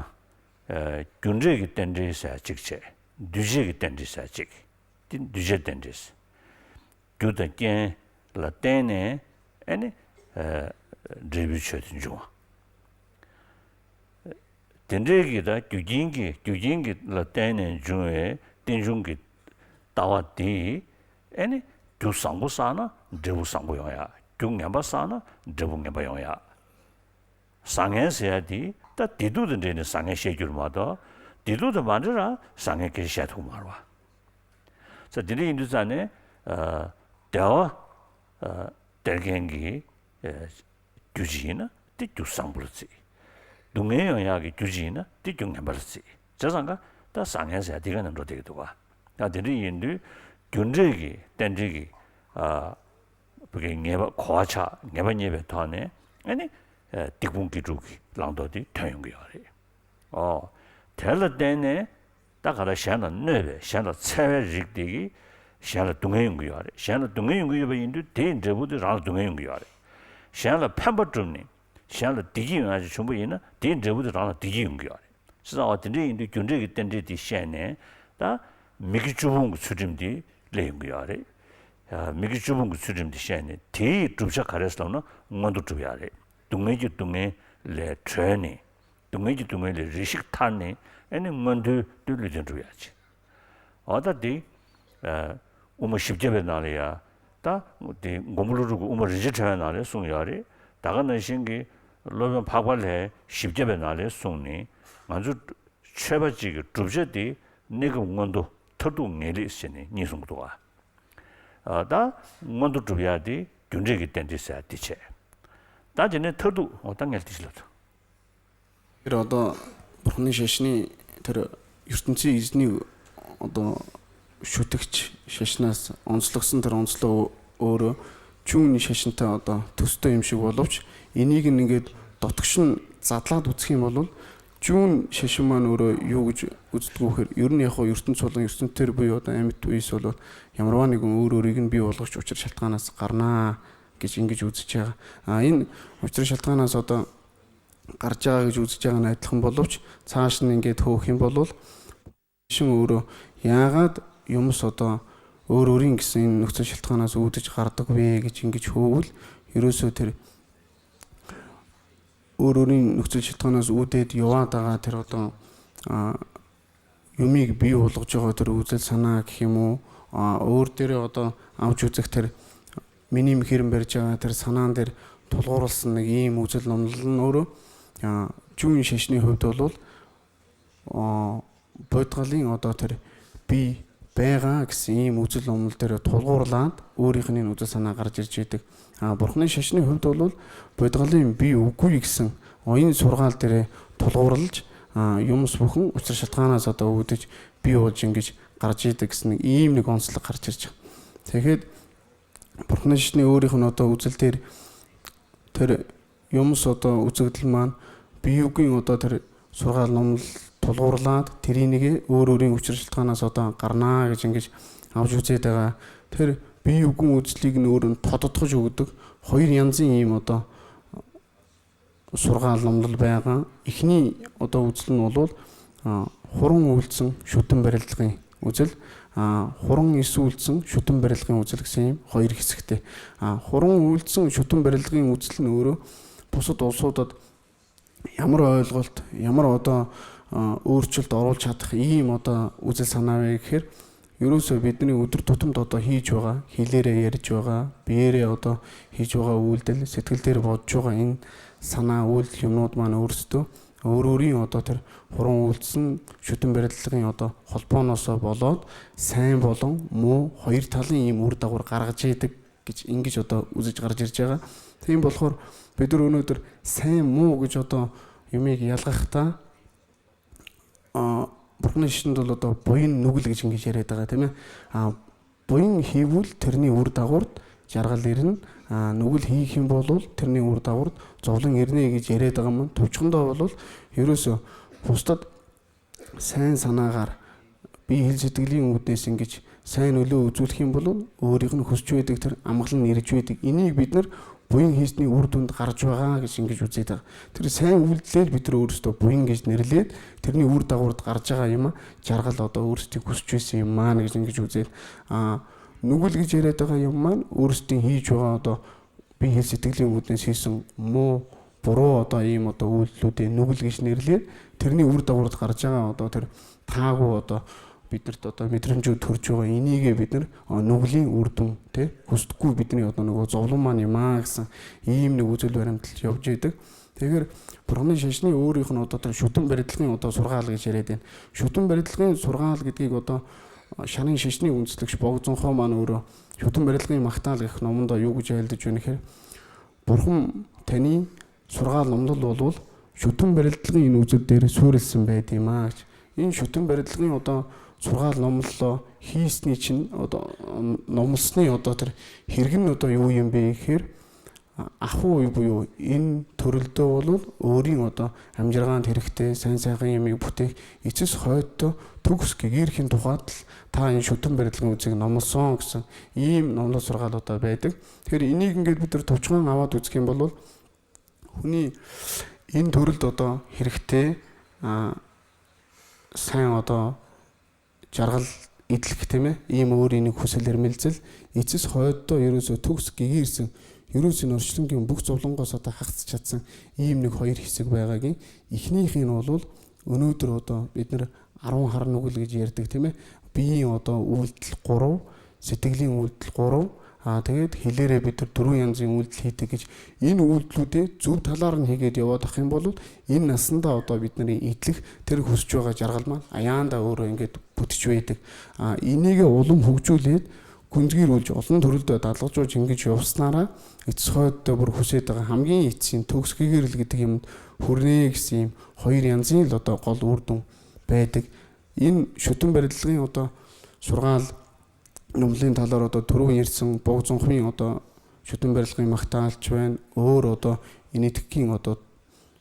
རྒྱུ་འབྲས་ཀྱི་རྟེན་འབྲེལ་ཟེར་གཅིག་བྱས། འདུས་བྱས་ཀྱི་རྟེན་འབྲེལ་ཟེར་གཅིག་དེ་འདུས་བྱས་རྟེན་འབྲེལ། རྒྱུ་དང་རྐྱེན་ལ་བརྟེན་ནས་ཨ་ནི་ཨ་འབྲས་བུའི་ཆོས་དེ་འབྱུང་བ། དེ་འདྲའི་གི་ད་རྒྱུ་རྐྱེན་གྱི་རྒྱུ་རྐྱེན་གྱི་ལ་བརྟེན་ནས་འབྱུང་བའི་རྟེན་འབྱུང་གི་ལྟ་བ་དེ་ཨ་ནི་རྒྱུ་བཟང་པོ་བསགས་ན་འབྲས་བུ་བཟང་པོ་ཡོང་ཡ། རྒྱུ་ངན་པ་བསགས་ན་འབྲས་བུ་ངན་པ་ཡོང་ཡ། བཟང་ངན་ཟེར་ཡ་དེ་ད་བདེ་སྡུག་དང་འབྲེལ་ནས་བཟང་ངན་བཤད་རྒྱུ་རེད་མ་གཏོགས་བདེ་སྡུག་དང་མ་འབྲེལ་ར་བཟང་ངན་སྐད་ཆ་བཤད་ཐུབ་མ་རེད་བ། ས་དེ་འདྲ་ཡིན་དུས་ཙང་ནས་ཨ་བདེ་བ་ཨ་སྟེར་མཁན་གྱི་ རྒྱུ་ཅིག་ཡིན་ན་དེ་རྒྱུ་བཟང་པོ་ལ་བརྩི། སྡུག་བསྔལ་ཡོང་ཡག་གི་རྒྱུ་ཅིག་ཡིན་ན་དེ་རྒྱུ་ངན་པ་ལ་བརྩི། བྱས་ཙང་ཀ་ད་བཟང་ངན་ཟེར་ཡ་དེ་ག་ནས་འགྲོ་བསྡད་ཀྱི་འདུག་ག་ད་དེ་འདྲ་ཡིན་དུས་རྒྱུ་འབྲས་ཀྱི་རྟེན་འབྲེལ་གྱི་ཨ་བོད་ཀྱི་ངེས་པ་གོ་བ་ཆགས། ངེས་པ་རྙེད་པའི་ཐོག་ནས་ཨ་ནི་ཨ་སྡིག་སྤོང་དགེ་སྒྲུབ་ཀྱི་བླང་དོར་དེ་ཐོན་ཡོང་གི་ཡོད་རེད། ཨོ། དེ་ལ་བརྟེན་ནས་ད་ག་ལ་གཞན་ལ་གནོད་པའི་གཞན་ལ་འཚེ་བའི་རིགས་དེ་གིས་གཞན་ལ་སྡུག་བསྔལ་ཡོང་གི་ཡོད་རེད། གཞན་ལ་སྡུག་བསྔལ་ཡོང་གི་ཡོད་པ་ཡིན་དུས་དེའི་འབྲས་བུ་དེ་རང་ལ་སྡུག་བསྔལ་ཡོང་གི་ཡོད་རེད། གཞན་ལ་ཕན་པ་བསྒྲུབས་ནས་གཞན་ལ་བདེ་སྐྱིད་ཡོང་ཡག་ཅིག་བྱུང་པ་ཡིན་ན་དེའི་འབྲས་བུ་དེ་རང་ལ་བདེ་སྐྱིད་ཡོང་གི་ཡོད་རེད། བྱས་ཙང་བ་དེ་འདྲ་ཡིན་དུས་རྒྱུ་འབྲས་ཀྱི་རྟེན་འབྲེལ་དེ་བཤད་ནས་ད་མི་དགེ་བཅུ་སྤོང་གི་ཚུལ་ཁྲིམས་དེ་སླེབས་ཡོང་གི་ཡོད་རེད། ཡ། མི་དགེ་བཅུ་སྤོང་གི་ཚུལ་ཁྲིམས་དེ་བཤད་ནས་དེའི་བསྒྲུབ་བྱ་ག་རེ་ཟེར་ལབ་ན་མངོན་མཐོ་སྒྲུབ་ཡག་རེད། སྡུག་བསྔལ་གྱི་སྡུག་བསྔལ་ལས་གྲོལ་ནས། སྡུག་བསྔལ་གྱི་སྡུག་བསྔལ་ལས་རེ་ཞིག་ཐར་ནས་ཨ་ནི་མངོན་མཐོའི་ལུས་རྟེན་སྒྲུབ་ཡག་ཅིག་འོ་ད་འདི། ཨ། དབུ་མ་བཞི་བརྒྱ་པའི་ནང་ལ་ཡ། ད། འདི་མགོན་པོ་ཀླུ་སྒྲུབ་ཀྱི་དབུ་མ་རིན་ཆེན་ཕྲེང་བའི་ནང་ལས་གསུངས་ཡོད་རེད། ད་ག་ནང་བཞིན་གྱི་སློབ་དཔོན་འཕགས་པ་ལྷས་བཞི་བརྒྱ་པའི་ནང་ལས་གསུངས་ནས་ང་ཚོ་ཆོས་པ་གཅིག་གི་བསྒྲུབ་བྱ་དེ་གནས་སྐབས་མངོན་མཐོ་མཐར་ཐུག་ངེས་ལེགས་ཟེར་ནས་གཉིས་གསུངས་འདུག་ག་ཨ། ད་མངོན་མཐོ་སྒྲུབ་ཡག་དེ་རྒྱུ་འབྲས་ཀྱི་རྟེན་འབྲེལ་ཟེར་ཡག་དེ་བྱས། ད་དེ་ནས་མཐར་ཐུག་འོ་ད་ངས་དེ་ཞིག་ལབ་ཐུབ། དེར་ཨ་ད་Бурхны шашны тэр ертөнцийн эзэнийг одоо шүтэгч шашнаас онцлогсон тэр онцлог өөрөө чүүн шашантай одоо төстэй юм шиг боловч энийг ингээд дотогш нь задлаад үзэх юм бол чүүн шашин маань өөрөө юу гэж үздэг вэ гэхээр ер нь яг хоо ертөнц болон ертөнц тэр буюу одоо амьд бийс бол ямарваа нэгэн өөр өөрийг нь бий болгогч учир шалтгаанаас гарнаа гэж ингэж үзэж байгаа. А энэ учир шалтгаанаас одоо гарч байгаа гэж үзэж байгаа нь адилхан боловч цааш нь ингээд хөөх юм бол шин өөрөө яагаад юмс одоо өөр өөрийн гэсэн энэ нөхцөл шалтгаанаас үүдэж гардаг вэ гэж ингэж хөөвэл ерөөсөө тэр өөр өөрийн нөхцөл шалтгаанаас үүдээд яваад байгаа тэр одоо юмыг бий болгож байгаа тэр үзэл санаа гэх юм уу өөр дээрээ одоо авч үзэх тэр минимум хэрэн барьж байгаа тэр санаан дээр тулгуурласан нэг ийм үзэл номлол нь өөрөө чүүн шашны хувьд бол бодгалын одоо тэр би байгаа гэсэн ийм үзэл номлол дээр тулгуурлаад өөрийнх нь үзэл санаа гарч ирж байдаг. А бурхны шашны хувьд бол бодгалын би үгүй гэсэн оюун сургаал дээр тулгуурлаж юмс бүхэн учир шалтгаанаас одоо үүдэж би болж ингэж гарч идэг гэсэн нэг ийм нэг онцлог гарч ирж байгаа. Тэгэхээр бурхны шашны өөрийнх нь одоо үзэл дээр тэр юмс одоо үзэгдэл маань биеүгийн одоо тэр сургаал номлол тулгуурлаад тэрийг өөр өөрийн учир шалтгаанаас одоо гарнаа гэж ингэж авч үзээд байгаа. Тэр биеүгийн үзлийг нь өөр нь тодотгож өгдөг хоёр янзын ийм одоо сургаал номлол байгаа. Эхний одоо үзэл нь бол хуран үйлцэн шүтэн барилдлагын үзэл, хуран эс үйлцэн шүтэн барилдлагын үзэл гэсэн ийм хоёр хэсэгтэй. Хуран үйлцэн шүтэн барилдлагын үзэл нь өөрөө бусад улсуудад ямар ойлголт, ямар одоо өөрчлөлт оруулж чадах ийм одоо үзэл санаа вэ гэхээр ерөөсөө бидний өдөр тутамд одоо хийж байгаа, хэлээрээ ярьж байгаа, биеэрээ одоо хийж байгаа үйлдэл, сэтгэл дээр бодож байгаа энэ санаа үйлдэл юмнууд маань өөрсдөө өөр өөрийн одоо тэр хуран үйлцэн шүтэн барилдлагын одоо холбооноос болоод сайн болон муу хоёр талын ийм үр дагавар гаргаж идэг гэж ингэж одоо үзэж гарч ирж байгаа. Тийм болохоор бид нар өнөөдөр сайн муу гэж одоо юмыг ялгахдаа бурхны шашнд бол одоо буян нүгэл гэж ингэж яриад байгаа тийм ээ. Буян хийвэл тэрний үр дагаварт жаргал ирнэ. Нүгэл хийх юм бол тэрний үр дагаварт зовлон ирнэ гэж яриад байгаа юм. Төвчхэндөө бол ерөөсө бусдад сайн санаагаар би хэл сэтгэлийн үүднээс ингэж сайн нөлөө үзүүлэх юм бол өөрийнх нь хүсч байдаг тэр амгалан ирж байдаг. Энийг бид нар буян хийсний үр дүнд гарч байгаа гэж ингэж үзээд байгаа. Тэр сайн үйлдэлээр бид нар өөрсдөө буян гэж нэрлээд тэрний үр дагаварт гарч байгаа юм а жаргал одоо өөрсдийн хүсч байсан юм маань гэж ингэж үзээд нүгэл гэж яриад байгаа юм маань өөрсдийн хийж байгаа одоо би хэл сэтгэлийн үүднээс хийсэн муу буруу одоо ийм одоо үйлдэлүүдээ нүгэл гэж нэрлээд тэрний үр дагаварт гарч байгаа одоо тэр таагүй одоо биднэрт одоо мэдрэмжүүд төрж байгаа энийгээ бид нар нүгэлийн үр дүн тэ хүсдэггүй бидний одоо нөгөө зовлон маань юм аа гэсэн ийм нэг үзэл баримталж явж байдаг. Тэгэхээр бурхны шашны өөрийнх нь одоо тэр шүтэн барилдлагын одоо сургаал гэж яриад байна. Шүтэн барилдлагын сургаал гэдгийг одоо шанын шашны үндэслэгч Богдзонхоо маань өөрөө шүтэн барилдлагын магтаал гэх номондоо юу гэж айлдаж байна гэхээр Бурхан таны сургаал номлол болвол шүтэн барилдалгын энэ үзэл дээр суурилсан байд юм аа гэж. Энэ шүтэн барилдалгын одоо сургаал номлол хийсний чинь одоо номлосны одоо тэр хэрэг нь одоо юу юм бэ гэхээр, ах уу буюу энэ төрөлдөө бол өөрийн одоо амжиргаанд хэрэгтэй сайн сайхан юмыг бүтээх эцэс хойдто төгс гэгээрхийн тухайд л та энэ шүтэн барилдалгын үзэг номлосон гэсэн ийм номлол сургаал одоо байдаг. Тэгэхээр энийг ингээд бид нар товчхон аваад үзэх юм бол хүний энэ төрөлд одоо хэрэгтэй сайн одоо жаргал идэлх, тийм ээ, ийм өөр энийг хүсэл эрмэлзэл эцэс хойдто ерөөсө төгс гэгээрсэн, ерөөсөө орчлонгийн бүх зовлонгоос одоо хагас чадсан ийм нэг хоёр хэсэг байгаагийн эхнийх нь бол өнөөдөр одоо бид нар арван хар нүгэл гэж ярьдаг, тийм ээ, биеийн одоо үйлдэл гурав, сэтгэлийн үйлдэл гурав, аа, тэгээд хэлээрээ бид нар дөрвөн янзын үйлдэл хийдэг гэж энэ үйлдэлүүдээ зөв талаар нь хийгээд яваад ах юм бол энэ насандаа одоо бид нарын идэлх тэр хүсэж байгаа жаргал маань аяанда өөрөө ингээд бүтэж байдаг. Энийгээ улам хөгжүүлээд гүнзгийрүүлж олон төрөлдөө дадлагжуулж ингэж явснараа эцэс хойдтой бүр хүсэж байгаа хамгийн эцсийн төгс гэгээрэл гэдэг юмд хүрнэ гэсэн юм хоёр янзын л одоо гол үр дүн байдаг. Энэ шүтэн барилдалгын одоо сургаал номлолын талаар одоо түрүүн ярьсан Бог Зонхмын одоо шүтэн барилдалгын магтаалч байна. Өөр одоо энэтхэгийн одоо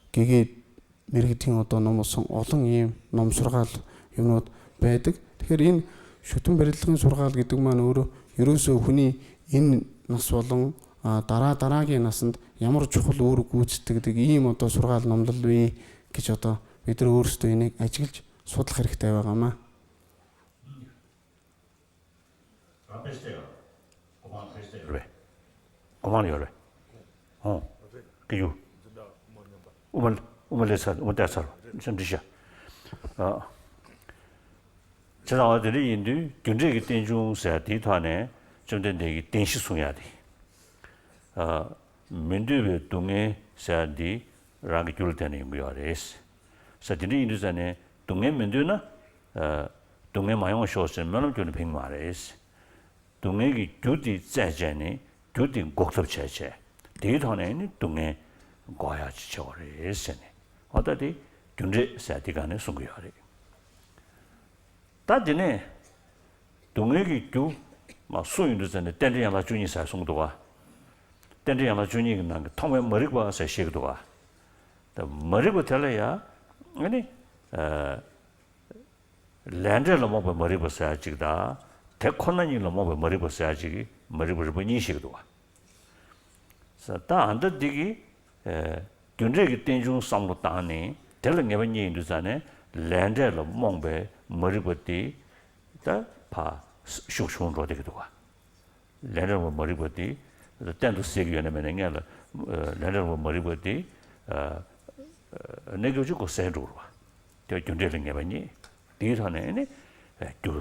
гэгээ мэрэгдийн одоо номлосон олон ийм ном сургаал юмнууд байдаг. Тэгэхээр энэ шүтэн барилдалгын сургаал гэдэг маань өөрөө ерөөсөө хүний энэ нас болон дараа дараагийн насанд ямар чухал үүрэг гүйцэтгэдэг ийм одоо сургаал номлол вэ гэж одоо бид нар өөрсдөө энийг ажиглаж судлах хэрэгтэй байгаа юм аа. རེད། གོ་མང་ཡོད་རེད། ཧོ། ཀི་ཡུ། ཨུ་མ་ཨུ་མ་ལེ་ཚར་ཨུ་མ་ཏེ་ཚར་སེམས་འདྲི་ཤ། ཨ། བྱས་ཙང་བ་དེ་འདྲ་ཡིན་དུས་རྒྱུ་འབྲས་ཀྱི་རྟེན་འབྱུང་ཟེར་དེའི་ཐོག་ནས་བཅོམ་ལྡན་འདས་ཀྱིས་བདེན་བཞི་གསུང་ཡ་དེ། ཨ། མི་འདོད་པའི་སྡུག་བསྔལ་ཟེར་ཡ་འདི་རང་གི་རྒྱུ་ལ་བརྟེན་ནས་ཡོང་གི་ཡོད་རེད། ཟེར་དེ་འདྲ་ཡིན་དུས་ཙང་ནས་སྡུག་བསྔལ་མི་འདོད་ན། ཨ། སྡུག་བསྔལ་མ་ཡོང་ཤོག་ཟེར་སྨོན་ལམ་བརྒྱབ་ནས་ཕན་གྱི་མ་རེད། སྡུག་བསྔལ་གྱི་རྒྱུ་དེ་བཙལ་བྱས་ནས་རྒྱུ་དེ་འགོག་ཐབས་བྱས་བྱས། དེའི་ཐོག་ནས་ནི་སྡུག་བསྔལ་འགོག་ཡག་ཅིག་བྱེད་དགོས་རེད་ཟེར་ནས། འོ་ད་དེ་རྒྱུ་འབྲས་ཟེར་དེ་ག་ནས་གསུང་གི་ཡོད་རེད། ད་དེ་ནས་སྡུག་བསྔལ་གྱི་རྒྱུ་མ་སུ་ཡིན་འདུག་ཟེར་ནས་རྟེན་འབྲེལ་ཡན་ལག་བཅུ་གཉིས་ཟེར་གསུངས་འདུག་ག། རྟེན་འབྲེལ་ཡན་ལག་བཅུ་གཉིས་ཀྱི་ནང་གི་ཐོག་མའི་མ་རིག་པ་ཟེར་བཤད་ཀྱི་འདུག་ག། ད་མ་རིག་པ་དེ་ལ་ཡང་ཨ་ནི། ལས་འབྲས་ལ་རྨོངས་པའི་མ་རིག་པ་ཟེར་ཡ་གཅིག་དང་། དེ་ཁོ་ན་ཉིད་ལ་རྨོངས་པའི་མ་རིག་པ་ཟེར་ཡ་གཅིག་གི་མ་རིག་པ་རིམ་པ་གཉིས་ཤིག་འདུག་བ། ས་ད་ཨ་མདའ་འདི་གི་རྒྱུ་འབྲས་ཀྱི་རྟེན་འབྱུང་བསམ་བློ་བཏང་ནས་དེ་ལ་ངེས་པ་རྙེད་ཡིན་དུས་ཙང་ནས་ལས་འབྲས་ལ་རྨོངས་པའི་མ་རིག་པ་དེ་ད་ཕར་ཤུགས་ཆུང་འགྲོ་བསྡད་ཀྱི་འདུག་བ། ལས་འབྲས་རྨོངས་པའི་མ་རིག་པ་དེ་གཏན་དུ་སེལ་གྱི་ཡོད་ན་མེད་ན་སྔོན་ལ་ལས་འབྲས་རྨོངས་པའི་མ་རིག་པ་དེ་གནས་སྐབས་ཅིག་གོ་སེལ་འགྲོ་རུ་བ། དེ་རྒྱུ་འབྲས་ལ་ངེས་པ་རྙེད། དེའི་ཐོག་ནས་ནི་རྒྱུ་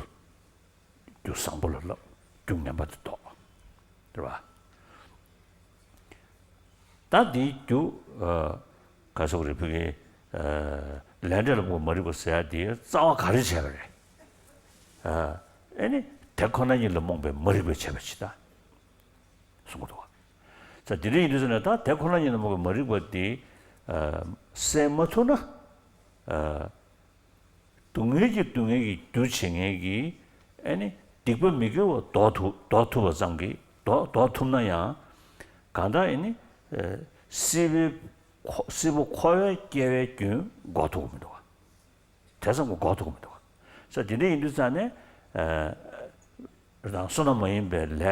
རྒྱུ་བཟང་པོ་ལ་བསླབ། རྒྱུ་ངན་པ་དེ་ལྡོག་རེད་བ། ད་འདིའི་རྒྱུ་ག་སོགས་རེད་བུ་གའི་ལས་འབྲས་ལ་རྨོངས་པའི་མ་རིག་པ་ཟེར་ཡ་དེ་རྩ་བ་ག་རེ་བྱས་པ་རེད། ཨ་ནི་དེ་ཁོ་ན་ཉིད་ལ་རྨོངས་པའི་མ་རིག་པས་བྱས་པ་ཇི་ལྟ། གསུང་གི་འདུག་བ། ས་དེ་འདྲ་ཡིན་དུས་ཙང་ནས་ད་དེ་ཁོ་ན་ཉིད་ལ་རྨོངས་པའི་མ་རིག་པ་དེ་སེལ་མ་ཐུབ་ན། སྡུག་བསྔལ་གྱི་སྡུག་བསྔལ་གྱི་རྒྱུ་བྱེད་མཁན་གྱི་ཨ་ནི་སྡིག་པ་མི་དགེ་བ་ཟློག་ཐུབ་ཟློག་ཐུབ་པ་ཙམ་གྱིས་ཟློག་ཟློག་ཐུབ་ན་ཡང་། གང་ལྟར་ཨ་ནི་སྲིད་པའི་སྲིད་པ་འཁོར་བའི་སྐྱེ་བའི་རྒྱུན་འགོག་ཐུབ་ཀྱི་མི་འདུག་བ། དེ་ཙམ་གྱིས་འགོག་ཐུབ་ཀྱི་མི་འདུག་བ། ས་དེ་འདྲ་ཡིན་དུས་ཙང་ནས། རང་བསོད་ནམས་མ་ཡིན་པའི་ལས་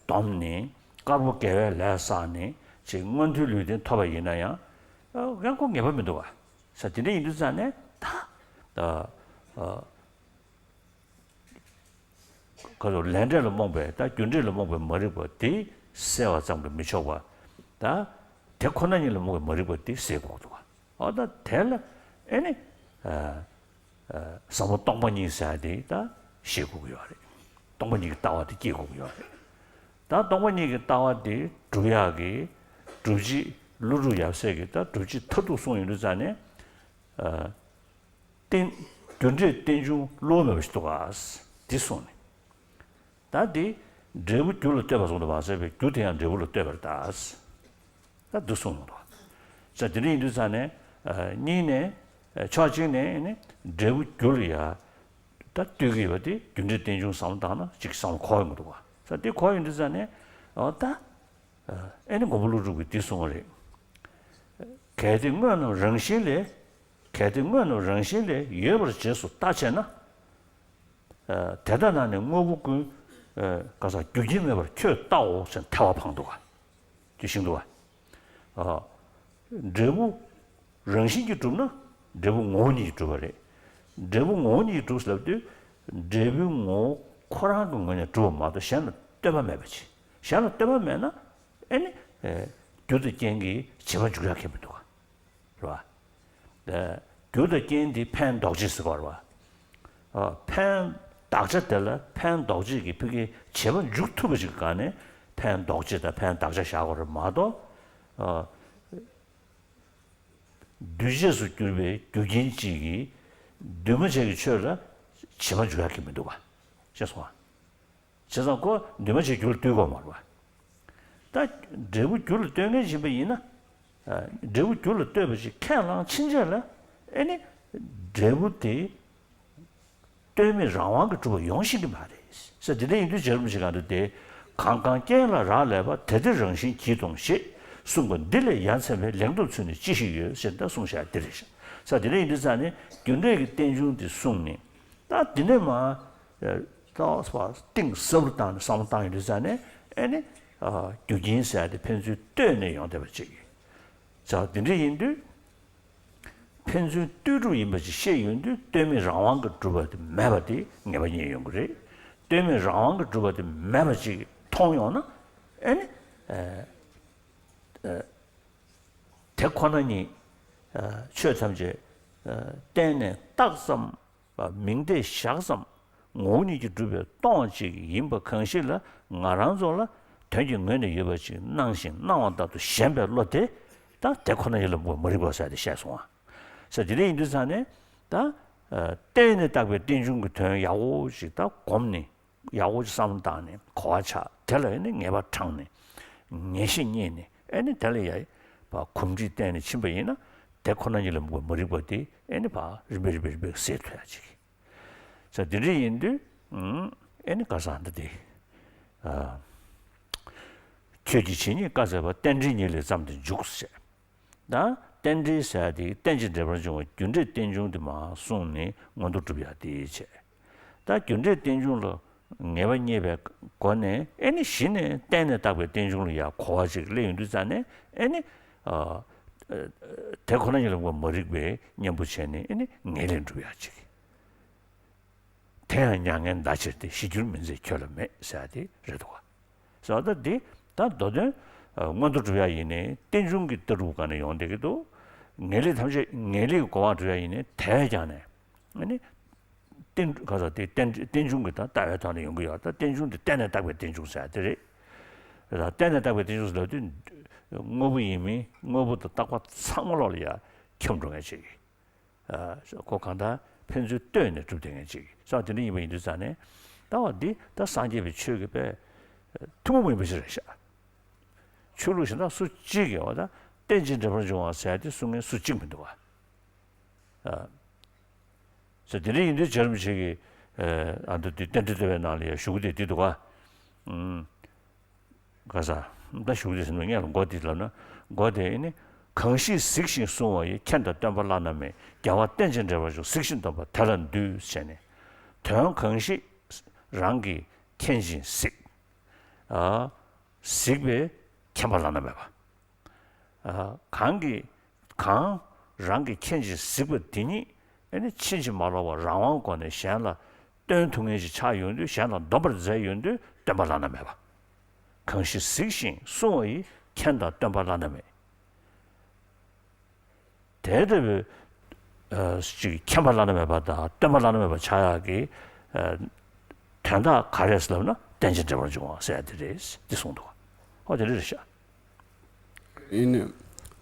བསྡོམས་ནས་དཀར་པོ་དགེ་བའི་ལས་བསགས་ནས་ཅིག་མངོན་མཐོའི་ལུས་རྟེན་ཐོབ་པ་ཡིན་ན་ཡང་། ཡང་ཁོ་ངེས་པ་མི་འདུག་བ། ས་དེ་འདྲ་ཡིན་དུས་ཙང་ནས་ད། ཁ་ཚོ་ལས་འབྲས་ལ་རྨོངས་པའི་ད་རྒྱུ་འབྲས་ལ་རྨོངས་པའི་མ་རིག་པ་དེ་སེལ་བ་ཙམ་གྱིས་མི་ཆོག་པ། ད་དེ་ཁོ་ན་ཉིད་ལ་རྨོངས་པའི་མ་རིག་པ་དེ་སེལ་དགོས་འདུག་བ། འོ་ད་དེ་ལ་ཨེ་ནི། ཟབ་མོ་སྟོང་པ་ཉིད་ཟེར་ཡ་དེ་ད་ཤེས་དགོས་ཀྱི་ཡོད་རེད། སྟོང་པ་ཉིད་ཀྱི་ལྟ་བ་དེ་སྐྱེ་དགོས་ཀྱི་ཡོད་རེད། ད་སྟོང་པ་ཉིད་ཀྱི་ལྟ་བ་དེ་སྒྲུབ་ཡག་གི་སྒྲུབ་བྱེད་ཀླུ་སྒྲུབ་ཡབ་སྲས་ཀྱི་ད་སྒྲུབ་བྱེད་མཐར་ཐུག་གསུངས་ཡོང་དུས་ཙང་ནས། རྟེན། རྒྱུ་འབྲས་རྟེན་འབྱུང་བསླུ་བ་མེད་པ་ཞིག་འདུག་ག། འདི་གསུངས་ནས། ད་འདི་འབྲས་བུ་རྒྱུ་ལ་ལྟོས་པ་གསུངས་དུ་མ་ཟད་པའི་རྒྱུ་དེ་ཡང་འབྲས་བུ་ལ་ལྟོས་པར་གདའ། ད་འདི་གསུངས་འདུག་ས་དེ་འདྲ་ཡིན་དུས་ཙང་ནས་གཉིས་ནས་ཕྱོགས་གཅིག་ནས་ནི་འབྲས་བུ་རྒྱུ་ལ་ཡ་ད་ལྟོས་ཀྱི་ཡོད་པ་དེ་རྒྱུ་འབྲས་རྟེན་འབྱུང་བསམ་བློ་བཏང་ན་ཅིག་བསམ་བློ་འཁོར་ཡོང་གི་འདུག་བ། ས་དེ་འཁོར་ཡོང་དུས་ཙང་ནས་ད་ཨེ་ནི་མགོན་པོ་ཀླུ་སྒྲུབ་ཀྱིས་འདི་གསུངས་པ་རེད། གལ་ཏེ་དངོས་རྣམས་རང་བཞིན་ལས། གལ་ཏེ་དངོས་རྣམས་རང་བཞིན་ལས་ཡོད་པར་རྗེས་སུ་བལྟ་བྱས་ན། དེ་ལྟ་ན་ནི་དངོས་པོ་ཀུན། ག་ས་རྒྱུ་རྐྱེན་མེད་པར་ཁྱོད་བལྟའོ་ཞེས་ཐལ་བ་འཕངས་འདུག་ག་རྒྱུ་ཤིང་འདུག་ག་འབྲས་བུ་རང་བཞིན་གྱིས་གྲུབ་ན་འབྲས་བུ་ངོ་བོ་ཉིད་ཀྱིས་གྲུབ་པ་རེད། འབྲས་བུ་ངོ་བོ་ཉིད་ཀྱིས་གྲུབ་ཟེར་ལབ་དུས་འབྲས་བུའི་ངོ་བོ་ཁོ་རང་གི་ངོས་ནས་གྲུབ་པ་མ་གཏོགས་གཞན་ལ་ལྟོས་པ་མེད་པ་ཅིག་གཞན་ལ་ལྟོས་པ་མེད་ན་ཨེ་ནི་རྒྱུ་དང་རྐྱེན་གྱིས་བྱེད་པ་འཇུག་ཡག་གི་མི་འདུག་ག་རེད་བ། རྒྱུ་དང་རྐྱེན་འདི་ཕན་འདོགས་བྱེད་ཟེར་བ་རེད་བ། ཕན་བདག་བྱ་དེ་ལ་ཕན་འདོགས་བྱེད་ཀྱི་ཕ་གིའི་བྱེད་པ་འཇུག་ཐུབ་པ་ཞིག་གི་སྒང་ནས་ཕན་འདོགས་བྱེད་དང་ཕན་བདག་བྱ་བཞག་དགོས་རེད་མ་གཏོགས། འདུས་བྱས་སུ་གྱུར་པའི་རྒྱུ་རྐྱེན་གཅིག་གིས་འདུས་མ་བྱས་ཀྱི་ཆོས་ལ་བྱེད་པ་འཇུག་ཡག་གི་མི་འདུག་བ། ཤེས་སོང་ང་། བྱས་ཙང་ཁོ་འདུས་མ་བྱས་རྒྱུ་ལ་ལྟོས་དགོས་མ་རེད་བ། ད་འབྲས་བུ་རྒྱུ་ལ་ལྟོས་མཁན་ཡིན་པ་ཡིན་ན། འབྲས་བུ་རྒྱུ་ལ་ལྟོས་པ་ཞིག་ཁས་བླངས་ཕྱིན་ཆད་ལ་ཨེ་ནི་འབྲས་བུ་དེ་ལྟོས་མེད་རང་དབང་གིས་གྲུབ་པ་ཡོང་ཤེས་ཀྱི་མ་རེད། ས་དེ་འདྲ་ཡིན་དུས་རྗེ་རིན་པོ་ཆེ་གང་དུ་དེ་གང་གང་རྐྱེན་ལ་རག་ལས་པ་དེ་དེ་རང་བཞིན་གྱིས་སྟོང་ཞེས་གསུངས་པ་འདི་ལས་ཡ་མཚན་པའི་ལན་དུ་ཚུལ་ནི་ཅི་ཞིག་ཡོད་ཟེར་ད་གསུངས་བཞག་འདི་རེད་ཤག་ས་དེ་འདྲ་ཡིན་དུས་ཙང་ནས་རྒྱུ་འབྲས་ཀྱི་རྟེན་འབྱུང་དེ་གསུངས་ནས་ད་འདི་ནས་མ། ད་གཏིང་ཟབ་རུ་བཏང་ནས་བསམ་བློ་བཏང་ཡོང་དུས་ཙང་ནས་ཨེ་ནི། རྒྱུ་རྐྱེན་ཟེར་ཡ་དེ་ཕན་ཚུན་ལྟོས་ནས་ཡོང་བསྡད་པ་ཅིག་ཡིན། ཙང་དེ་འདྲ་ཡིན་དུས། ཕན་ཚུན་ལྟོས་གྲུབ་ཡིན་པ་ཅིག་ཤེས་ཡོང་དུས་ལྟོས་མེད་རང་དབང་གིས་གྲུབ་པ་དེ་མེད་པ་དེ་ངེས་པ་རྙེད་ཡོང་གི་རེད། ལྟོས་མེད་རང་དབང་གིས་གྲུབ་པ་དེ་མེད་པ་ཅིག་མཐོང་ཡོང་ན་ཨེ་ནི། དེ་ཁོ་ན་ཉིད། ཆོས་ཐམས་ཅད། བརྟེན་ནས་བཏགས་ཙམ། མིང་བརྡས་བཞག་ཙམ། ངོ་བོ་ཉིད་ཀྱིས་གྲུབ་པའི་སྟོང་ཅིག་ཡིན་པ་གང་ཞིག་ལ་ང་རང་ཚོ་ལ་དོན་གྱི་ངོས་ནས་ཡོད་པ་ཅིག་སྣང་ཞིང་སྣང་བ་ལྟར་དུ་ཞེན་པའི་བློ་དེ་ད་དེ་ཁོ་ན་ཉིད་ལ་མ་རིག་པ་ཟེར་ཏེ་བཤད་སོང་ང་། ཟེར་དེ་འདྲ་ཡིན་དུས་ཙང་ནས་ད། བརྟེན་ནས་བཏགས་པའི་རྟེན་འབྱུང་གི་དོན་ཡག་པོ་ཞིག་ད་གོམས་ནས། ཡག་པོ་ཅིག་བསམ་བློ་བཏང་ནས་གོ་བ་ཆགས་དེ་ལ་ཨེ་ནི་ངེས་པ་དྲངས་ནས་ངེས་ཤེས་རྙེད་ནས་ཨེ་ནི་དེ་ལ་ཡ་བ་གོམས་འདྲིས་བསྟེན་ནས་ཕྱིན་པ་ཡིན་ན་དེ་ཁོ་ན་ཉིད་ལ་མ་རིག་པ་དེ་ཨེ་ནི་བ་རིམ་པས་རིམ་པས་རིམ་པས་སེལ་ཐུབ་ཡ་ཅིག་ས་དེ་འདྲ་ཡིན་དུས་ཨེ་ནི་ག་ས་འདི་དེ་ཁྱོད་ཀྱི་ཇི་སྙེད་བཀའ་སྩལ་པ་རྟེན་འབྲེལ་ཉིད་ལས་བརྩམས་ཏེ་འཇུག་ཟེར། ད་རྟེན་འབྲེལ་ཟེར་ཡ་དེ་རྟེན་ཅིང་འབྲེལ་པར་འབྱུང་བ་རྒྱུ་འབྲས་རྟེན་འབྱུང་དེ་མར་གསུངས་ནས་མངོན་མཐོ་སྒྲུབ་ཡ་དེ་བྱས། ད་རྒྱུ་འབྲས་རྟེན་འབྱུང་ལ་ངེས་པ་རྙེད་པའི་སྒོ་ནས་ཨེ་ནི་གཞི་ནས་བརྟེན་ནས་བཏགས་པའི་རྟེན་འབྱུང་ལ་ཡ་གོ་བ་ཅིག་སླེབས་ཡོང་དུས་ཙང་ནས་ཨེ་ནི། དེ་ཁོ་ན་ཉིད་ལ་མ་རིག་པའི་གཉེན་པོ་བྱས་ནས་ཨེ་ནི་ངེས་ལེགས་སྒྲུབ་ཡ་ཅིག་དེ་ཡང་མྱ་ངན་འདའ་ཕྱིར་ཏེ། ཞི་འགྱུར་མི་མཛད་ཁྱོད་ལ་མེད་ཟེར་ཡ་དེ་རེད་འདུག་ག་ཟེར་བ་ད་འདི་ད་མདོ་དོན་མངོན་མཐོ་སྒྲུབ་ཡ་ཡིན་ནའི་རྟེན་འབྱུང་གི་ལྟ་གྲུབ་སྒང་ནས་ཡོང་བསྡད་ཀྱི་འདུག་ངེས་ལེགས་ཐམས་ཅད་ངེས་ལེགས་ཀྱི་གོ་འཕང་སྒྲུབ་ཡ་ཡིན་ནའི་དེ་བས་ཀྱང་ནས་ཨ་ནི་རྟེན་ག་ས་དེ་རྟེན་རྟེན་འབྱུང་གི་ད་ལྟ་བའི་ཐོག་ནས་ཡོང་གི་ཡོད། ད་རྟེན་འབྱུང་དེ་བརྟེན་ནས་བཏགས་པའི་རྟེན་འབྱུང་ཟེར་ཡ་དེ་རེད། ད་བརྟེན་ནས་བཏགས་པའི་རྟེན་འབྱུང་ཟེར་ལབ་དུས་དངོས་པོ་ཡིན་མིན་དངོས་པོ་དང་རྟག་པ་ཚང་མ་ལོག་ལ་ཡ་འཁྱམས་འགྲོ་མཁན་ཅིག་ཨ་ཁོ་གང་ལྟར་ཕན་ཚུན་ལྟོས་ནས་གྲུབ་བསྡད་མཁན་ཅིག་ས་དེ་འདྲ་ཡིན་པ་ཡིན་དུས་ཙང་ནས་ད་བ་འདི་ད་སངས་རྒྱས་པའི་ཆོས་ཀྱི་དཔེ་ཐུན་མོང་མ་ཡིན་པ་ཞིག་རེད་ཤག་ཆོས་ལུགས་གཞན་དག་སུ་གཅིག་གིས་བ་ད་རྟེན་ཅིང་འབྲེལ་པར་འབྱུང་བ་ཟེར་ཏེ་གསུང་མཁན་སུ་གཅིག་མི་འདུག་བ། ཨ་ས་དེ་འདྲ་ཡིན་དུས་རྗེ་རིན་པོ་ཆེ་གིས་ཨ་མདོ་འདི་རྟེན་འབྲེལ་བསྟོད་པའི་ནང་ལ་ཡང་ཞུ་གི་དེ་འདི་འདུག་བ། ཨུམ། ག་ས། ད་ཞུ་དེ་ཟིན་པ་ངས་ལ་མགོ་དེ་ལབ་ན། མགོ་དེ་ནི། གང་ཞིག་གཟིགས་ཤིང་བསྲུང་བ་ཡི། མཁྱེན་དང་སྟོན་པ་བླ་ན་མེད། རྒྱལ་བ་རྟེན་ཅིང་འབྲེལ་པར་འབྱུང་། གཟིགས་ཤིང་སྟོན་པ་དེ་ལ་འདུད། ཟེར་ནས། དོན་གང་ཞིག་རང་གིས་མཁྱེན་ཅིང་གཟིགས། ཨ། གཟིགས་པའི་མཁྱེན་པ་བླ་ན་མེད་པ། ཨ། གང་གིས་གང་རང་གིས་མཁྱེན་ཅིང་གཟིགས་པ་དེ་ཉིད་ཨ་ནི་ཕྱིན་ཅི་མ་ལོག་པར་རང་དབང་སྒོ་ནས་གཞན་ལ་སྟོན་ཐུབ་མཁན་ཞིག་ཆགས་ཡོང་དུས། གཞན་ལ་འདོམས་པར་མཛད་ཡོང་དུས་སྟོན་པ་བླ་ན་མེད་པ། གང་ཞིག་གཟིགས་ཤིང་བསྲུང་བ་ཡི། མཁྱེན་དང་སྟོན་པ་བླ་ན་མེད། དེ་ལྟ་བུའི་ཨ་ཅིག་མཁྱེན་པ་བླ་ན་མེད་པ་དང་སྟོན་པ་བླ་ན་མེད་པ་ཆགས་ཡག་གི་ཨ་དོན་དག་ག་རེ་ལབ་ན་རྟེན་ཅིང་འབྲེལ་པར་འབྱུང་བ་ཟེར་ཡ་དེ་རེད། འདི་གསུངས་འདུག་ཨོ་དེ་འདྲ་རེད་ཤག་ཨེ་ནི།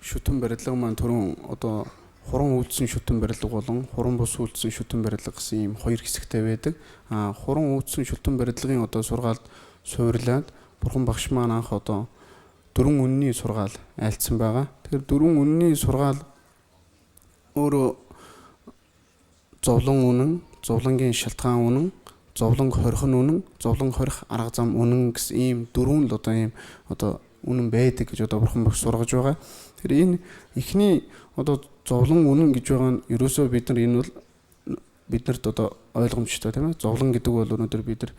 学徒本领 མ་ཐོ་རངས་ཨོ་ཏོ། 学生五次学徒本领 གོ་ལོང་། 学生五次学徒本领 ཟེར་ཡིན་ཧོ་ཡིར་ཁི་སིག་ཏེ་བེ་དུག་ཨ། 学生五次学徒本领 ཡིན་ཨོ་ཏོ་སོར་ག་སོ་བར་ལན་པུར་ཧོམ་བག་ཤི་མ་ན་ཧོ་ཏོ། Дөрвөн үнний сургаал айлтсан байгаа. Тэгэхээр дөрвөн үнний сургаал өөрөө зовлон үнэн, зовлонгийн шалтгаан үнэн, зовлон хорих нь үнэн, зовлон хорих арга зам үнэн гэсэн ийм дөрвөн л одоо ийм одоо үнэн байдаг гэж одоо бурхан багш сургаж байгаа. Тэгэхээр энэ эхний одоо зовлон үнэн гэж байгаа нь ерөөсөө бид нар энэ бол биднэрт одоо ойлгомжтой, тийм ээ. Зовлон гэдэг бол өнөөдөр бид нар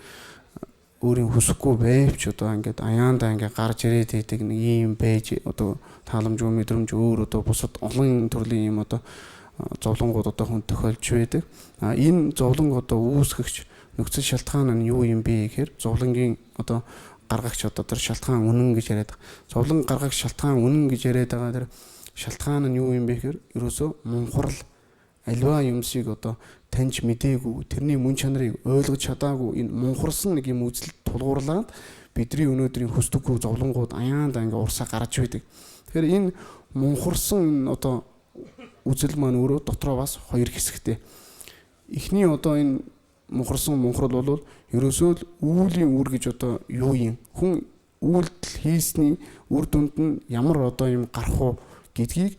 өөрийн хүсэхгүй байвч одоо ингээд аяанда ингээд гарч ирээд байдаг нэг юм байж одоо тааламжгүй мэдрэмж өөр одоо бусад олон төрлийн юм одоо зовлонгууд одоо хүн тохиолж байдаг. Энэ зовлон одоо үүсгэгч нөхцөл шалтгаан нь юу юм бэ гэхээр зовлонгийн одоо гаргагч одоо тэр шалтгаан үнэн гэж яриад байгаа. Зовлон гаргагч шалтгаан үнэн гэж яриад байгаа тэр шалтгаан нь юу юм бэ гэхээр ерөөсөө мунхарл альва юмсыг одоо таньж мэдээгүй, тэрний мөн чанарыг ойлгож чадаагүй энэ мунхарсан нэг юм үзэл тулгуурлаад бидний өнөөдрийн хүсдэггүй зовлонгууд аяанда ингээ урсаа гарч байдаг. Тэгэхээр энэ мунхарсан одоо үзэл маань өөрөө дотроо бас хоёр хэсэгтэй. Эхний одоо энэ мунхарсан мунхрал бол ерөөсөө л үүлийн үр гэж одоо юу юм? Хүн үйлдэл хийсний үр дүнд нь ямар одоо юм гарах уу гэдгийг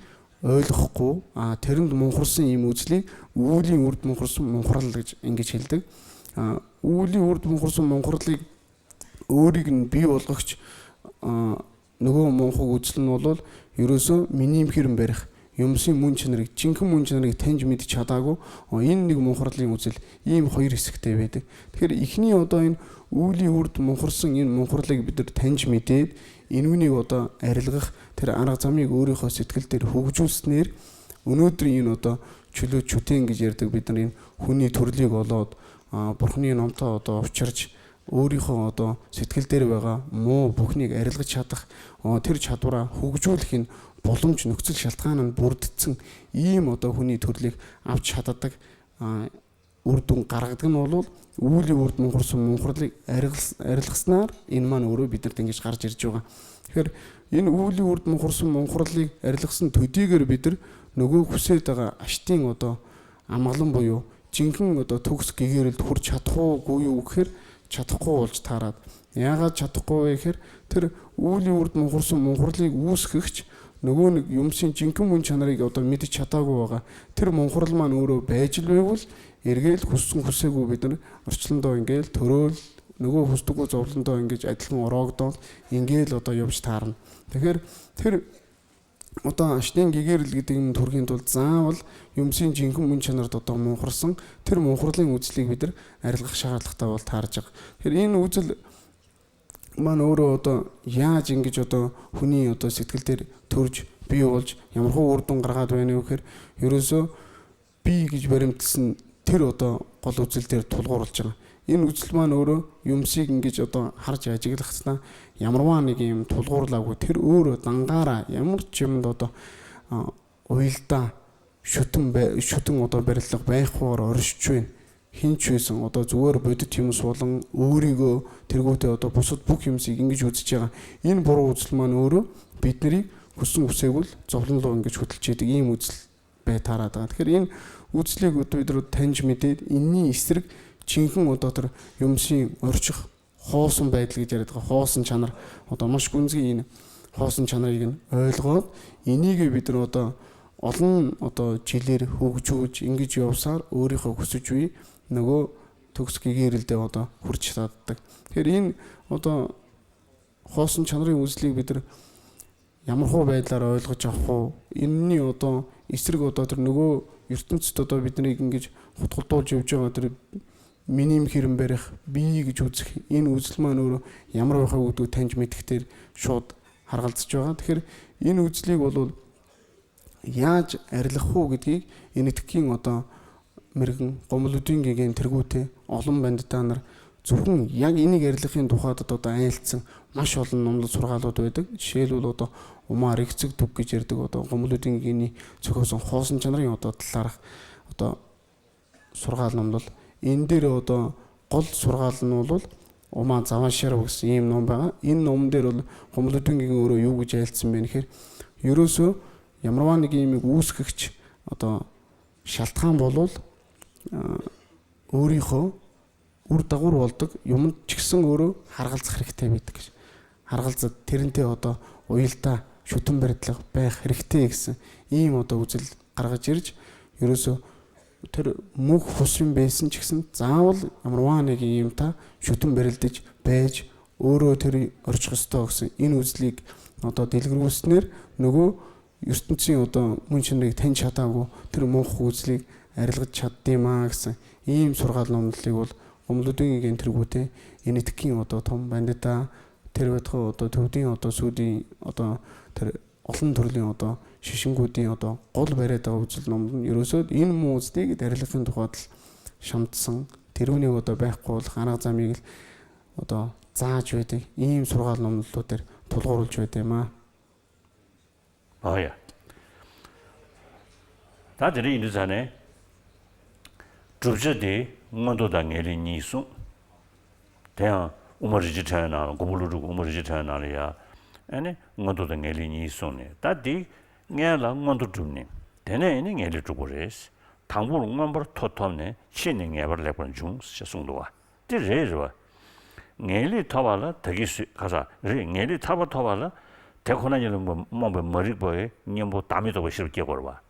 ойлгохгүй, а тэрэнд мунхарсан юм үзлийг үүлийн үрд мунхарсан мунхрал гэж ингэж хэлдэг. Үүлийн үрд мунхарсан мунхралыг өөрийг нь бий болгогч нөгөө мунхаг үзэл нь бол ерөөсөө минимхэр барих, юмсын мөн чанарыг, жинхэнэ мөн чанарыг таньж мэдж чадаагүй энэ нэг мунхралын үзэл ийм хоёр хэсэгтэй байдаг. Тэгэхээр эхний одоо энэ үүлийн үрд мунхарсан энэ мунхралыг бид нар таньж мэдээд энүүнийг одоо арилгах тэр арга замыг өөрийнхөө сэтгэл дээр хөгжүүлснээр өнөөдөр энэ одоо чөлөө чүтэн гэж ярьдаг бид нар энэ хүний төрлийг олоод бурхны номтой одоо учирч өөрийнхөө одоо сэтгэл дээр байгаа муу бүхнийг арилгаж чадах тэр чадвараа хөгжүүлэх энэ боломж нөхцөл шалтгаан нь бүрдсэн ийм одоо хүний төрлийг авч чаддаг үр дүн гаргадаг нь бол үүлийн үрд мунхарсан мунхралыг арилгаснаар энэ маань өөрөө бидэрт ингэж гарч ирж байгаа. Тэгэхээр энэ үүлийн үрд мунхарсан мунхралыг арилгасан төдийгээр бид нар нөгөө хүсэж байгаа аштын одоо амгалан буюу жинхэнэ одоо төгс гэгээрэлд хүрч чадах уугүй юу гэхээр чадахгүй болж таарад. Яагаад чадахгүй вэ гэхээр тэр үүлийн үрд мунхарсан мунхралыг үүсгэгч нөгөө нэг юмсын жинхэнэ мөн чанарыг одоо мэдж чадаагүй байгаа. Тэр мунхрал маань өөрөө байж л байвал эргээл хүссэн хүсээгүй бид нар орчлондоо ингээл төрөөл нөгөө хүсдэггүй зовлондоо ингэж адилхан ороогдоол ингээл одоо явж таарна. Тэгэхээр тэр одоо аштын гэгээрэл гэдэг юм төрхийн тулд заавал юмсын жинхэнэ мөн чанарт одоо мунхарсан тэр мунхралын үзлийг бид нар арилгах шаардлагатай бол таарж байгаа. Тэгэхээр энэ үзэл маань өөрөө одоо яаж ингэж одоо хүний одоо сэтгэл дээр төрж бий болж ямар хөө үр дүн гаргаад байна вэ гэхээр ерөөсөө бий гэж баримтлсан тэр одоо гол үзэл дээр тулгуурлаж байгаа. Энэ үзэл маань өөрөө юмсыг ингэж одоо харж ажиглахдаа ямарваа нэг юм тулгуурлаагүй тэр өөрөө дангаараа ямар ч юмд одоо уйлдаа шүтэн шүтэн одоо барилга байхгүйгээр оршиж байна. Хин ч байсан одоо зүгээр бодит юмс болон өөрийгөө тэргүүтээ одоо бусад бүх юмсыг ингэж үзэж байгаа. Энэ буруу үзэл маань өөрөө бид нарыг хүссэн хүсээгүй л зовлон руу ингэж хөтлөж яадаг ийм үзэл бай таарад байгаа. Тэгэхээр энэ үзлийг одоо бид нар таньж мэдээд энэний эсрэг жинхэнэ одоо тэр юмсын орчих хоосон байдал гэж яриад байгаа. Хоосон чанар одоо маш гүнзгий энэ хоосон чанарыг нь ойлгоод энийг бид нар одоо олон одоо жилээр хөгжүүлж ингэж явсаар өөрийнхөө хүсэж буй нөгөө төгс гэгээрэлдээ одоо хүрч чаддаг. Тэгэхээр энэ одоо хоосон чанарын үзлийг бид нар ямар хуу байдлаар ойлгож авах уу? Энэний одоо эсрэг одоо тэр нөгөө ертөнцид одоо биднийг ингэж хутгалдуулж явж байгаа тэр минимхэрэн барих, бий гэж үзэх энэ үзэл маань өөрөө ямар байх вэ гэдгийг таньж мэдэх дээр шууд харгалзаж байгаа. Тэгэхээр энэ үзлийг бол яаж арилгах уу гэдгийг энэтхэгийн одоо мэрэгэн гомлодын гигээн тэргүүтэй олон бандитаа нар зөвхөн яг энийг арилгахын тухайд одоо айлцсан маш олон номлол сургаалууд байдаг. Жишээлбэл одоо Умаар их цэг дүг гэж ярьдаг одоо гомлодын гигэний цөхөөсөн хоосон чанарын одоо талаарх одоо сургаал номлол. Энэ дээр одоо гол сургаал нь бол Умаа Заваашаров гэсэн ийм ном байгаа. Энэ ном дээр бол гомлодын гигээн өөрөө юу гэж айлцсан бэ гэхээр ерөөсөө ямарваа нэг юм үүсгэгч одоо шалтгаан болвол өөрийнхөө үр дагавар болдог юмд ч гэсэн өөрөө харгалзах хэрэгтэй байдаг гэж. Харгалзаад тэрнтэй одоо འོ་ཡིད་ལྟ་ཞུ་ཐུམ་བེར་ལག་པའི་རིག་སྟེ་ཟེར་ཡིན་མོ་ཏོ་འུ་ཚིལ་ཀར་ག་ཅིར་ཡོ་རོ་སོ་ཐུར་མུག་ཧུ་སུན་བེ་སིན་ཅིག་སིན་ཙང་བལ་ཨམ་ར་ཝང་ནེ་གི་ཡིམ་ཐ་ཞུ་ཐུམ་བེར་ལ་ཏིག་བེ་ཅི་འོ་རོ་ཐུར་ཨོར་ཆག་སྟོག་སིན་ཡིན་འུ་ཚིལ་ལིག་ནོ་ཏོ་དེ་ལིག་རུ་སི་ནེར་ནུ་གོ་ཡུ་སྟན་ཅིང་འོ་ཏོ་མུན་ཆེན་རིག་ཐན་ཆ་ཏ་གོ་ཐུར་མོ་ཧུ་ཚིལ་ལིག་རི་ལག་ཆ་ཏེ་མ་གི་སིན་ཡིན་སོར་ག་ལོམ་ལི་གོ་ཨོམ་ལུ་ཏུང་གི་གན་ཐུར་གོ་ཏེ་ཡིན་ནི་ཏི་ཁིང་འོ་ཏོ་ཐོམ་བན་དེ་ཏ་ཐེར་བེ་ཐོ་འོ་ཏོ་ཐུ་ཏིང་འོ་ཏོ་སུ་ཏིང་འོ་ཏོ་ཐེར། ཨོ་ལྷན་ཐུར་ལིང་འོ་ཏོ་ཤི་ཤིང་གུ་ཏིང་འོ་ཏོ་ཀོལ་བེ་རེ་ཏོ་འུ་ཚིལ་ནོམ་ཡོ་རོ་སོ་ཡིན་མོ་ཙི་ཏེ་གི་དེ་རི་ལི་ཁིན་ཐོ་ཧ་ལ་ཤམ་ཚང་དེ་རུ་ནི་འོ་ཏོ་བེ་ཀོལ་ཧ་ན་ཙ་མི་གི་འོ་ཏོ་ཙ་ཅོ་ཏེ་ཡིན་སོར་ག་ལོམ་ལོ་ཏེར་ཐོ་ལོ་རུ་ཅོ་ཏེ་མ། ཨོ་ཡ། ད་དེ་རིང་ཡིན་དུས་ཙ་ནས། བསྒྲུབ་བྱ་དེ་མངོན་མཐོ་དང་ངེས་ལེགས་གཉིས་གསུངས། དེ་ཡང་དབུ་མ་རིན་ཆེན་ཕྲེང་བའི་ནང་ལ་མགོན་པོ་ཀླུ་སྒྲུབ་ཀྱི་དབུ་མ་རིན་ཆེན་ཕྲེང་བའི་ནང་ལ་ཡ། ཨ་ནི་མངོན་མཐོ་དང་ངེས་ལེགས་གཉིས་གསུངས་ནས་ད་དེ་སྔོན་ལ་མངོན་མཐོ་བསྒྲུབས་ནས་དེ་ནས་ཨ་ནི་ངེས་ལེགས་སྒྲུབ་དགོས་རེད། དང་པོར་མངོན་པར་མཐོ་ཐོབ་ནས་ཕྱིས་ནས་ངེས་པར་ལེགས་པར་འབྱུང་ཞེས་གསུངས་འདུག་བ། དེ་རེད་རེད་བ། ངེས་ལེགས་ཐོབ་པ་ལ་ད་གིན་སུས་ག་ས་རེད། ངེས་ལེགས་ཐར་པ་ཐོབ་པ་ལ་དེ་ཁོ་ན་ཉིད་ལ་རྨོངས་པའི་མ་རིག་པའི་གཉེན་པོ་བདག་མེད་རྟོགས་པའི་ཤེས་རབ་སྐྱེ་དགོས་རེད་བ།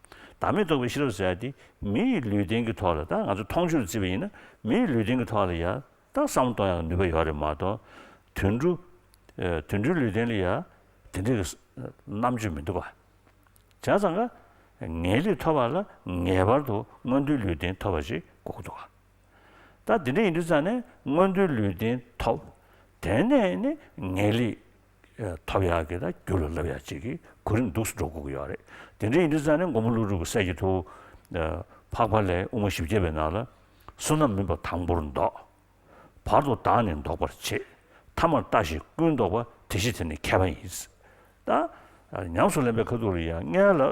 བདག་མེད་རྟོགས་པའི་ཤེས་རབ་ཟེར་ཡ་དེ་མི་ཡི་ལུས་རྟེན་གྱི་ཐོག་ལ་ད་ང་ཚོ་མཐོང་ཆོས་ལ་བརྩིས་པ་ཡིན་ན་མི་ཡི་ལུས་རྟེན་གྱི་ཐོག་ལ་ཡ་ད་བསམ་བློ་གཏོང་ཡག་ནུས་པ་ཡོད་རེད་མ་གཏོགས་དུད་འགྲོ། ཨེ། དུད་འགྲོའི་ལུས་རྟེན་ལ་ཡ་དེ་འདྲའི་གི་རྣམ་དཔྱོད་མི་འདུག་ག་བྱས་ཙང་ཀ་ངེས་ལེགས་ཐོབ་པ་ལ་ངེས་པར་དུ་མངོན་མཐོའི་ལུས་རྟེན་ཐོབ་པ་ཞིག་དགོས་ཀྱི་འདུག་ག་ད་དེ་འདྲ་ཡིན་དུས་ཙང་ནས་མངོན་མཐོའི་ལུས་རྟེན་ཐོབ། དེ་ནས་ནི་ངེས་ལེགས་ཐོབ་ཡག་གི་ད་རྒྱུ་ལ་བསླབ་ཡག་ཅིག་གི་གོ་རིམ་འདུག་སེ་འགྲོ་དགོས་ཀྱི་ཡོད་རེད། དེ་འདྲ་ཡིན་དུས་ཙང་ནས་མགོན་པོ་ཀླུ་སྒྲུབ་ཀྱི་སྲས་ཀྱི་ཐུགས་འཕགས་པ་ལས་དབུ་མ་བཞི་བརྒྱ་པའི་ནང་ལ། བསོད་ནམས་མིན་པ་དང་པོར་བཟློག་བར་དུ་བདག་ནི་བཟློག་པར་བྱེད། ཐ་མར་ལྟ་ཞིག་ཀུན་བཟློག་པ། དེ་ཕྱིར་དེ་ནི་མཁས་པ་ཡིན། ད་ཉམས་སུ་ལེན་པའི་ཁ་ཐུག་ལ་ཡང་སྔོན་ལ་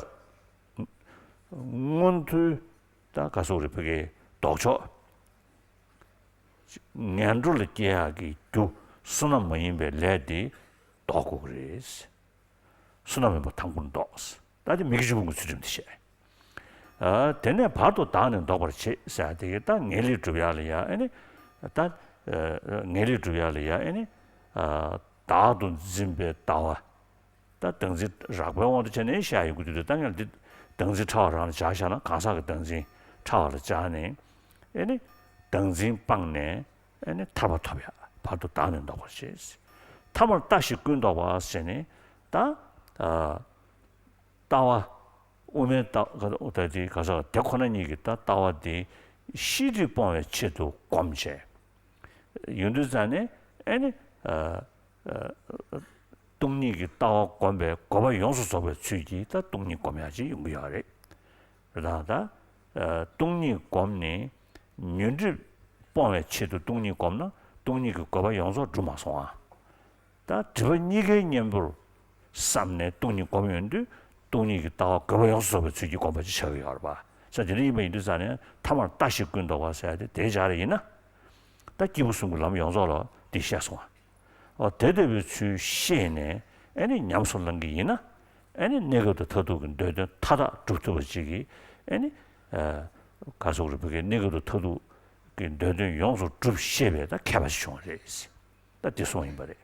མངོན་མཐོའི་ད་ག་སོགས་རེ་ཕ་གིའི་ལྡོག་ཕྱོགས། ངན་འགྲོ་ལ་སྐྱེ་ཡག་གི་རྒྱུ་བསོད་ནམས་མ་ཡིན་པའི་ལས་དེ་ལྡོག་དགོས་ཀྱི་རེད། བསོད་ནམས་མེད་པ་དང་པོར་བཟློག་ད་དེ་མི་དགེ་བཅུ་སྤོང་གི་ཚུལ་ཁྲིམས་དེ་བཤད། ཨ། དེ་ནས་བར་དུ་བདག་ནི་བཟློག་པར་བྱེད་ཟེར་ཡ་དེ་གི་ད་ངེས་ལེགས་སྒྲུབ་ཡག་ལ་ཡ་ཨེ་ནི། ད་ངེས་ལེགས་སྒྲུབ་ཡག་ལ་ཡ་ཨེ་ནི། བདག་ཏུ་འཛིན་པའི་ལྟ་བ། ད་བདག་འཛིན་རགས་པའི་དབང་དུ་བྱས་ནས་བཤད་ཡོང་གི་འདུག་ད་ངས་འདི་བདག་འཛིན་ཕྲ་བ་རང་ལ་སྦྱར་བཞག་ན་གང་ཟག་གི་བདག་འཛིན་ཕྲ་བ་ལ་སྦྱར་ནས་ཨེ་ནི། བདག་འཛིན་སྤངས་ནས་ཨེ་ནི་ཐར་པ་ཐོབ་ཡག་བར་དུ་བདག་ནི་བཟློག་པར་བྱེད། ཐ་མར་ལྟ་ཞིག་ཀུན་བཟློག་པ་ཟེར་ནས་ད། ལྟ་བ། དབུ་མའི་ལྟ་ད་དེ་ག་ས་དེ་ཁོ་ན་ཉིད་ཀྱི་ད་ལྟ་བ་དེ་ཤེས་སྒྲིབ་སྤོང་བའི་ཆེད་དུ་བསྒོམ་བྱས། ཡོང་དུས་ཙང་ནས་ཨེ་ནི། སྟོང་ཉིད་ཀྱི་ལྟ་བ་བསྒོམ་པའི་དགོས་པ་ཡོངས་སུ་རྫོགས་པའི་ཚུལ་གྱིས་ད་སྟོང་ཉིད་བསྒོམ་ཡག་ཅིག་ཡོང་གི་ཡོད་རེད། རེད་དང་ད། སྟོང་ཉིད་བསྒོམས་ནས་ཉོན་སྒྲིབ་སྤོང་བའི་ཆེད་དུ་སྟོང་ཉིད་བསྒོམས་ན་སྟོང་ཉིད་ཀྱི་དགོས་པ་ཡོངས་རྫོགས་འགྲུབ་མ་སོང་ཨ། ད་སྒྲིབ་པ་གཉིས་ཀའི་གཉེན་པོར་བསམས་ནས་སྟོང་ཉིད་བསྒོམ་ཡོང་དུས་སྟོང་ཉིད་ཀྱི་ལྟ་བ་དགོས་པ་ཡོངས་སུ་རྫོགས་པའི་ཚུལ་གྱིས་བསྒོམ་པ་ཅིག་ཆགས་ཀྱི་ཡོད་རེད་པ། ས་དེ་འདྲ་ཡིན་པ་ཡིན་དུས་ཙང་ནས་ཐ་མར་ལྟ་ཞིག་ཀུན་བཟློག་པ་ཟེར་ཡ་དེ་དེའི་སྦྱར་ཡིན་ན། ད་སྐྱེས་བུ་གསུམ་གྱི་ལམ་ཡོངས་རྫོགས་ལ་འདི་བཤད་སོང་ཨ། འོ་དེ་ལྟ་བུའི་ཚུལ་ཤེས་ནས་ཨེ་ནི་ཉམས་སུ་བླང་གི་ཡིན་ན། ཨེ་ནི་གནས་སྐབས་དང་མཐར་ཐུག་གི་འདོད་དོན་མཐའ་དག་སྒྲུབ་ཐུབ་པ་ཅིག་གིས་ཨེ་ནི། ག་སོགས་རིག་པའི་གནས་སྐབས་དང་མཐར་ཐུག་གི་འདོད་དོན་ཡོངས་སུ་སྒྲུབ་ཤེས་པའི་ད་མཁས་པ་ཞིག་བྱུང་བ་རེད། ད་དེ་གསུངས་ཡིན་པ་རེད།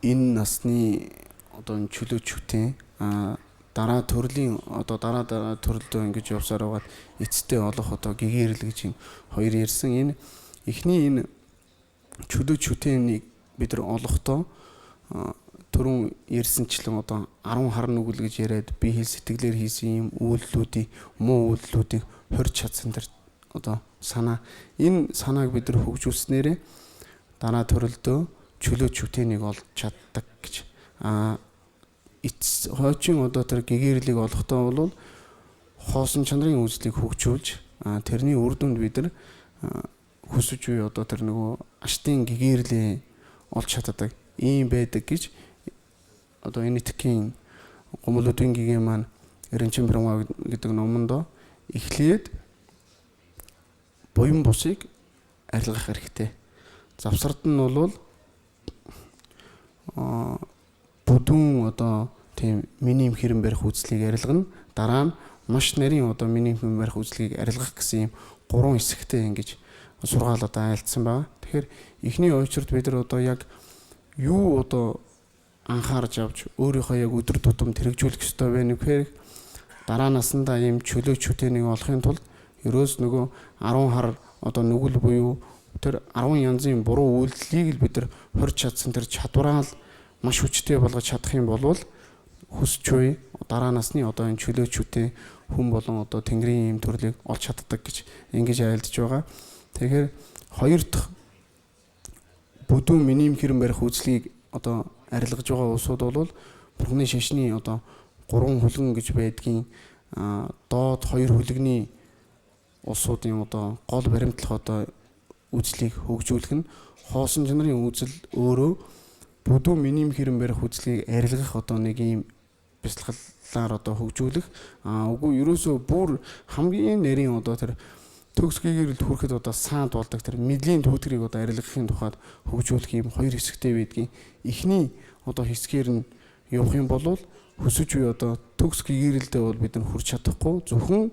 ཨིན་ནས་ནི་ཨོ་ཏོ་ཆུ་ལུ་ཆུ་ཐེན། ད་ར་ཐོར་ལིང་ཨོ་ཏོ་ད་ར་ད་ར་ཐོར་ལིང་གི་ཅོབ་ས་ར་བ་ཨིད་ཙི་ཏེ་ཨོ་ལོ་ཧོ་ཏོ་གི་གི་རི་ལི་ཅིང་ཧོ་ཡི་རི་སིང་ཨིན། ཨིག་ནི་ཨིན། ཆུ་ལུ་ཆུ་ཐེན་ནི་བི་ཏར་ཨོ་ལོ་ཧོ་ཏོ། ཐོ་རུང་ཡེར་སིན་ཆི་ལང་ཨོ་ཏོ་ཨ་རོང་ཧར་ནུ་གུ་ལི་ཅེ་རེད་པི་ཧི་སི་ཏིག་ལེར་ཧི་སི་ཡིམ་ཨུལ་ལུ་ཏི་མོ་ཨུལ་ལུ་ཏི་ཧོར་ཆ་ཚན་དར། ཨོ་ཏོ་ས་ན་ཨིན། ས་ན་བི་ཏར་ཧུག་ཆུ་སི་ནེ་རེ། ད་ན་ཐོ་རལ་ཏོ་ཆུ་ལུ་ཆུ་ཐེན་ནི་གོལ་ཆ་ཏག་གི་ཆ། ཨ་ཨིད་ཧོ་ཅིང་ཨོ་ཏོ་ཐར་གི་གི་རི་ལི་གོལ་ལོག་ཏོ་ཨོ་ལོལ། ཧོ་སུན་ཆན་རིང་ཨུ་ཅི་ལི་ཧུག་ཆུ་ལ་ཆ། ཨ་ཐེར་ནི་ཨུར་དུན་བི་ཏར་ཨ་ཧུ་སུ་ཆུ་ཡོ་ཏོ་ཐར་ནི་གོ་ཨ་ཤི་ཏེན་གི་གི་རི་ལི་ཨོལ་ཆ་ཏག་ཏག་ཨིན་བེ་ཏག་གི་ཆ། ཨོ་ཏོ་ཨིན་ནི་ཐི་ཀིན་གོ་མོ་ལུ་ཏུན་གི་གེ་མན་རིན་ཆེན་བི་རང་བ་གི་ཏག་ནོ་མོན་ཏོ་ཨིག་ལེད། བུ་ཡུམ་བུ་སིག་ཨེར་ལག་ཧེར་ཁི་ཏེ། ཙབ་སར་ཏན་ནོ་ལོལ། བུ་དུང་ཨོ་ཏོ་ཐེ་མི་ནིམ་ཁི་རིམ་བེར་ཧུ་ཙི་ལིག་ཨེར་ལག་ན་ད་རན་མ་ཤི་ནེ་རིང་ཨོ་ཏོ་མི་ནིམ་ཁི་རིམ་བེར་ཧུ་ཙི་ལིག་ཨེར་ལག་ཁི་སིམ་ཀོ་རོང་ཨི་སིག་ཏེ་ཨིན་གི་ཆ། ཟུར་ལ་ད་ཨེལ་ཚིམ་པ། དེར་ཡིག་ནི་འོད་ཆུར་བེ་དེར་འོ་ད་ཡག་ཡུ་འོ་ད་ཨང་ཧར་ཅབ་ཆུ་ཨོ་རི་ཧ་ཡག་ཨུ་ཏུར་དུ་ཏམ་དེ་རིག་ཆུ་ལིག་སི་ཏོ་བེ་ནི་ཁེར། ད་ར་ན་སིན་ད་ཡིམ་ཆུ་ལོ་ཆུ་ཏེ་ནི་འོ་ལྷན་ཐོལ་ཡུ་རོས་ནུ་གོ་ཨ་རོང་ཧར་འོ་ད་ནུ་གུ་ལུ་བུ་ཡུ། དེར་ཨ་རོང་ཡང་ཛིན་བོ་རོ་འུ་ལི་གིལ་བེ་དེར་ཧུར་ཆ་ཚིན་དེར་ཆ་ཏོ་རང་མ་ཤུ་ཆི་ཏེ་བ་ལ་ཆ་ཐིན་བོ་ལོལ། ཧུས་ཆོས་ད་ར་ན་སི་ནི་འོ་ད་ཡང་ཆུ་ལོ་ཆུ་ཏེ་ཧུམ་བོ་ལོང་འོ་ད་ཐེང་རིང་ཡིམ་ཐུར་ལེག་ཨོལ་ཆ་ཏ་ཏ་ཀི་ཆ་ཨིན་གི་ཇ་ཨེལ་ཏི་ཆོ་ག། དེ་ཁེར་ཧོ་ཡུར་ཐག་བུ་དུ་མི་ནིམ་ཁིར་འབེར་ཧུ་ཚི་ལིག་ཨོ་ད་ཨ་རི་ལག་ཆོ་ག་འོ་སོ་དོ་ལོལ། བུར་ནི་ཤེ་ཤི་ནི་ཨོ་ད་ཀོ་རོང་ཧུ་ལུང་གི་ཆུ་བེད་ཀིན་ཏོ་ཧོ་ཡུར་ཧུ་ལིག་ནི་འོ་སོ་ཏིང་འོ་ད་ཀོལ་བེ་རིམ་ཐོ་ད་ཨུ་ཚི་ལིག་ཧུག་ཆུ་ལིག་ཧོ་སུན་ཅི་ན་རིང་ཨུ་ཚི་ཨོ་རོ་བུ་དུ་མི་ནིམ་ཁིར་འབེར་ཧུ་ཚི་ལིག་ཨེ་རི་ལག་ཧོ་ད་ནི་གི་པེ་སི་ལྷ་ལ་རོ་ད་ཧུག་ཆུ་ལིག་ཨ་འུ་གུ་ཡུ་རོ་སོ་བུར་ཧམ་གི་ཨེ་ནེ་རིང་འོ་ད་དེར་ཐུགས་ཀྱི་ཡིར་ཐུར་ཁི་དོ་ད་སང་དོལ་ཏག་དེར་མི་ལིན་ཐུག་ཐིར་འོ་ད་ཨེ་རི་ལག་ཧིན་དོ་ཧ་ཧུག་ཆུ་ལིག་ཧོ་ཡུར་ཧི་སིག་ཏེ་བེད་ཀི་ཨིག་ནི་འོ་ད་ཧི་སི་ཀེ་རིན་ཡོ་ཧིན་བོ་ལོལ། ཧུ་སུ་ཆུ་ཡོ་ད་ཐུགས་ཀྱི་ཡིར་ཏེ་འོ་བེད་དེན་ཧུར་ཆ་ཐོག་ཁོ་ཛུ་ཧུང་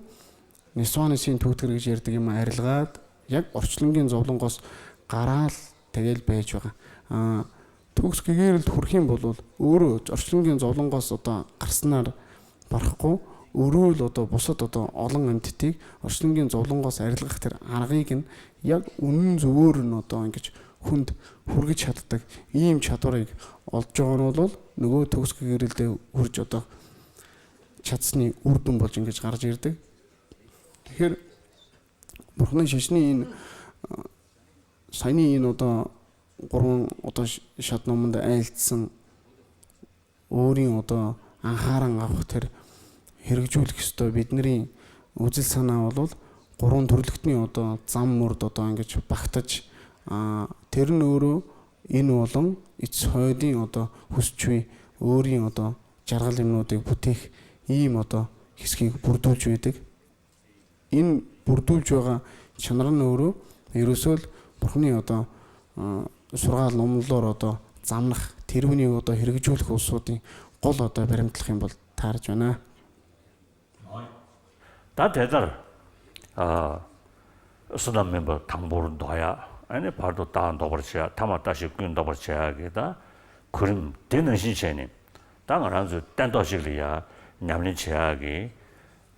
ནི་སོ་ནི་སིན་ཐུག་ཐིར་གི་ཇེར་ཏི་གི་མ་ཨེ་རི་ལག་ཡག་ཨོར་ཆུ་ལིང་གི་འཛོབ་ལོང་གོས་ཀ་རལ་དེ་གེལ་བེད་ཆོ་ག། ཐུགས་ཀྱི་ཡིར་ཐུར་ཧིན་བོ་ལོལ། ཨུ་རུ་ཨོར་ཆུ་ལིང་གི་འཛོབ་ལོང་གོས་སོ་ད་ཀར་སི་ནར་བར་ཁོ་ཨུ་རུ་ལོ་ད་བོ་སོ་ད་ད་ཨོ་ལང་ཨན་ཏི་ཏིག་ཨོར་ཆུ་ལིང་གི་འཛོབ་ལོང་གོས་ཨེ་རི་ལག་དེར་ཨ་རག་ཡི་གིན་ཡག་ཨུན་ཛུ་ཨུ་རུ་ནོ་ད་ཨང་གི་ཧུན་ཧུར་གི་ཆ་ད་ཏག་ཡིམ་ཆ་ཏོ་ར་ཡིག་ཨོལ་ཅོ་ནོ་ལོལ། ནུ་གོ་ཐུགས་ཀྱི་ཡིར་ཏེ་ཧུར་ཅོ་ད་ཆ་ཚི་ནི་ཨུར་དུམ་བོ་ཅིང་གི་ཆ་ར་ཅིར་ཏེ། ཧེར་བོར་ནི་ཤེ་ཤི་ནི་ཡིན། སའི་ནི་ཡིན་ནོ་ད་གོ་རོང་འོ་ད་ཤ་ཏོ་མི་འདི་ཨེལ་ཚང་འོ་རིང་འོ་ད་ཨ་ཧ་རང་ཨ་ཧོ་ཐེར་ཧེར་གི་ཆུ་ལིག་སི་ཏོ་བེད་ནི་རིང་འོ་ཙི་ས་ན་འོ་ལོད་གོ་རོང་དུར་ལིག་ནི་འོ་ད་ཙམ་མོར་ཏོ་ད་ཨང་གི་ཆུ་པག་ཏ་ཆི་ཨ་ཐེར་ནོ་རུ་ཡིན་འོ་ལོང་ཨི་ཚོ་དིང་འོ་ད་ཧུས་ཆུའི་འོ་རིང་འོ་ད་ཅར་ག་ལེམ་ནོ་དེ་བུ་ཐེག་ཡིན་མོ་ད་ཧིས་ཀི་བུར་དུ་ཆུའི་དེག་ཨིན་བུར་དུ་ཆོ་ག་ཆ་ན་ར་ནོ་རུ་ཡུ་རུ་སོལ་བུར་ནི་ཡོ་ད་སོར་ག་ལོམ་ལོ་རོ་ད་ཙམ་ནག་དེ་རུ་ནི་ཡོ་ད་ཧེ་རིག་ཆུ་ལ་ཁོ་སོ་ཏིང་ཀོ་ལོ་ད་བེ་རམ་ཐལ་ཁིན་པོ་ཐར་ཆོ་ན། ད་དེ་ལྟར་བསོད་ནམས་མིན་པ་དང་པོར་འདོགས་ཡ། ཨ་ནི་བར་དུ་བདག་འདོགས་པར་བྱེད་ཡ། ཐ་མ་བཀྲ་ཤིས་ཀུན་འདོགས་པར་བྱེད་ཡ་གི་ད་གོ་རིམ་དེ་ནང་བཞིན་བྱས་ནས་ད་ང་རང་ཚོའི་སྟན་ཐོག་ཅིག་ལ་ཡ་ཉམས་ལེན་བྱེད་ཡ་གི་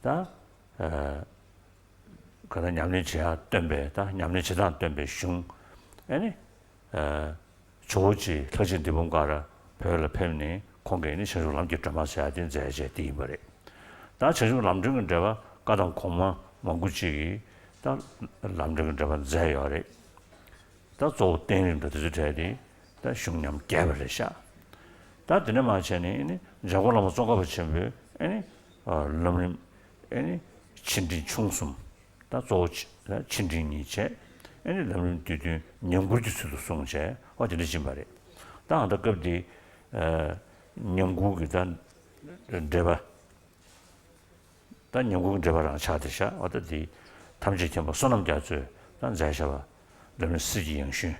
ད། ག་ད་ཉམས་ལེན་བྱེད་ཡ་སྟོན་པའི་ད་ཉམས་ལེན་བྱེད་སྟངས་སྟོན་པའི་གཞུང་ཨེ་ནི། ཇོ་བོ་རྗེ་ལྷ་རྗེ་འདི་འབུམ་ཀ་ར་བོད་ལ་ཕེབས་ནས་ཁོང་གིས་ནི་བྱང་ཆུབ་ལམ་གྱི་སྒྲོན་མ་ཟེར་ཡ་དེ་མཛད་བྱས་དེ་ཡིན་པ་རེད། ད་བྱང་ཆུབ་ལམ་སྒྲོན་གྱི་འགྲེལ་པ་བཀའ་གདམས་གོང་མ་མང་པོ་ཅིག་གིས་ད་ལམ་སྒྲོན་གྱི་འགྲེལ་པ་མཛད་ཡོད་རེད། ད་གཙོ་བོ་བསྟན་རིམ་དང་དེ་ཚོའི་གྲས་དེ་ད་གཞུང་ཉམས་བརྒྱད་པ་རེད་ཤག་ད་དེ་ནས་མ་བྱས་ནས་ཨེ་ནི་འཇམ་མགོན་བླ་མ་ཙོང་ཁ་པ་ཆེན་པོས་ཨེ་ནི་ལམ་རིམ་ཨེ་ནི་ཆེ་འབྲིང་ཆུང་གསུམ། ད་གཙོ་བོ་ཆེ་ཆེ་འབྲིང་གཉིས་བྱས། ཨེ་ནི་ལམ་རིམ་བསྡུས་དོན་ཉམས་མགུར་གྱི་ཚུལ་དུ་གསུངས་བྱས་ཨོ་དེ་འདྲ་ཕྱིན་པ་རེད། ད་ཨ་ད་སྐབས་འདི་ཉམས་མགུར་གྱི་ད་འགྲེལ་པ། ད་ཉམས་མགུར་གྱི་འགྲེལ་པ་རང་ཆགས་བསྡད་ཤག་ཨོ་ད་འདི་ཐམས་ཅད་མཁྱེན་པ་བསོད་ནམས་རྒྱ་མཚོས་ད་མཛད་བྱ་བ་ལམ་རིམ་གསེར་གྱི་ཡང་ཞུན།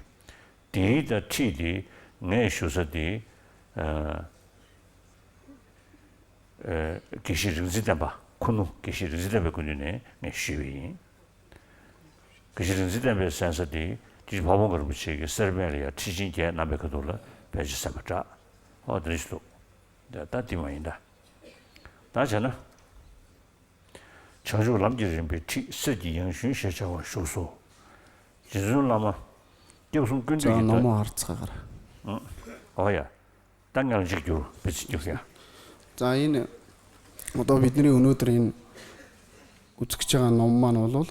དེའི་ད་ཁྲིད་དེ་ངས་ཞུ་ས་དེ། དགེ་བཤེས་རིག་འཛིན་བསྟན་པ་ཁུ་ནུ་དགེ་བཤེས་རིག་འཛིན་བསྟན་པའི་སྐུ་མདུན་ནས་ངས་ཞུས་པ་ཡིན། དགེ་བཤེས་རིག་འཛིན་བསྟན་པའི་གསན་ས་དེ་དེ་བཞིན་འཕགས་པ་སྒང་རིན་པོ་ཆེ་གིས་གསེར་སྨད་ལ་ཡང་ཁྲིད་ཆེན་བརྒྱད་གནང་བའི་ཁ་ཐུག་ལ་ཕལ་ཆེར་གསན་པ་འདྲ། ཨོ་དེ་འདྲ་ཞིག་འདུག་ད་ད་དེ་མ་ཡིན་ད། ད་བྱས་ན། བྱང་ཆུབ་ལམ་གྱི་རིམ་པའི་ཁྲིད་གསེར་གྱི་ཡང་ཞུན་ཞེས་བྱ་བ་བཞུགས་སོ། རྗེ་བཙུན་བླ་མ་སྐྱབས་གསུམ་ཀུན་འདུས་ཀྱི་ནོ་མོ་ཧར་ཚ་གར། ཨོ་ཡ། ད་ངལ་འཇིག་རྒྱུ་བི་ཚི་རྒྱུ་ཡ། ཙ་ཡིན། ཨོ་ཏོ་བི་ཏི་རི་ཨུ་ནུ་ཏི་རིན། ཨུ་ཚུགས་ཅག་ནོ་མ་ནོ་ལོལ།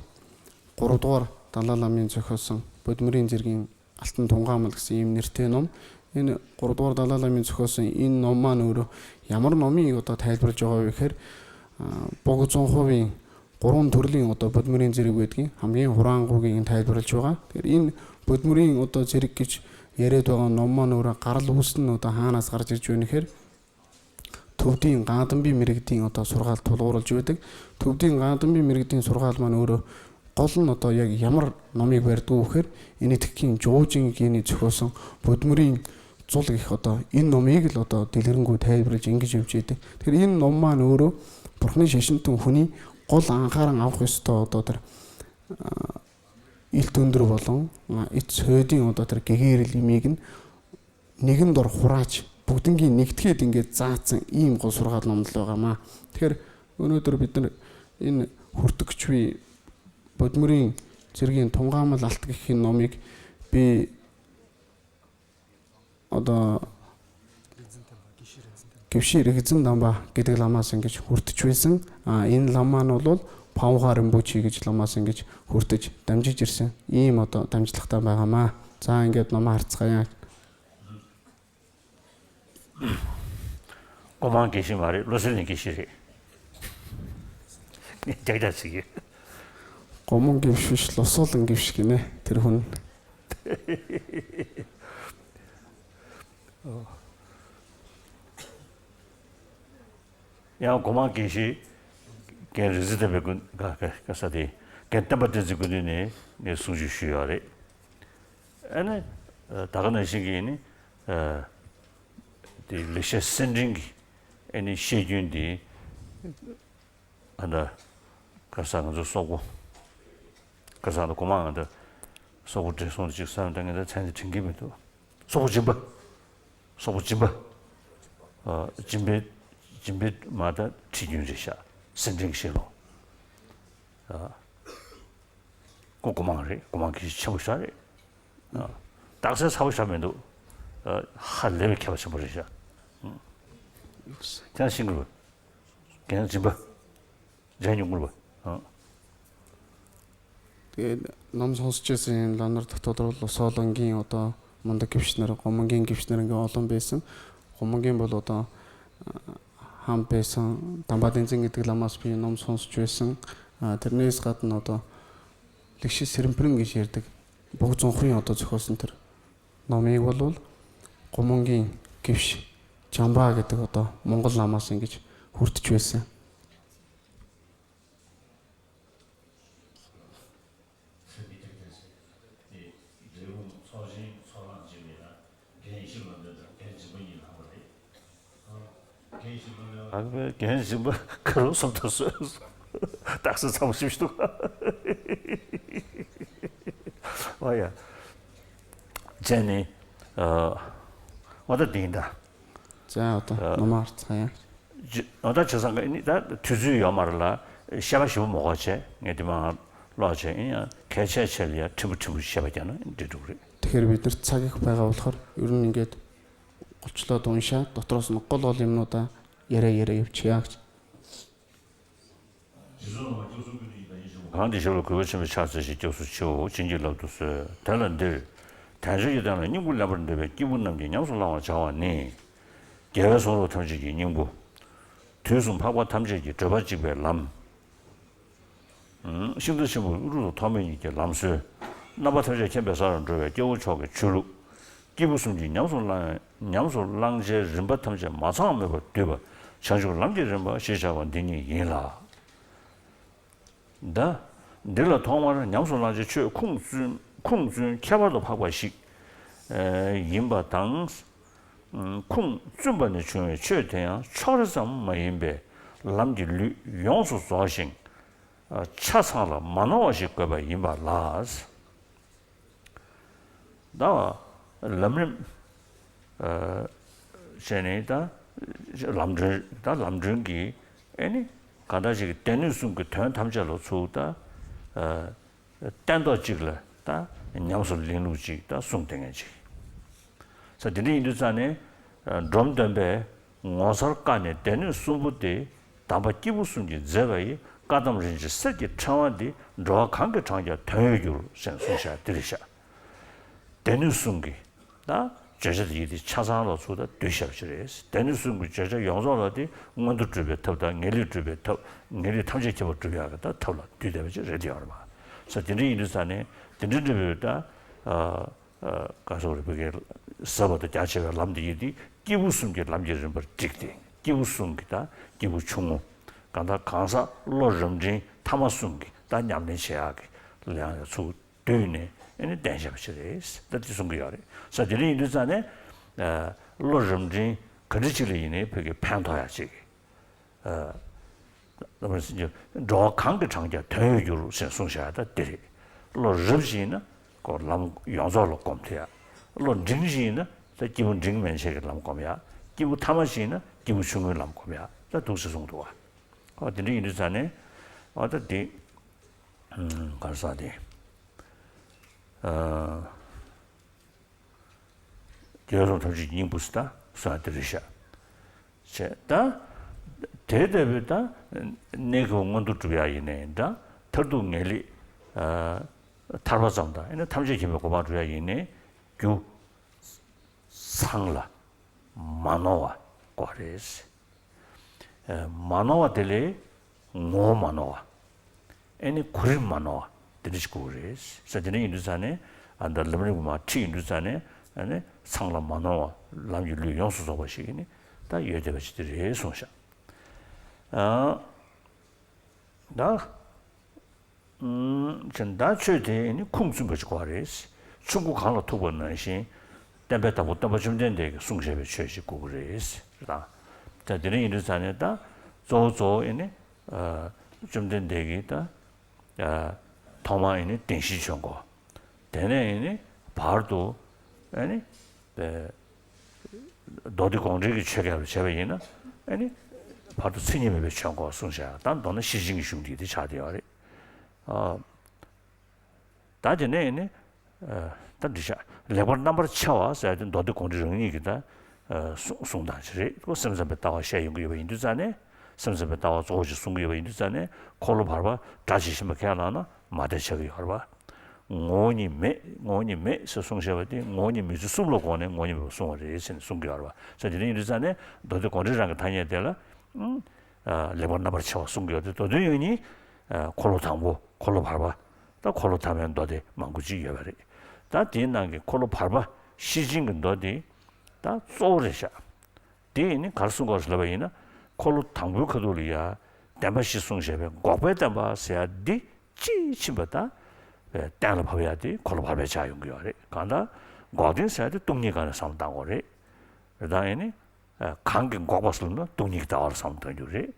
གོ་རོ་ཏོར་ཏཱ་ལ་བླ་མའི་མཛད་སྒོ་སང་བོད་མི་རིགས་འཛིན་རིང་ཨལ་ཏན་ཐོང་ཁ་མལ་སི་ཡིམ་ནིར་ཏེ་ནོམ། ཡིན་གོ་རོ་ཏོར་ཏཱ་ལ་བླ་མའི་མཛད་སྒོ་སང་ཡིན་ནོ་མ་ནོ་རུ་ཡ་མར་ནོ་མི་ཡོ་ཏ་ཐའི་པར་ཅོ་བའི་ཁེར། པོ་གོ་ཙོང་ཧོ་བིན། གོ་རོང་དུར་ལིང་འོ་ཏོ་བོད་མི་རིགས་འཛིན་རིག་བེད་ཀྱི་ཧམ་གྱིན་ཧོ་རང་གོ་གི་ཡིན་ཐའི་པར་ཅོ་ག་དེར་ཡིན། བོད་མི་རིགས་འོ་ཏོ་འཛིན་རིག་གི་ཡེ་རེ་ཏོ་གང་ནོ་མ་ནོ་ར་གར་ལུགས་སི་ནོ་ཏ་ཧང་ན་སྐར་ཅིར་ཅོ་ནི་ཁེར། ཐུབ་བསྟན་གང་དམ་པའི་མི་རིགས་དེ་འོ་ཏོ་སོར་ག་ཐོ་ལོ་ར་ཅོ་དེ། ཐུབ་བསྟན་གང་དམ་པའི་མི་རིགས་དེ་སོར་ག་མ་ནོ་ར་གོ་ལ་ནོ་ཏོ་ཡག་ཡ་མར་ནོ་མི་བེར་ཏུ་ཁེར། ཡིན་ནི་ཐིག་ཁིན་ཇོ་ཅིང་གི་ནི་ཚོ་སང་བོད་མི་རིགས་ཙོ་ལ་གི་ཧོ་ཏོ་ཡིན་ནོ་མི་གི་ལོ་ཏོ་དེ་ལེར་འགོ་ཐའི་པར་ཅིང་གི་ཅོ་ཅེ་དེ། དེར་ཡིན་ནོ་མ་ནོ་ར་བོར་ནི་ཞེ་ཤིན་ཏུ་ཧུ་ནི་གོ་ལ་ཨང་ཁ་རང་ཨ་ཁོས་ཏོ་ཏོ་དེར། ཨི་སྟོན་དུར་བ་དང་ཨི་ཚོད་ལྡན་འོ་ད་དེར་དགེ་རྒན་རི་ལི་མི་གིན་ནི་གིན་དོར་ཧུ་ར་ཆི་བུག་ཏིང་གི་ནིག་ཐེ་ཏིང་གི་ཙ་ཙང་ཨིམ་གོ་སོར་ཧ་ལམ་ལོ་ག་མ་ཐེར། ཨུ་ནུ་དུར་བི་ཏིར་ཨིན་ཧུར་ཏུག་ཆུའི་བུད་མུ་རིང་ཚིར་གིན་ཐོང་ག་མ་ལ་ལྟག་ཤིན་ནོ་མིག་པི། ཨོ་ད། དགེ་བཤེས་རིག་འཛིན་དམ་པ་དགེ་སྡིག་བླ་མ་སེང་གེ་ཧུར་ཏུ་བཅོས་སེང་ཨ་ཡིན་བླ་མ་ནོ་ལོལ་ཕ་བོ་ཧ་རིན་པོ་ཆེ་གི་བླ་མ་སེང་གེ་ཧུར་ཏུ་དམ་ཆོས་ཅིར་སེང་ཡིན་མོ་ཏོ་དམ་ཆོས་ལྷག་ལྟ་བ་ཧ་མ་ཙ་ཡང་གེ་ནོ་མ་ཧར་ཚ་ཡང་། སྒོ་མང་དགེ་བཤེས་མ་རེད། བློ་གསལ་གླིང་དགེ་བཤེས་རེད། ངས་རྒྱག་རྒྱག་བྱེད་ཀྱི། སྒོ་མང་དགེ་བཤེས་བློ་གསལ་གླིང་དགེ་བཤེས་ཀྱི་ནས་དེར་ཧུན། ཡང་སྒོ་མང་དགེ་བཤེས་རྒན་རིག་འཛིན་བསྟན་པའི་ཀུན་དགའ་དགའ་ས་དེ་རྒན་བསྟན་པ་བསྟན་འཛིན་ཀུན་ལྡན་ནས་ངས་གསུང་ཆོས་ཞུས་ཡོད་རེད། ཨ་ནི་ད་ག་ནང་བཞིན་གྱི་ནི་དེ་ལེགས་བཤད་གསེར་ཕྲེང་གི་ཨ་ནི་བཤད་རྒྱུན་དེ་ཨ་ནི་ག་ས་ང་ཚོ་སོག་པོ་ག་ས་ང་ཚོ་སྒོ་མང་ང་ཚོ་སོག་པོ་བགྲེས་སོང་དུ་ཅིག་བསམ་ད་ངས་ད་མཚན་དེ་དྲན་གྱི་མི་འདུག་སོག་པོ་སྦྱིན་པ། སོག་པོ་སྦྱིན་པ། ཨ། སྦྱིན་པའི་སྦྱིན་པའི་མ་དང་ཁྲིད་རྒྱུན་རེད་ཤག་སེམས་ཅན་གྱི་ཤེས་ལོ། ཨ། ཀོ་གོ་མང་རེད། གོ་མང་གི་ཆེན་པོ་ཤག་རེད། ཨ། རྟགས་གསལ་ཚ་པོ་ཤག་མི་འདུག་ཨ། ཧ་ལས་པའི་མཁས་པ་ཆེན་པོ་རེད་ཤག་ཨ། ཀྱང་ཤིང་གི་རུ། རྒན་སྦྱིན་པ། རྒྱན་ཉུང་ངུར་བ། ཨ། དེ་ནམ་སོང་སུ་ཅི་ཟིན་ལ་ནར་ཐ་ཐོ་ཐོ་ལོ་སོ་ལོ་འགན་འོ་ཏོ་མོན་དུ་སྐྱིབས་ཤི་ནར་གོ་མོ་འགན་སྐྱིབས་ཤི་ནར་གི་འོ་ལོ་བེ་སང་གོ་མོ་འགན་བོ་ལོ་ཏོ་ཧམ་བེ་སང་དམ་པ་བསྟན་འཛིན་གི་ཐིག་ལ་མ་སུ་པའི་ནམ་སོང་སུ་ཅི་སང་དེར་ནེ་སི་ཀ་ཏི་ནོ་ཏོ་ལིག་ཤི་སེར་འཕུར་གི་ཞེར་དུག་བོག་ཙོང་ཧུ་ཡང་ཏོ་ཚུ་ཁོ་སིན་ཐར་ནོ་མེ་བོ་ལོ་གོ་མོ་འགན་སྐྱིབས་ཤི་ཅང་པ་གི་ཏི་གོ་ཏོ་མོང་གོལ་ལ་མ་སང་གི་ཧུར་ཏུ་ཅི་སང་། ཨ་ཁུ་རྒན་གཞོན་པ་ཁ་རུ་སོབ་ཏུ་སོས་སོ། རྟགས་གསལ་ཚང་མ་ཞིབ་ཞིབ་འདུག་ཨོ་ཡ། བྱས་ནི། ཨ། ཨོ་ད་འདི་ཡིན་ད། ཅེས་ཨོ་ད་ཨ། ནོ་མར་ཚ་ཡ། ཇི་ཨོ་ད་བྱས་ཙང་ནི་ད་དུས་ཚོད་ཡོད་མ་རེད་ལ་བཤད་པ་ཞིབ་པོ་མ་དགོས་བྱས་ངས་དེ་མ་ཀློག་བྱས་ཡིན་ཡང་གལ་ཆེ་ཆེ་ལ་ཡ་ཕྲན་བུ་ཕྲན་བུ་བཤད་པ་རྒྱག་ན་འགྲིག་འགྲོ་གི་རེད། དེ་ཁེར་བའི་དེར་ཚ་གི་ཁ་པའི་ཁ་བ་ལྷོར་ཡུར་ནི་གེད། ཨོ་ཆུ་ལ་དོན་ཤ་དོ་ཏོ་སོ་ནོ་ཀོ་ལོ་ལེམ་ནོ་ད་ཡེ་རེ་ཡེ་རེ་ཡོད་ཆེ་ཡག་གང་དེ་ཞབས་ལ་གུས་པ་ཆེན་པོས་ཕྱག་འཚལ་ཞིང་སྐྱབས་སུ་མཆིའོ། བྱིན་གྱིས་བརླབ་ཏུ་གསོལ། དེ་ལ་འདིར། དལ་འབྱོར་གྱི་སྟེང་ལ་སྙིང་པོ་ལེན་པར་འདོད་པའི་སྐྱེས་བུ་རྣམས་ཀྱིས་ཉམས་སུ་བླང་བར་བྱ་བ་ནི། རྒྱལ་བའི་གསུང་རབ་ཐམས་ཅད་ཀྱི་སྙིང་པོ། དུས་གསུམ་འཕགས་པ་ཐམས་ཅད་ཀྱི་བགྲོད་པ་གཅིག་པའི་ལམ། ཤིང་རྟ་ཆེན་པོ་ཨུ་རུ་དུ་ཐོགས་མེད་ཉིད་ཀྱི་ལམ་སྲོལ། རྣམ་པ་ཐམས་ཅད་མཁྱེན་པའི་ས་ལ་འགྲོ་བའི་སྐྱེ་བོ་མཆོག་གི་ཆོས་ལུགས། སྐྱེས་བུ་གསུམ་གྱིས་ཉམས་སུ་བླང་ཉམས་སུ་བླང་བྱའི་རིམ་པ་ཐམས་ཅད་མ་ཚང་མེད་པར་བསྡུས་པ་བྱང་ཆུབ་ལམ་གྱི་རིམ་པ་ཞེས་བྱ་བ་འདི་ཉིད་ཡིན་ལ། ད། འདི་ལ་ཐོག་མར་ཉམས་སུ་བླང་བྱའི་ཆོས་ཁུངས་བཙུན་ཁུངས་བཙུན་ཁྱད་པར་དུ་འཕགས་པ་ཞིག་ཡིན་པ་དང་། ཁུངས་བཙུན་པ་ནས་བྱུང་བའི་ཆོས་དེ་ཡང་ཕྱོགས་རིས་ཙམ་མ་ཡིན་པའི་ལམ་གྱི་ལུས་ཡོངས་སུ་རྫོགས་ཤིང་། ཆ་ཚང་ལ་མ་ནོར་བ་ཞིག་དགོས་པ་ཡིན་པ་ལ། ད་ལམ་རིམ། བྱས་ནས་ད་ལམ་སྒྲོན་ད་ལམ་སྒྲོན་གྱི་ཨེ་ནི་གང་ལྟར་ཞིག་གི་སྡེ་སྣོད་གསུམ་གྱི་དོན་ཐམས་ཅད་ལ་ཚུར་ད་སྟན་ཐོག་གཅིག་ལ་ད་ཉམས་སུ་ལེན་ལུགས་གཅིག་ད་གསུངས་བསྡད་མཁན་ཅིག་ས་དེ་འདྲ་ཡིན་དུས་ཙང་ནས་འབྲོམ་སྟོན་པས་ངོ་མཚར་བཀའ་ནི་སྡེ་སྣོད་གསུམ་པོ་སྟེ། དམ་པ་སྐྱེས་བུ་གསུམ་གྱིས་མཛད་པ་ཡི་བཀའ་གདམས་རིན་ཆེན་གསེར་གྱི་ཕྲེང་བ་འདི་འགྲོ་བ་གང་གིས་བགྲང་ཀྱང་དོན་ཡོད་འགྱུར་ཞེས་གསུངས་བཞག་འདི་རེད་བཞག་སྡེ་སྣོད་གསུམ་གྱི་ད་བརྗོད་བྱ་དེ་ཡི་དེ་ཆ་ཚང་ལ་ཚུར་ད་བསྡུས་བཞག་པ་ཞིག་རེད། སྡེ་སྣོད་གསུམ་གྱི་བརྗོད་བྱ་ཡོངས་རྫོགས་ལ་དེ་མངོན་མཐོ་སྒྲུབ་པའི་ཐབས་དང་ངེས་ལེགས་སྒྲུབ་པའི་ཐབས་ངེས་ལེགས་ཐམས་ཅད་ཁྱད་པར་སྒྲུབ་ཡག་གི་ད་ཐབས་ལ་བསྡུས་བསྡད་པ་ཅིག་རེད་དེ་ཡོད་རེད་པ། ས་དེ་འདྲ་ཡིན་དུས་ཙང་ནས་དེ་འདྲ་འདྲ་བའི་ད། ག་སོགས་རིག་པའི་ཟབ་པ་དང་རྒྱ་ཆེ་བའི་ལམ་འདི་ཡིན་ཏེ་སྐྱེས་བུ་གསུམ་གྱི་ལམ་གྱི་རིམ་པར་བསྒྲིགས་ཏེ་སྐྱེས་བུ་གསུམ་གྱི་ད་སྐྱེས་བུ་ཆུང་ངུ་གང་དག་གང་ཟག་བློ་རབ་འབྲིང་ཐ་མ་གསུམ་གྱི་ད་ཉམས་ལེན་བྱེད་ཡག་གི་ལེའུ་ཡང་ཚུར་བསྡུས་ནས་ཨེ་ནི་གཏན་བཞག་པ་ཞིག་རེད། ད་འདི་གསུང་གི་ཡོད་རེད། ས་དེ་འདྲ་ཡིན་དུས་ཙང་ནས་བློ་རབ་འབྲིང་ག་འདྲ་ཅིག་ལ་ཡིན་ནའི་བོད་ཀྱི་ཕན་ཐོགས་ཡག་ཅིག་འགྲོ་བ་གང་གིས་བགྲང་ཀྱང་དོན་ཡོད་འགྱུར་ཞེས་གསུངས་བཞག་ད་འདི་རེད། བློ་རབ་ཅིག་ཡིན་ན་ཁོ་ལམ་ཡོངས་རྫོགས་ལ་སྒོམ་ཐུབ་ཡ། བློ་འབྲིང་ཞིག་ཡིན་ན་ད་སྐྱེས་བུ་འབྲིང་མན་ཆད་ཀྱི་ལམ་སྒོམ་ཡ། སྐྱེས་བུ་ཐ་མ་ཞིག་ཡིན་ན་སྐྱེས་བུ་ཆུང་ངུའི་ལམ་སྒོམ་ཡ། ད་འདུག་སེ་གསུངས་འདུག་བ། ཨོ་དེ་འདྲ་ཡིན་དུས་ཙང་ནས་ཨོ་ད་དེ་ག་རེ་ཟེར་དེ། རྒྱལ་བ་ཐམས་ཅད་སྙིང་པོ་ཟེར་ད་གསུང་ཡ་དེ་རེད་ཤག་བྱས་ད། དེ་ལྟ་བུའི་ད་གནས་སྐབས་མངོན་མཐོ་སྒྲུབ་ཡ་ཡིན་ནའི་འདྲ། མཐར་ཐུག་ངེས་ལེགས་ཐར་པ་ཙམ་དང་ཨེ་ནི་ཐམས་ཅད་མཁྱེན་པའི་གོ་འཕང་སྒྲུབ་ཡ་ཡིན་ནའི་རྒྱུ་ཚང་ལ་མ་ནོར་བ་དགོས་རེད། མ་ནོར་བ་དེ་ལས་ངོ་བོ་མ་ནོར་བ། ཨེ་ནི་གོ་རིམ་མ་ནོར་བ་དེ་འདྲ་ཞིག་དགོས་ཀྱི་རེད། ས་དེ་འདྲ་ཡིན་དུས་ཙང་ནས་ཨ་ད་ལམ་རིམ་མ་ཁྲིད་ཡིན་དུས་ཙང་ནས་ཨ་ནི་ཚང་ལ་མ་ནོར་བ་ལམ་གྱི་ལུས་ཡོངས་སུ་རྫོགས་པ་ཞིག་ནི་ད་ཡོད་བསྡད་པ་ཞིག་དེ་རེད་གསུངས་ཤག་ཨ་ད་ཨུམ་ཅེ་ད་ཆོས་དེ་ནི་ཁུངས་བཙུན་པ་ཞིག་དགོས་རེད། ཆུ་མགོ་གངས་ལ་ཐུག་པ་ནང་བཞིན་བསྟན་པའི་བདག་པོ་སྟོན་པ་བཅོམ་ལྡན་འདས་ཀྱིས་གསུངས་བཞག་པའི་ཆོས་ཞིག་དགོས་ཀྱི་རེད་ད། ད་དེ་འདྲ་ཡིན་དུས་ཙང་ནས་ད་གཙོ་བོ་གཙོ་བོ་ཨེ་ནི་ཨ་བཅོམ་ལྡན་འདས་ཀྱིས་ད་ཨ་ཐོག་མར་ཨེ་ནི་བདེན་བཞིའི་ཆོས་འགོད། དེ་ནས་ཨེ་ནི་བར་དུ་ཨེ་ནི་པའི་མདོ་སྡེ་དགོངས་འགྲེལ་གྱི་ཆོས་སྐད་ལ་བྱས་པ་ཡིན་ན་ཨེ་ནི་བར་དུ་མཚན་ཉིད་མེད་པའི་ཆོས་འགོད་གསུངས་བཞག་ད་མདོར་ན་ཤེར་ཕྱིན་གྱི་གཞུང་འདི་དེ་ཆགས་བསྡད་ཡོད་རེད། ཨ་ད་དེ་ནས་ནི་ཨ་ད་འདི་ཤག་ལེགས་པར་རྣམ་པར་ཕྱེ་བ་ཟེར་ཏེ་མདོ་སྡེ་དགོངས་འགྲེལ་རང་ཉིད་ཀྱི་ད་ཨ་གསུང་གསུང་སྟངས་ཅིག་རེད། ཁོ་སེམས་ཙམ་པའི་ལྟ་བ་བཤད་ཡོང་གི་ཡོད་པ་ཡིན་དུས་ཙང་ནས་སེམས་ཙམ་པའི་ལྟ་བ་གཙོ་བོ་ཞིག་གསུང་གི་ཡོད་པ་ཡིན་དུས་ཙང་ནས་འཁོར་ལོ་བར་པ་སྒྲ་ཇི་བཞིན་པ་ཁས་བླངས་ན་མ་བདེ་ཆགས་ཀྱི་ཡོད་རེད་པ། ངོ་བོ་ཉིད་མེད་ངོ་བོ་ཉིད་མེད་ཟེར་གསུངས་བཞག་པ་དེ་ངོ་བོ་ཉིད་མེད་ཚུལ་གསུམ་ལ་དགོངས་ནས་ངོ་བོ་ཉིད་མེད་པར་གསུངས་པ་རེད་ཟེར་ནས་གསུང་གི་ཡོད་རེད་པ། ཟེར་དེ་འདྲ་ཡིན་དུས་ཙང་ནས་མདོ་སྡེ་དགོངས་འགྲེལ་རང་གི་ཐ་སྙད་དེ་ལ་ཨ་ལེགས་པར་རྣམ་པར་ཕྱེ་བ་གསུང་གི་ཡོད་དེ་མདོ་དོན་ཡོད་ཉིད་ཨ་འཁོར་ལོ་དང་པོ་འཁོར་ལོ་བར་པ། ད་འཁོར་ལོ་ཐ་མའི་མདོ་སྡེ་མང་པོ་ཅིག་ཡོད་པ་རེད། ད་དེའི་ནང་གི་འཁོར་ལོ་བར་པ་ཤེར་ཕྱིན་གྱི་མདོ་སྡེ་ད་གཙོ་བོ་རེད་ཤག་དེ་ཡིན་ནི་ག་རེ་གསུང་དགོས་ཟེར་ལབ་པ་ཡིན་ན་འཁོར་ལོ་དང་པོའི་ཁ་ཐུག་ལ་ཡ་བདེན་པ་བཞི་གསུངས་བཞག་པའི་འགོག་པའི་བདེན་པ་ཟེར་ཡ་འདི་དཔྱིས་ཕྱིན་པ་ད་གཏན་ལ་ཕབ་ཡ་དེ་འཁོར་ལོ་བར་པའི་ཆ་ཡོང་གི་ཡོད་རེད། གང་ལྟར་འགོག་བདེན་ཟེར་ཡ་དེ་སྟོང་ཉིད་སྒང་ནས་བསམ་བློ་བཏང་དགོས་རེད། རེད་ད་ཡིན་ནི་གང་གིས་འགོག་པ་ཟེར་ལབ་ན་སྟོང་ཉིད་ཀྱི་ལྟ་བ་ལ་བསམ་བློ་གཏོང་རྒྱུ་རེད།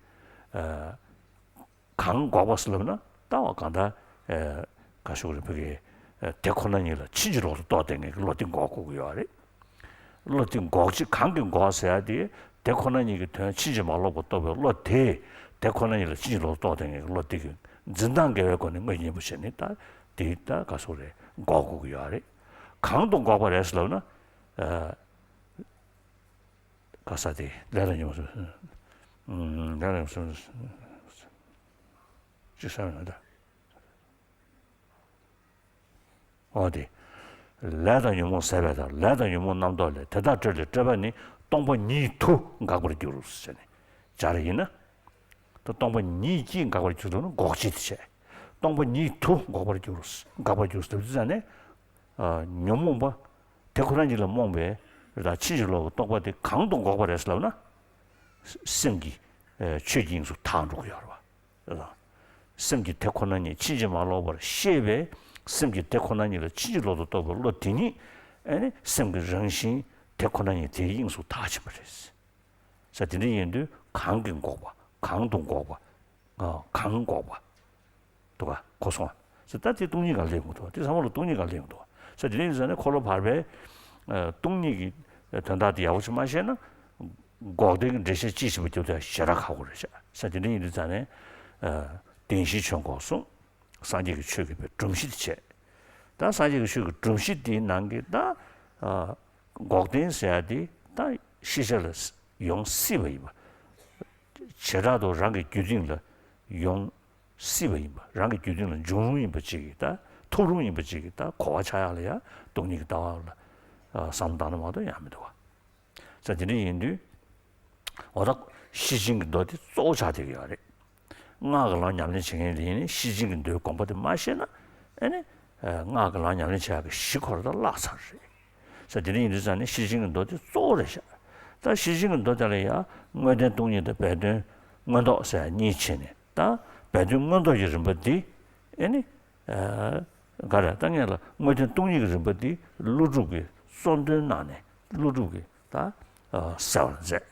གང་འགོག་པ་ཟེར་ལབ་ན་ལྟ་བ་གང་ལྟར་ཨེ་ག་ཞུ་རེད་བོད་ཀྱི་ཨེ་དེ་ཁོ་ན་ཉིད་ལ་ཕྱིན་ཅི་ལོག་ཏུ་རྟོགས་བསྡད་མཁན་གྱི་བློ་དེ་འགོག་དགོས་ཀྱི་ཡོད་རེད། བློ་དེ་འགོག་ཅིག་གང་གིས་འགོག་ཟེར་ཡ་དེ་དེ་ཁོ་ན་ཉིད་ཀྱི་དོན་ཕྱིན་ཅི་མ་ལོག་པར་རྟོགས་པའི་བློ་དེ་དེ་ཁོ་ན་ཉིད་ལ་ཕྱིན་ཅི་ལོག་ཏུ་རྟོགས་བསྡད་མཁན་གྱི་བློ་དེ་གི་འཛིན་སྟངས་འགལ་བའི་སྒོ་ནས་དངོས་གཉེན་པོ་བྱས་ནས་ད་དེ་ད་ག་ཞུ་རེད་འགོག་དགོས་ཀྱི་ཡོད་རེད། གང་དུ་འགོག་པ་རེད་ཟེར་ལབ་ན་ཨེ། ག་ས་དེ་ལས་དང་ཉོན་མོངས་སོ། ལས་དང་ཉོན་མོངས་སོ། ཅི་ས་མེད་ད། འོ་དེ། ལས་དང་ཉོན་མོངས་ཟད་པའི་མཐར། ལས་དང་ཉོན་མོངས་རྣམ་རྟོག་ལས། དེ་དག་བཀྲོལ་ཏེ་བཀྲོལ་པ་ནི། སྟོང་པ་ཉིད་དུ་འགག་པར་འགྱུར། ཟེར་ནས་སྦྱར་ཡིན་ན། ད་སྟོང་པ་ཉིད་ཀྱིས་འགག་པར་འགྱུར་ལབ་ན་འགོག་བྱེད་དེ་བྱས། སྟོང་པ་ཉིད་དུ་འགོག་པར་འགྱུར། འགག་པར་འགྱུར་ཟེར་དུས་ཙང་ནས། ཉོན་མོངས་པ། དེ་ཁོ་ན་ཉིད་ལ་རྨོངས་པའི་རེ་དང་ཕྱིན་ཅི་ལོག་གི་རྟོག་པ་དེ་གང་དུ་འགོག་པ་རེད་ཟེར་ལབ་ན། སེམས་ཀྱི་ཆོས་ཀྱི་དབྱིངས་སུ་དག་འགྲོ་གི་ཡོད་རེད་བ། སེམས་ཀྱི་དེ་ཁོ་ན་ཉིད་ཕྱིན་ཅི་མ་ལོག་པར་ཤེས་པའི་སེམས་ཀྱི་དེ་ཁོ་ན་ཉིད་ལ་ཕྱིན་ཅི་ལོག་ཏུ་རྟོག་པའི་བློ་དེ་ཉིད་ཨ་ནི་སེམས་ཀྱི་རང་བཞིན་དེ་ཁོ་ན་ཉིད་དེའི་དབྱིངས་སུ་དག་ཕྱིན་པ་རེད། ས་དེ་འདྲ་ཡིན་དུས་གང་གིས་འགོག་པ། གང་དུ་འགོག་པ། གང་འགོག་པ། འདུག་ག་གོ་སོང་ང་། ས་ད་དེ་སྟོང་ཉིད་སྒང་སླེབས་ཡོང་གི་འདུག་དེ་ཚང་མ་ལ་སྟོང་ཉིད་སྒང་སླེབས་ཡོང་གི་འདུག་ས་དེ་འདྲ་ཡིན་ཙང་ནས་འཁོར་ལོ་བར་པའི་སྟོང་ཉིད་ཀྱི་དོན་དག་དེ་ཡག་པོ་ཞིག་མ་ཤེས་ན་འགོག་བདེན་གྱི་འགྲེལ་བཤད་ཅི་ཞིག་པ་རྒྱབ་ད་ཞེ་དྲག་ཁག་པོ་རེད་ཤག་ས་དེ་འདྲ་ཡིན་དུས་ཙང་ནས་བདེན་བཞིའི་ཆོས་འགོག་གསུངས། སངས་རྒྱས་ཀྱི་ཆོས་ཀྱི་སྒྲོམ་གཞི་དེ་བྱས། ད་སངས་རྒྱས་ཀྱི་ཆོས་ཀྱི་སྒྲོམ་གཞི་དེའི་ནང་གི་ད་འགོག་བདེན་ཟེར་ཡ་དེ་ད་ཤེས་བྱ་ལ་ཡོང་སྲིད་པ་ཡིན་པ། བྱེ་བྲག་ཏུ་རང་གི་རྒྱུད་སྟེང་ལ་ཡོང་སྲིད་པ་ཡིན་པ། རང་གི་རྒྱུད་སྟེང་ལ་འབྱུང་རུང་ཡིན་པ་ཅིག་གི་ད་ཐོབ་རུང་ཡིན་པ་ཅིག་གི་ད་གོ་བ་ཆགས་ཡག་ལ་ཡ་སྟོང་ཉིད་ཀྱི་ལྟ་བ་ལ་བསམ་བློ་བཏང་ན་མ་གཏོགས་ཡང་མི་འདུག་བ། ས་དེ་འདྲ་ཡིན་དུས། འོ་ད་ཤེར་ཕྱིན་གྱི་མདོ་དེ་གཙོ་བོ་ཆགས་བསྡད་ཀྱི་ཡོད་རེད། སྔགས་ཀྱི་ལམ་ཉམས་ལེན་བྱེད་མཁན་ལ་ཡིན་ནའི་ཤེར་ཕྱིན་གྱི་མདོའི་དགོངས་པ་དེ་མ་ཤེས་ན་ཨེ་ནི་སྔགས་ཀྱི་ལམ་ཉམས་ལེན་བྱེད་ཡག་གི་གཞི་ཁོ་རང་ད་བརླག་ཚར་རེད། ས་དེ་འདྲ་ཡིན་དུས་ཙང་ནས་ཤེར་ཕྱིན་གྱི་མདོ་དེ་གཙོ་བོ་རེད་ཤག་ད་ཤེར་ཕྱིན་གྱི་མདོ་དེ་ལ་ཡང་དངོས་བསྟན་སྟོང་ཉིད་དང་སྦས་དོན་མངོན་རྟོགས་ཟེར་ཡ་གཉིས་ཕྱེ་ནས་ད་སྦས་དོན་མངོན་རྟོགས་ཀྱི་རིམ་པ་འདི་ཨེ་ནི། ག་རེ་ད་ངས་ལ་དངོས་བསྟན་སྟོང་ཉིད་ཀྱི་རིམ་པ་འདི་ཀླུ་སྒྲུབ་ཀྱི་གསུང་དོན་ནང་ནས་ཀླུ་སྒྲུབ་ཀྱིས་ད་གསལ་བར་མཛད།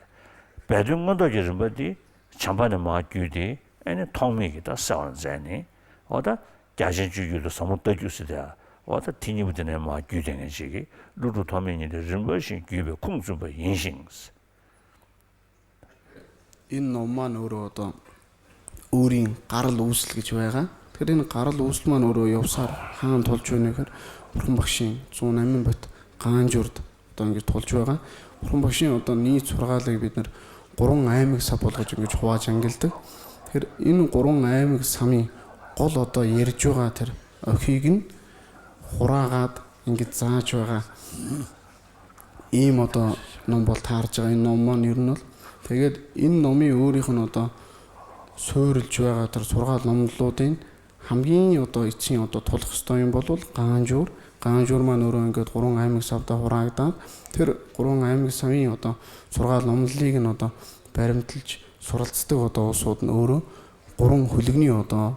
སྦས་དོན་མངོན་རྟོགས་ཀྱི་རིམ་པ་འདི་བྱམས་པ་ནས་མར་བརྒྱུད་དེ་ཨེ་ནི་ཐོགས་མེད་ཀྱིས་ད་གསལ་བར་མཛད་ནས་འོ་ད་ རྒྱ་ཆེན་སྤྱོད་རྒྱུད་དུ་ཟབ་མོ་ལྟ་རྒྱུད་ཟེར་དེ། འོ་ད་དེ་གཉིས་པོ་དེ་ནས་མར་བརྒྱུད་དེ་ངེས་ཅིག་གིས་ཀླུ་སྒྲུབ་ཐོགས་མེད་ཉིད་དེ་རིམ་པ་བཞིན་བརྒྱུད་པའི་ཁུངས་བཙུན་པ་ཡིན་ཞིང་། ཨིན་ནོ་མ་ནོ་རོ་དང་ཨུ་རིང་ཀ་རལ་ཨུ་སིལ་གི་ཆུ་བ་ག་དེ་རིན་ཀ་རལ་ཨུ་སིལ་མ་ནོ་རོ་ཡོབ་སར་ཧང་ཐོལ་ཆོ་ནི་ཁར་པུར་ཁུང་བག་ཤིང་ཙོང་ནན་མིན་བུད་གང་འབྱོར་དང་གི་ཐོལ་ཆོ་ག་པུར་ཁུང་བག་ཤིང་འོ་དང་ནི་ཚོར་ག་ལེགས་བིད་ནར་ཀོ་རོང་ངའི་མིག་ས་པོ་ལོ་ཅིང་གི་ཆོ་བ་ཅང་གིལ་དུ་དེར་ཨིན་ཀོ་རོང་ངའི་མིག་ས་མི་ཀོལ་འོ་དང་ཡེར་ཆོ་ག་དེར་ཨ་ཁུ་གིན་ཧོ་ར་ག་ཨིན་གི་ཙ་ཆོ་ག་ཨིན་མོ་ཏོ་ནོམ་པོ་ཐར་ཅག་ཨིན་ནོ་མ་ནིར་ནོལ། དེ་གེད་ཨིན་ནོ་མི་འུ་རི་ཁོ་ནོ་ཏོ་སོ་རིལ་ཆུ་བ་ག་ཐར་ཚོར་ག་ལོམ་ལོ་ཏེན་ཧམ་གིན་ཡོ་ཏོ་ཨི་ཚིན་ཡོ་ཏོ་ཐོ་ལོག་སྟོ་ཡིན་པོ་ལོ་གང་འབྱོར་གང་འབྱོར་མ་ནོ་རོ་ཨིན་གེད་ཁོ་རོང་ཨ་མིག་སབ་ཏ་ཧོ་ར་གི་ཏང་དེར་ཁོ་རོང་ཨ་མིག་སབ་ཡིན་ཡོ་ཏོ་ཚོར་ག་ལོམ་ལི་གི་ནོ་ཏོ་བེ་རམ་ཏིལ་ཆི་སོ་རལ་ཚི་ཏི་ཡོ་ཏོ་སོ་ཏན་འུ་རུ་ཁོ་རོང་ཧུ་ལིག་ནི་ཡོ་ཏོ།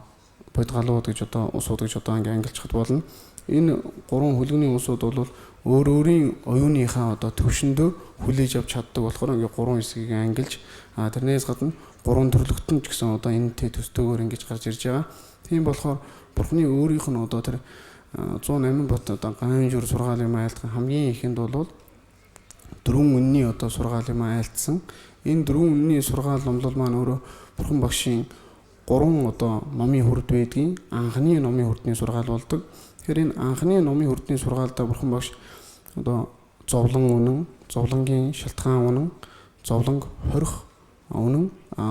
བོད་ཀ་ལོ་དེ་ཆོ་ཏོ་འོ་སོ་དེ་ཆོ་ཏོ་ཨང་གི་ཨང་གིལ་ཆགས་ཏུ་བ་ལན། ཨིན་ཀོ་རོང་ཧུ་ལིག་ནི་འོ་སོ་ཏོ་ལོ་འོ་རུ་རིང་འོ་ཡུ་ནི་ཧ་བ་ཏོ་ཐུག་ཤིན་དུ་ཧུ་ལི་ཅབ་ཆ་ཏུ་བ་ལ་ཁོ་རང་གི་ཀོ་རོང་ཡི་སི་གི་ཨང་གིལ་ཆ། ཨ་དེ་ནས་སྐད་དུ་ཀོ་རོང་དུར་ལུགས་ཏུན་ཅིག་སོང་ཏོ་ཨིན་ཐེ་ཐུ་སྟུ་གོ་རིང་གི་ཆག་ཅིར་ཅ། དེ་ཡིན་པ་ལ་ཁོ་པུར་ནི་འོ་རི་ཁོ་ནོ་ཏོ་དེར་ཙོ་ནས་མི་བ་ཏོ་དང་གང་ཡོན་ཇུར་སོར་ག་ལེ་མ་ཡལ་ཏ་ཧམ་ཡིན་ཡི་ཤིན་ཏོ་ལོ། དུ་རུང་ངུན་ནི་འོ་ཏོ་སོར་ག་ལེ་མ་ཨལ་ཙང་། ཨིན་དུ་རུང་ངུན་ནི་སོར་ག་ལོམ་ལོལ་མ་ནོ་རུ་པུར་ཁུང་བག་ཤིང་ཀོ་རོང་འོ་ཏོ་ནོ་མི་ཧུར་ཏུ་ཨེ་ཏིང་ཨང་ཁ་ནི་ནོ་མི་ཧུར་ཏུ་ནི་སོར་ག་ལོལ་ཏུ། ཧེ་རིན་ཨང་ཁ་ནི་ནོ་མི་ཧུར་ཏུ་ནི་སོར་ག་ལ་ཏ་པུར་ཁུང་བག་ཤིང་འོ་ཏོ་ཙོབ་ལང་འོ་ནང་ཙོབ་ལང་གིན་ཤལ་ཐང་འོ་ནང་ཙོབ་ལང་ཧུར་འོ་ནང་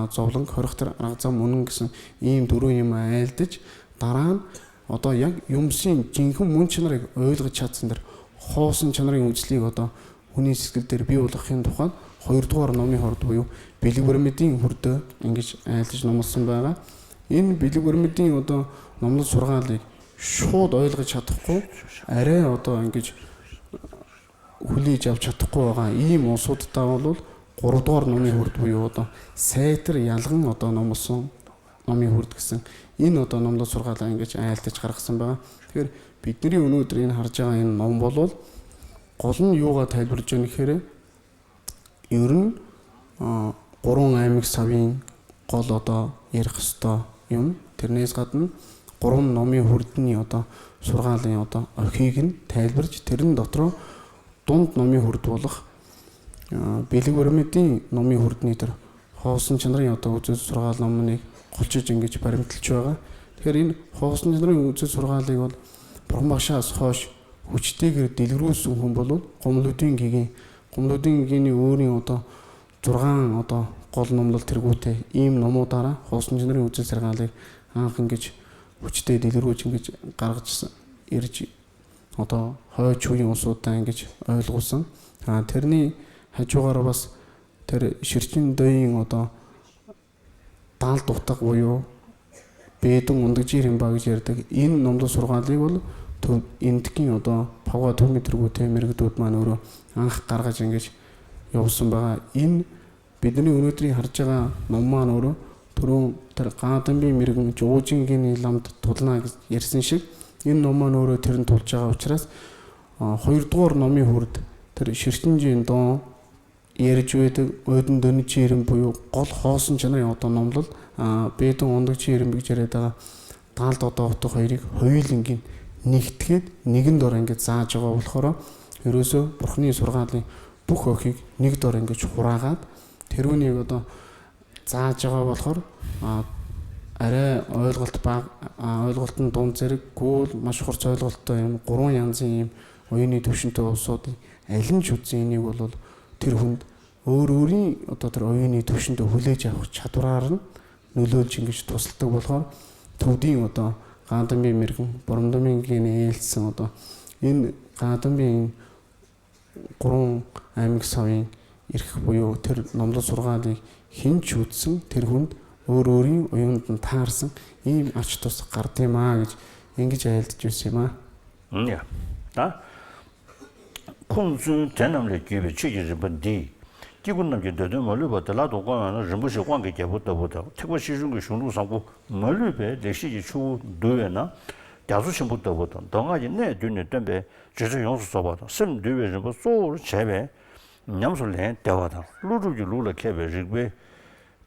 ཙོབ་ལང་ཧུར་ཏར་རག་ཙམ་འོ་ནང་གི་སང་ཨིན་དུ་རུང་ཡིན་མ་ཨལ་ཏིཅ། ད་རང་འོ་ཏོ་ཡང་ཡུམ་སྲིན་ཅིང་ཁུ་མུན་ཆེན་རིག་འོད་ལག་ཆ་ཚིན་དར་ཧོ་སིན་ཆེན་རིག་འུ་ཆི་ལི་འོ་ཏོ་ཧུ་ནི་སི་ཀིལ་དེར་བི་འོ་ལག་ཁེན་ཐོག་ཁ་ཧོ་ཡུར་ཐོག་ར་ནོ་མི་ཧོར་དུ་ཡོ་བི་ལི་བར་མི་ཏིང་ཧུར་དུ་ཨིན་གི་ཨལ་ཏིཅ་ནོ་མ་སིན་པ་ག་ཨིན་བི་ལི་བར་མི་ཏིང་འོ་ཏོ་ནོམ་ལོ་སོར་ག་ལེ་ཤོ་འོད་ལག་ཆ་ཐོག་ཁོ་ཨ་རེ་འོ་ཏོ་ཨིན་གི་ཧུ་ལི་ཅབ་ཆ་ཐོག་ཁོ་ག་ཨིན་མོ་སོ་ཏི་ཏ་བ་ལོ་ཀོ་རོ་ཐོག་ར་ནོ་མི་ཧོར་དུ་ཡོ་ཏོ་སེ་ཏར་ཡ་ལག་འོ་ཏོ་ནོ་མ་སོང་། ཨ་མི་ཧུར་ཐུག་སང་ཨིན་ནོ་ཏོ་ནམ་ལོ་སོར་ག་ལ་ཨིན་གི་ཨལ་ཏེ་ཆག་རག་སམ་བ། དེར་བི་ཏི་རི་འུ་ནུ་ཏི་རིན་ཧར་ཅག་ཨིན་ནོམ་བོ་ལོ། ཀོ་ལུན་ཡོ་ག་ཐལ་བུར་ཅོན་ཁེ་རེ། ཡུ་རིན་ཀོ་རོང་ཨ་མིག་ས་བིན་ཀོ་ལོ་ཏོ་ཡེར་ཁ་སི་ཏོ་ཡུམ་དེར་ནེ་སྐད་ཏུན་ཀོ་རོང་ནོ་མི་ཧུར་ཏི་ནི་ཡོ་ཏོ་སོར་ག་ལ་ཡོ་ཏོ་ཨ་ཁེ་གིན་ཐལ་བུར་ཅི་དེ་རིན་དོ་ཏྲོ། དོན་ནོ་མི་ཧུར་ཏོ་ལག་བེ་ལི་བར་མི་ཏིང་ནོ་མི་ཧུར་ཏི་ནི་དར་ཧོ་སིན་ཆན་ར་ཡོ་ཏོ་ཨུ་ཙི་སོར་ག་ལམ་ནི་ཁོལ་ཆེ་ཅན་གི་ཅི་པར་མི་ཏལ་ཆོ་ག་དེ་རིན་ཧོ་སིན་ཆན་ར་ཨུ་ཙི་སོར་ག་ལེ་གོལ་པར་མ་ཤ་སོ་ཤ་ཧུ་ཆི་ཏེ་གི་དི་ལི་རུ་སུ་ཧུམ་བོ་ལོ་ཀོམ་ལོ་ཏིང་གི་གི་ཀོམ་ལོ་ཏིང་གི་གི་ནི་ཨུ་རིང་ཨོ་ཏོ་ཙོར་གང་ཨོ་ཏོ་ཀོལ་ནོམ་ལོ་ཐེར་གུ་ཏེ་ཨིམ་ནོ་མོ་ཏ་ར་ཧོ་སིན་ཆན་ར་ཨུ་ཙི་སེར་ག་ལེ་ཨང་ཁང་གི་ཅི་ཧུ་ཆི་ཏེ་དི་ལི་རུ་ཅན་གི་ཅི་ཀ་རག་ཅི་ས་ཨིར་ཅི། ཨོ་ཏོ་ཧོ་ཆུ་ཡོང་སོ་ཏན་གི་ཨོ་ལོ་སང་། ཨ་དེར་ནི་ཧ་ཆོ་ག་ར་བས་དེར་ཤིར་ཅིན་དོ་ཡིན་ཨོ་ཏོ་དང་ཏོག་ཏག་བོ་ཡོ། པེ་ཏོ་ངོ་འདུག་ཅི་རིམ་པ་གི་ཅེར་ཏག་ཨིན་ནོམ་ཏོ་སོར་ག་ལི་བོ་ལ་ཐུབ་ཨིན་ཏི་ཀིན་ཨོ་ཏོ་ཕ་བ་ཐུབ་མི་ཐུར་གུ་ཐེ་མེར་གི་དུད་མ་ནོ་རོ་ཨང་ཁ་ཀར་ག་ཅན་གི་ཡོ་སུམ་པ་ཨིན། བི་དི་ནི་ཨུ་ནུ་ཏི་རི་ཧར་ཅ་ག་ནོ་མ་ནོ་རུ་ཐུ་རུང་ཐར་གང་དམ་པའི་མི་རིགས་ཇོ་བོ་ཅིང་གི་ནི་ལམ་དུ་དོད་ན་གི་ཡེར་སིན་ཤིག་ཨིན་ནོ་མ་ནོ་རུ་ཐེར་དོད་ཅ་ག་ཨུ་ཆི་རས། ཧོ་ཡུར་ཏོར་ནོ་མི་ཧུར་ཐར་ཤིར་སྟིན་ཅིན་དོང་ཡེར་ཅུ་ཨེ་ཏི་ཨོ་ཏི་འདི་ནི་ཅི་རིམ་པོ་ཡོ་ཀོལ་ཧོ་སིན་ཆ་ན་ཡོ་ཏོ་ནོམ་ལོད་པེ་ཏོ་འོ་འདུག་ཅི་རིམ་པོ་ཅི་རེ་ད་དང་ལྟོ་ཏོ་ཏོ་ཧོ་ཡི་རིག་ཧོ་ཡི་ལིང་གིན་ནིག་ཐིག་ནིག་གིན་དོ་རང་གི་ཙ་ཅ་ག་བོ་ལྷོ་རོ་ཡུ་རུ་སོ་པུར་ནི་སོར་ག་ལི། བུ་ཁོ་ཁིག་ནིག་དོ་རེང་གི་ཆོག་ར་ག་དེ་རུ་ནི་གོ་དོ་རྩ་ཅི་ག་བ་ལྷོར་ཨ་རེ་འོལ་གོལ་ཏི་པ་འོལ་གོལ་ཏི་འདོན་ཙེ་རི་གོལ་མ་ཤོར་ཙོལ་གོལ་ཏི་ཡིན་གོ་རོང་ཡང་ཙི་ཡིན་འོ་ཡུ་ནི་དུ་ཤིན་ཏུ་སོ་ཏི་ཨེ་ལིན་ཆུ་ཙི་ནི་གོ་ལོ་ཐིར་ཧུན་འོ་རུ་རི་ཏོ་ཐིར་འོ་ཡུ་ནི་དུ་ཤིན་ཏུ་ཧུ་ལེ་ཅ་ཧུ་ཆ་ཏུ་ར་རན་ནུ་ལོ་ཅིང་གི་ཤི་ཏོ་སལ་ཏི་བ་ལྷོར་ཐུག་དི་འོ་ཏོ་གང་དམ་པའི་མི་རིགས་བོར་འདམ་མིན་གི་ནི་ཨེ་ལི་སི་འོ་ཏོ་ཡིན་གང་དམ་པའི་ཡིན། ཀོ་རོང་ཨ་མིག་ས་བིན་ཡིར་ཁི་པོ་ཡོ་ཐེར་ནོམ་ལོ་སོར་ག་ལི་ཧིན་ཆུ་ཚིང་ཐེར་ཧུན་འོ་རོ་རིང་འོ་ཡོན་ཏན་ཐར་སང་ཡིན་ཨ་ཆུ་ཏོ་ས་ཀར་ཏེ་མ་གི་ཡིན་གི་ཅ་ཡལ་ཏི་ཅུ་སེ་མ། ཡ་ད་ཁུངས་བཙུན་དེ་རྣམས་ལས་བརྒྱུད་པའི་ཆོས་ཀྱི་རིམ་པ་འདི། སྐྱེ་དགུ་རྣམས་ཀྱི་འདོད་དོན་མ་ལུས་པ་དེ་ལ་དུ་བཀོད་པ་ན་རིན་པོ་ཆེ་དབང་གི་རྒྱལ་པོ་ལྟ་བུ་དང་ཐེག་པ་ཆེ་ཆུང་གི་གཞུང་ལུགས་བཟང་པོ་མ་ལུས་པའི་ལེགས་བཤད་ཀྱི་ཆུ་བོ་འདུ་བས་ན་རྒྱ་མཚོ་ཆེན་པོ་ལྟ་བུ་དང་མདོ་སྔགས་ཀྱི་གནད་བསྡུས་ནས་སྟོན་པའི། རྗེས་སུ་ཡོངས་སུ་རྫོགས་པ་དང་སེམས་འདུལ་བའི་རིམ་པ་གཙོ་བོར་བྱས་པའི་ཉམས་སུ་ལེན་བདེ་བ་དང་ཀླུ་སྒྲུབ་ཀྱི་ལུགས་ལ་མཁས་པའི་རིག་པའི་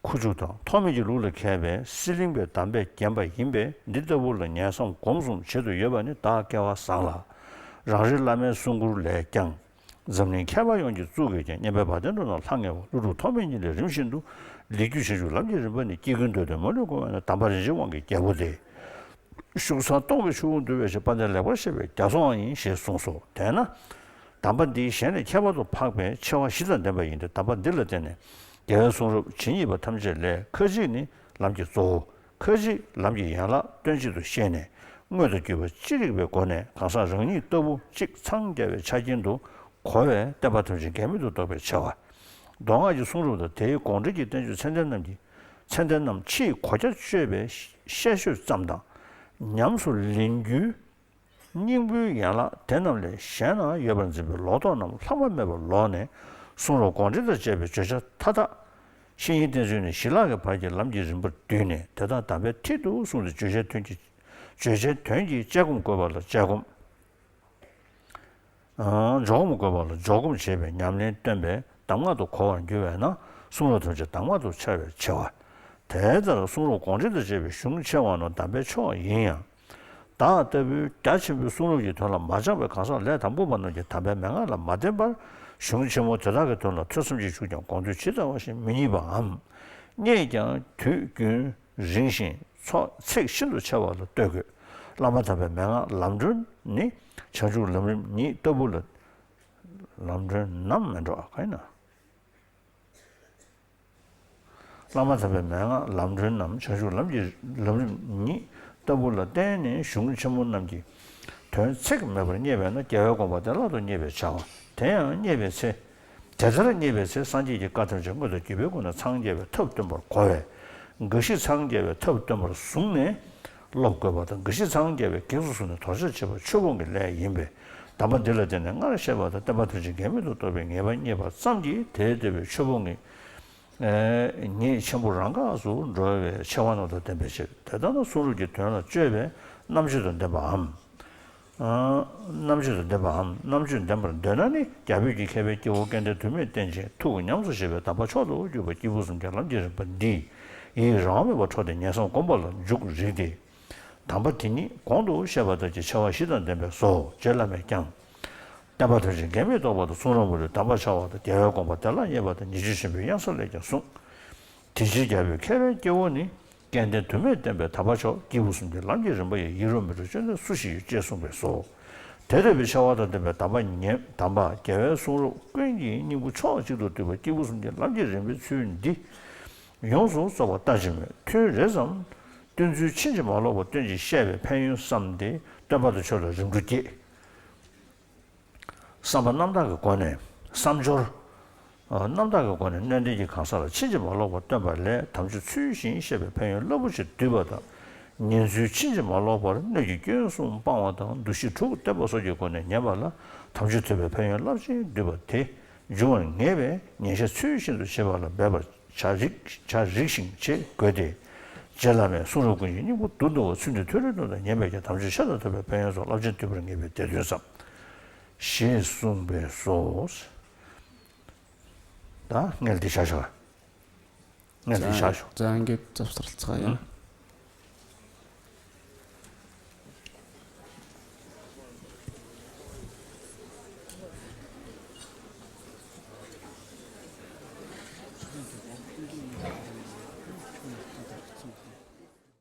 ཁུ་བྱུག་དང་ཐོགས་མེད་ཀྱི་ལུགས་ལ་མཁས་པའི་སྲིད་གླིང་པའི་གདམས་པས་བརྒྱན་པ་ཡིན་པས། འདི་ལྟ་བུ་ལ་ཉན་བསམ་སྒོམ་གསུམ་བྱེད་དུ་ཡོད་པ་ནི་བདག་སྐལ་བ་བཟང་ལ། རང་རེ་བླ་མའི་གསུང་མགུར་ལས་ཀྱང་། འཛམ་གླིང་མཁས་པ་ཡོངས་ཀྱི་གཙུག་གི་རྒྱན། སྙན་པའི་བ་དན་འགྲོ་རྣམས་ལྷང་ངེ་བ། ཀླུ་སྒྲུབ་ཐོགས་མེད་ཉིད་ལས་རིམ་བཞིན་དུ། ལས་རྒྱུ་བྱེད་འཇུག་ལམ་གྱི་རིམ་པ་ནི། སྐྱེ་ཀུན་འདོད་དོན་མ་ལུས་བསྒོམས་པས་ན། གདམས་པ་རིན་ཆེན་དབང་གི་རྒྱལ་པོ་སྟེ། བཞུགས་ས་སྟོང་གི་ཆུ་བོ་འདུལ་བའི་ཕྱིར། དཔལ་ལྡན་ལེགས་པར་བཤད་པའི་རྒྱ་མཚོའང་ཡིན་ཞེས་གསུངས་སོ། དེས་ན། གདམས་པ་འདི་གཞན་ལས་ཁྱད་པར་དུ་འཕགས་པའི་ཆེ་བ་བཞི་དང་ལྡན་པ་ཡིན་ཏེ། གདམས་པ་འདི་ལ་བརྟེན་ནས་རྒྱལ་བའི་གསུང་རབ་ཇི་སྙེད་པ་ཐམས་ཅད་ལས་ཁ་ཅིག་ནི་ལམ་གྱི་གཙོ་བོ། ཁ་ཅིག་ལམ་གྱི་ཡན་ལག་སྟོན་བྱེད་དུ་ཤེས་ནས། དངོས་དང་བརྒྱུད་པ་ཅི་རིགས་པའི་སྒོ་ནས་གང་ཟག་རང་ཉིད་ལྟ་བུ་གཅིག་འཚང་རྒྱ་བའི་ཆ་རྐྱེན་དུ་གོ་བས་བསྟན་པ་ཐམས་ཅད་འགལ་མེད་དུ་རྟོགས་པའི་ཆེ་བ། མདོ་སྔགས་ཀྱི་གསུང་རབ་དང་དེའི་དགོངས་འགྲེལ་གྱི་བསྟན་བཅོས་ཚད་ལྡན་རྣམས་ཀྱི་ཚད་ལྡན་རྣམས་ཕྱིའི་གོ་རྒྱ་གཅོད་པའི་བཤད་བཤོས་ཙམ་དང་། ཉམས་སུ་ལེན་རྒྱུའི་སྙིང་པོའི་ཡན་ལག་དེ་རྣམས་ལས་གཞན་ན་ཡོད་པར་འཛིན་པའི་ལོག་རྟོག་རྣམས་ལྷག་མ་མེད་པར་ལོག་ནས། གསུང་རབ་དགོངས་འགྲེལ་དང་བཅས་པའི་བརྗོད་བྱ་མཐའ་དག་བཤེས་གཉེན་བསྟེན་ཚུལ་ནས་ཞི་ལྷག་གི་བར་གྱི་ལམ་གྱི་རིམ་པར་བསྡུས་ནས། དེ་དག་གདམས་པའི་མཐིལ་དུ་གསུངས་ཏེ། བརྗོད་བྱའི་དོན་གྱི་བརྗོད་བྱའི་དོན་གྱི་དཔྱད་སྒོམ་དགོས་པ་ལ་དཔྱད་སྒོམ། ཨ། འཇོག་སྒོམ་དགོས་པ་ལ་འཇོག་སྒོམ་བྱེད་པའི་ཉམས་ལེན་སྟོན་པས་གདམས་ངག་ཏུ་གོ་བར་འགྱུར་བས་ན། གསུང་རབ་ཐམས་ཅད་གདམས་ངག་ཏུ་འཆར་བའི་ཆེ་བ། དེ་ལྟར་གསུང་རབ་དགོངས་འགྲེལ་དང་བཅས་པའི་གཞུང་ཆེ་བ་རྣམས་གདམས་པའི་མཆོག་ཡིན་ཡང་། བདག་ལྟ་བུའི་རྒྱ་ཆེན་པོའི་གསུང་རབ་ཀྱི་དོན་ལ་མ་སྦྱངས་པའི་གང་ཟག་ལས་དང་པོ་པ་རྣམས་ཀྱིས་གདམས་པའི་མན་ངག་ལ་མ་བརྟེན་པར་གཞུང་ཆེན་མོ་དེ་དག་གི་དོན་ལ་ཐོས་བསམ་གྱིས་ཞུགས་ཀྱང་དགོངས་དོན་ཇི་ལྟ་བ་བཞིན་མི་རྙེད་པའམ། རྙེད་ཀྱང་དུས་རྒྱུན་རིང་ཞིང་ཚོགས་ཚེགས་ཤིན་ཏུ་ཆེ་བ་ལ་ལྟོས་དགོས། བླ་མ་དམ་པའི་མན་ངག་ལམ་སྒྲོན་ནི་བྱང་ཆུབ་ལམ་རིམ་ཉིད་ལྟ་བུ་ལ། ལམ་སྒྲོན་ནམ་མེད་འགྲོ། ག་ཡིན་ན། བླ་མ་དམ་པའི་མན་ངག་ལམ་སྒྲོན་ནམ་བྱང་ཆུབ་ལམ་གྱི་ལམ་རིམ་ཉིད་ལྟ་བུ་ལ་བརྟེན་ནས་གཞུང་ཆེན་མོ་རྣམས་ཀྱི་དོན་ཚེགས་མེད་པར་རྙེད་པས་ན། རྒྱལ་བའི་དགོངས་པ་དེ་བླ་དོར་རྙེད་པའི་བྱ་བ། དེ་ཡང་རྙེད་པའི་ཚེ། དེ་ལྟར་རྙེད་པའི་ཚེ་སངས་རྒྱས་ཀྱི་བཀའ་ཐམས་ཅད་དངོས་དང་བརྒྱུད་པའི་སྒོ་ནས་འཚང་རྒྱ་བའི་ཐབས་སྟོན་པར་གོ་བས། འགའ་ཞིག་འཚང་རྒྱ་བའི་ཐབས་སྟོན་པར་བཟུང་ནས་སློབ་དགོས་པ་དང་། འགའ་ཞིག་འཚང་རྒྱ་བའི་གེགས་སུ་བཟུང་ནས་དོར་བྱར་བྱེད་པ་ཆོས་སྤོང་གི་ལས་ཡིན་པས། གདམས་པ་འདི་ལ་བརྟེན་ནས་སྔར་བཤད་པ་དང་བསྟན་པ་ཐམས་ཅད་འགལ་མེད་དུ་རྟོགས་པའི་ངེས་པ་རྙེད་པ་ཙམ་གྱིས་དེའི་ལྟ་བའི་ཆོས་སྤོང་གི་ཉེས་ཆེན་པོ་རང་འགགས་སུ་འགྲོ་བའི་ཆེ་བ་རྣམས་དང་ལྡན་པའི་ཕྱིར། དེ་ལྟ་ན་གསུང་རབ་ཀྱི་དོན་ལ་དཔྱོད་པའི་རྣམ་དཔྱོད་དང་ལྡན་པའམ། རྣམ་དཔྱོད་དང་ལྡན་པའམ། རྣམ་དཔྱོད་ལྡན་པར་འདོད་ན་ནི། རྒྱ་བོད་ཀྱི་མཁས་པའི་སྐྱེ་བོ་སྐལ་ལྡན་དུ་མས་བསྟེན་ཅིང་ཐུགས་ཉམས་སུ་བཞེས་པའི་གདམས་པ་མཆོག་ཏུ་གྱུར་པ་སྐྱེས་བུ་གསུམ་གྱི་ལམ་གྱི་རིམ་པ་འདི་ཡི་རང་དབང་མེད་པར་འཕྲོགས་ཏེ་ཉན་བསམ་སྒོམ་པ་ལ་འཇུག་རིགས་ཏེ། གདམས་པ་དེ་ཉིད་གོང་དུ་བཤད་པ་ལྟར་གྱི་ཆེ་བ་བཞི་དང་ལྡན་པས་སོ། རྗེ་བླ་མས་ཀྱང་། བསྟན་པ་ཐམས་ཅད་འགལ་མེད་རྟོགས་པ་དང་གསུང་རབ་མུ་ལུས་གདམས་པར་འཆར་བ་དང་། རྒྱལ་བའི་དགོངས་པ་བདེ་བླག་རྙེད་པ་དང་། ཉེས་སྤྱོད་ཆེན་པོའི་གཡང་ས་ལས་ཀྱང་བསྲུང་། དེ་ཕྱིར་རྒྱ་བོད་མཁས་པའི་སྐྱེ་བོ་ནི། སྐལ་ལྡན་དུ་མས་བསྟན་པའི་གདམས་པ་མཆོག་སྐྱེས་བུ་གསུམ་གྱི་ལམ་གྱི་རིམ་པ་ཡི་ཡིད་རོ་མི་རོ་སྤྱོད་འདོད་སུ་ཞིག་ཡོད་ཅེས་གསུངས་པས་སོ། དེ་ལྟ་བུའི་ཆེ་བ་དང་ལྡན་པའི་གདམས་པ་ཉན་གདམས་པ་རྒྱལ་བའི་གསུང་རབ་ཀུན་གྱི་སྙིང་པོ་ཕྱོགས་གཅིག་ཏུ་བསྡུས་པ་སྐྱེས་བུ་གསུམ་གྱི་ལམ་གྱི་རིམ་པའི་ཚུལ་འདི་ཡོངས་སུ་རྫོགས་པ་ལྟ་ཅི་སྨོས། ཐུན་རེ་ཙམ་སྟོན་ཚུལ་ཕྱིན་ཅི་མ་ལོག་པར་སྟོན་ཅིང་བཤད་པའི་ཕན་ཡོན་བསམ་སྟེ་སྟོན་པ་དང་ཆོས་ལ་རིམ་གྲོ་བསྐྱེད། བསམ་པ་རྣམ་དག་གི་སྒོ་ནས་བསམ་སྦྱོར། རྣམ་དག་གི་སྒོ་ནས་སྣོད་ལྡན་གྱི་གང་ཟག་ལ་ཕྱིན་ཅི་མ་ལོག་པར་སྟོན་པ་ལས་དམ་ཆོས་ཚུལ་བཞིན་བཤད་པའི་ཕན་ཡོན་རླབས་པོ་ཆེ་བསྡུས་པ་དང་། ཉན་ཚུལ་ཕྱིན་ཅི་མ་ལོག་པར་སྣོད་ཀྱི་སྐྱོན་གསུམ་སྤང་བ་དང་། འདུ་ཤེས་དྲུག་གཏད་པ་སོགས་ཀྱི་སྒོ་ནས་ཉན་པ་ལ་དམ་ཆོས་ཐོས་པའི་ཕན་ཡོན་རླབས་ཆེན་བསྡུས་པ་དེ་འབྱུང་བར་ངེས་པས། ཉན་བཤད་ཚུལ་བཞིན་དུ་བྱེད་པ་ལ་འབད་པར་བྱ་རིགས་བྱ་རིགས་ཤིང་བྱེད་དགོས་ཏེ། རྗེ་བླ་མས་གསུང་རབ་ཀུན་གྱི་སྙིང་པོ་བསྡུ་མདོ་བ་ཚུལ་འདི་ཐོས་རིག་ནོར་དང་ཉན་པས་ཀྱང་དམ་ཆོས་ཤ་སྟག་ཐོབ་པའི་ཕན་ཡོན་སོགས་རླབས་ཆེན་བསྡུས་པར་ངེས་པའི་སྡེ་བདུན་བརྩམས། ཞེས་གསུངས་པས་སོ། ད་སྔོན་འདི་བཞག་ཤོག་སྔོན་འདི་བཞག་ཤོག་བྱང་རྒྱུད་རྩབ་གསར་ཚགས་ཡང་།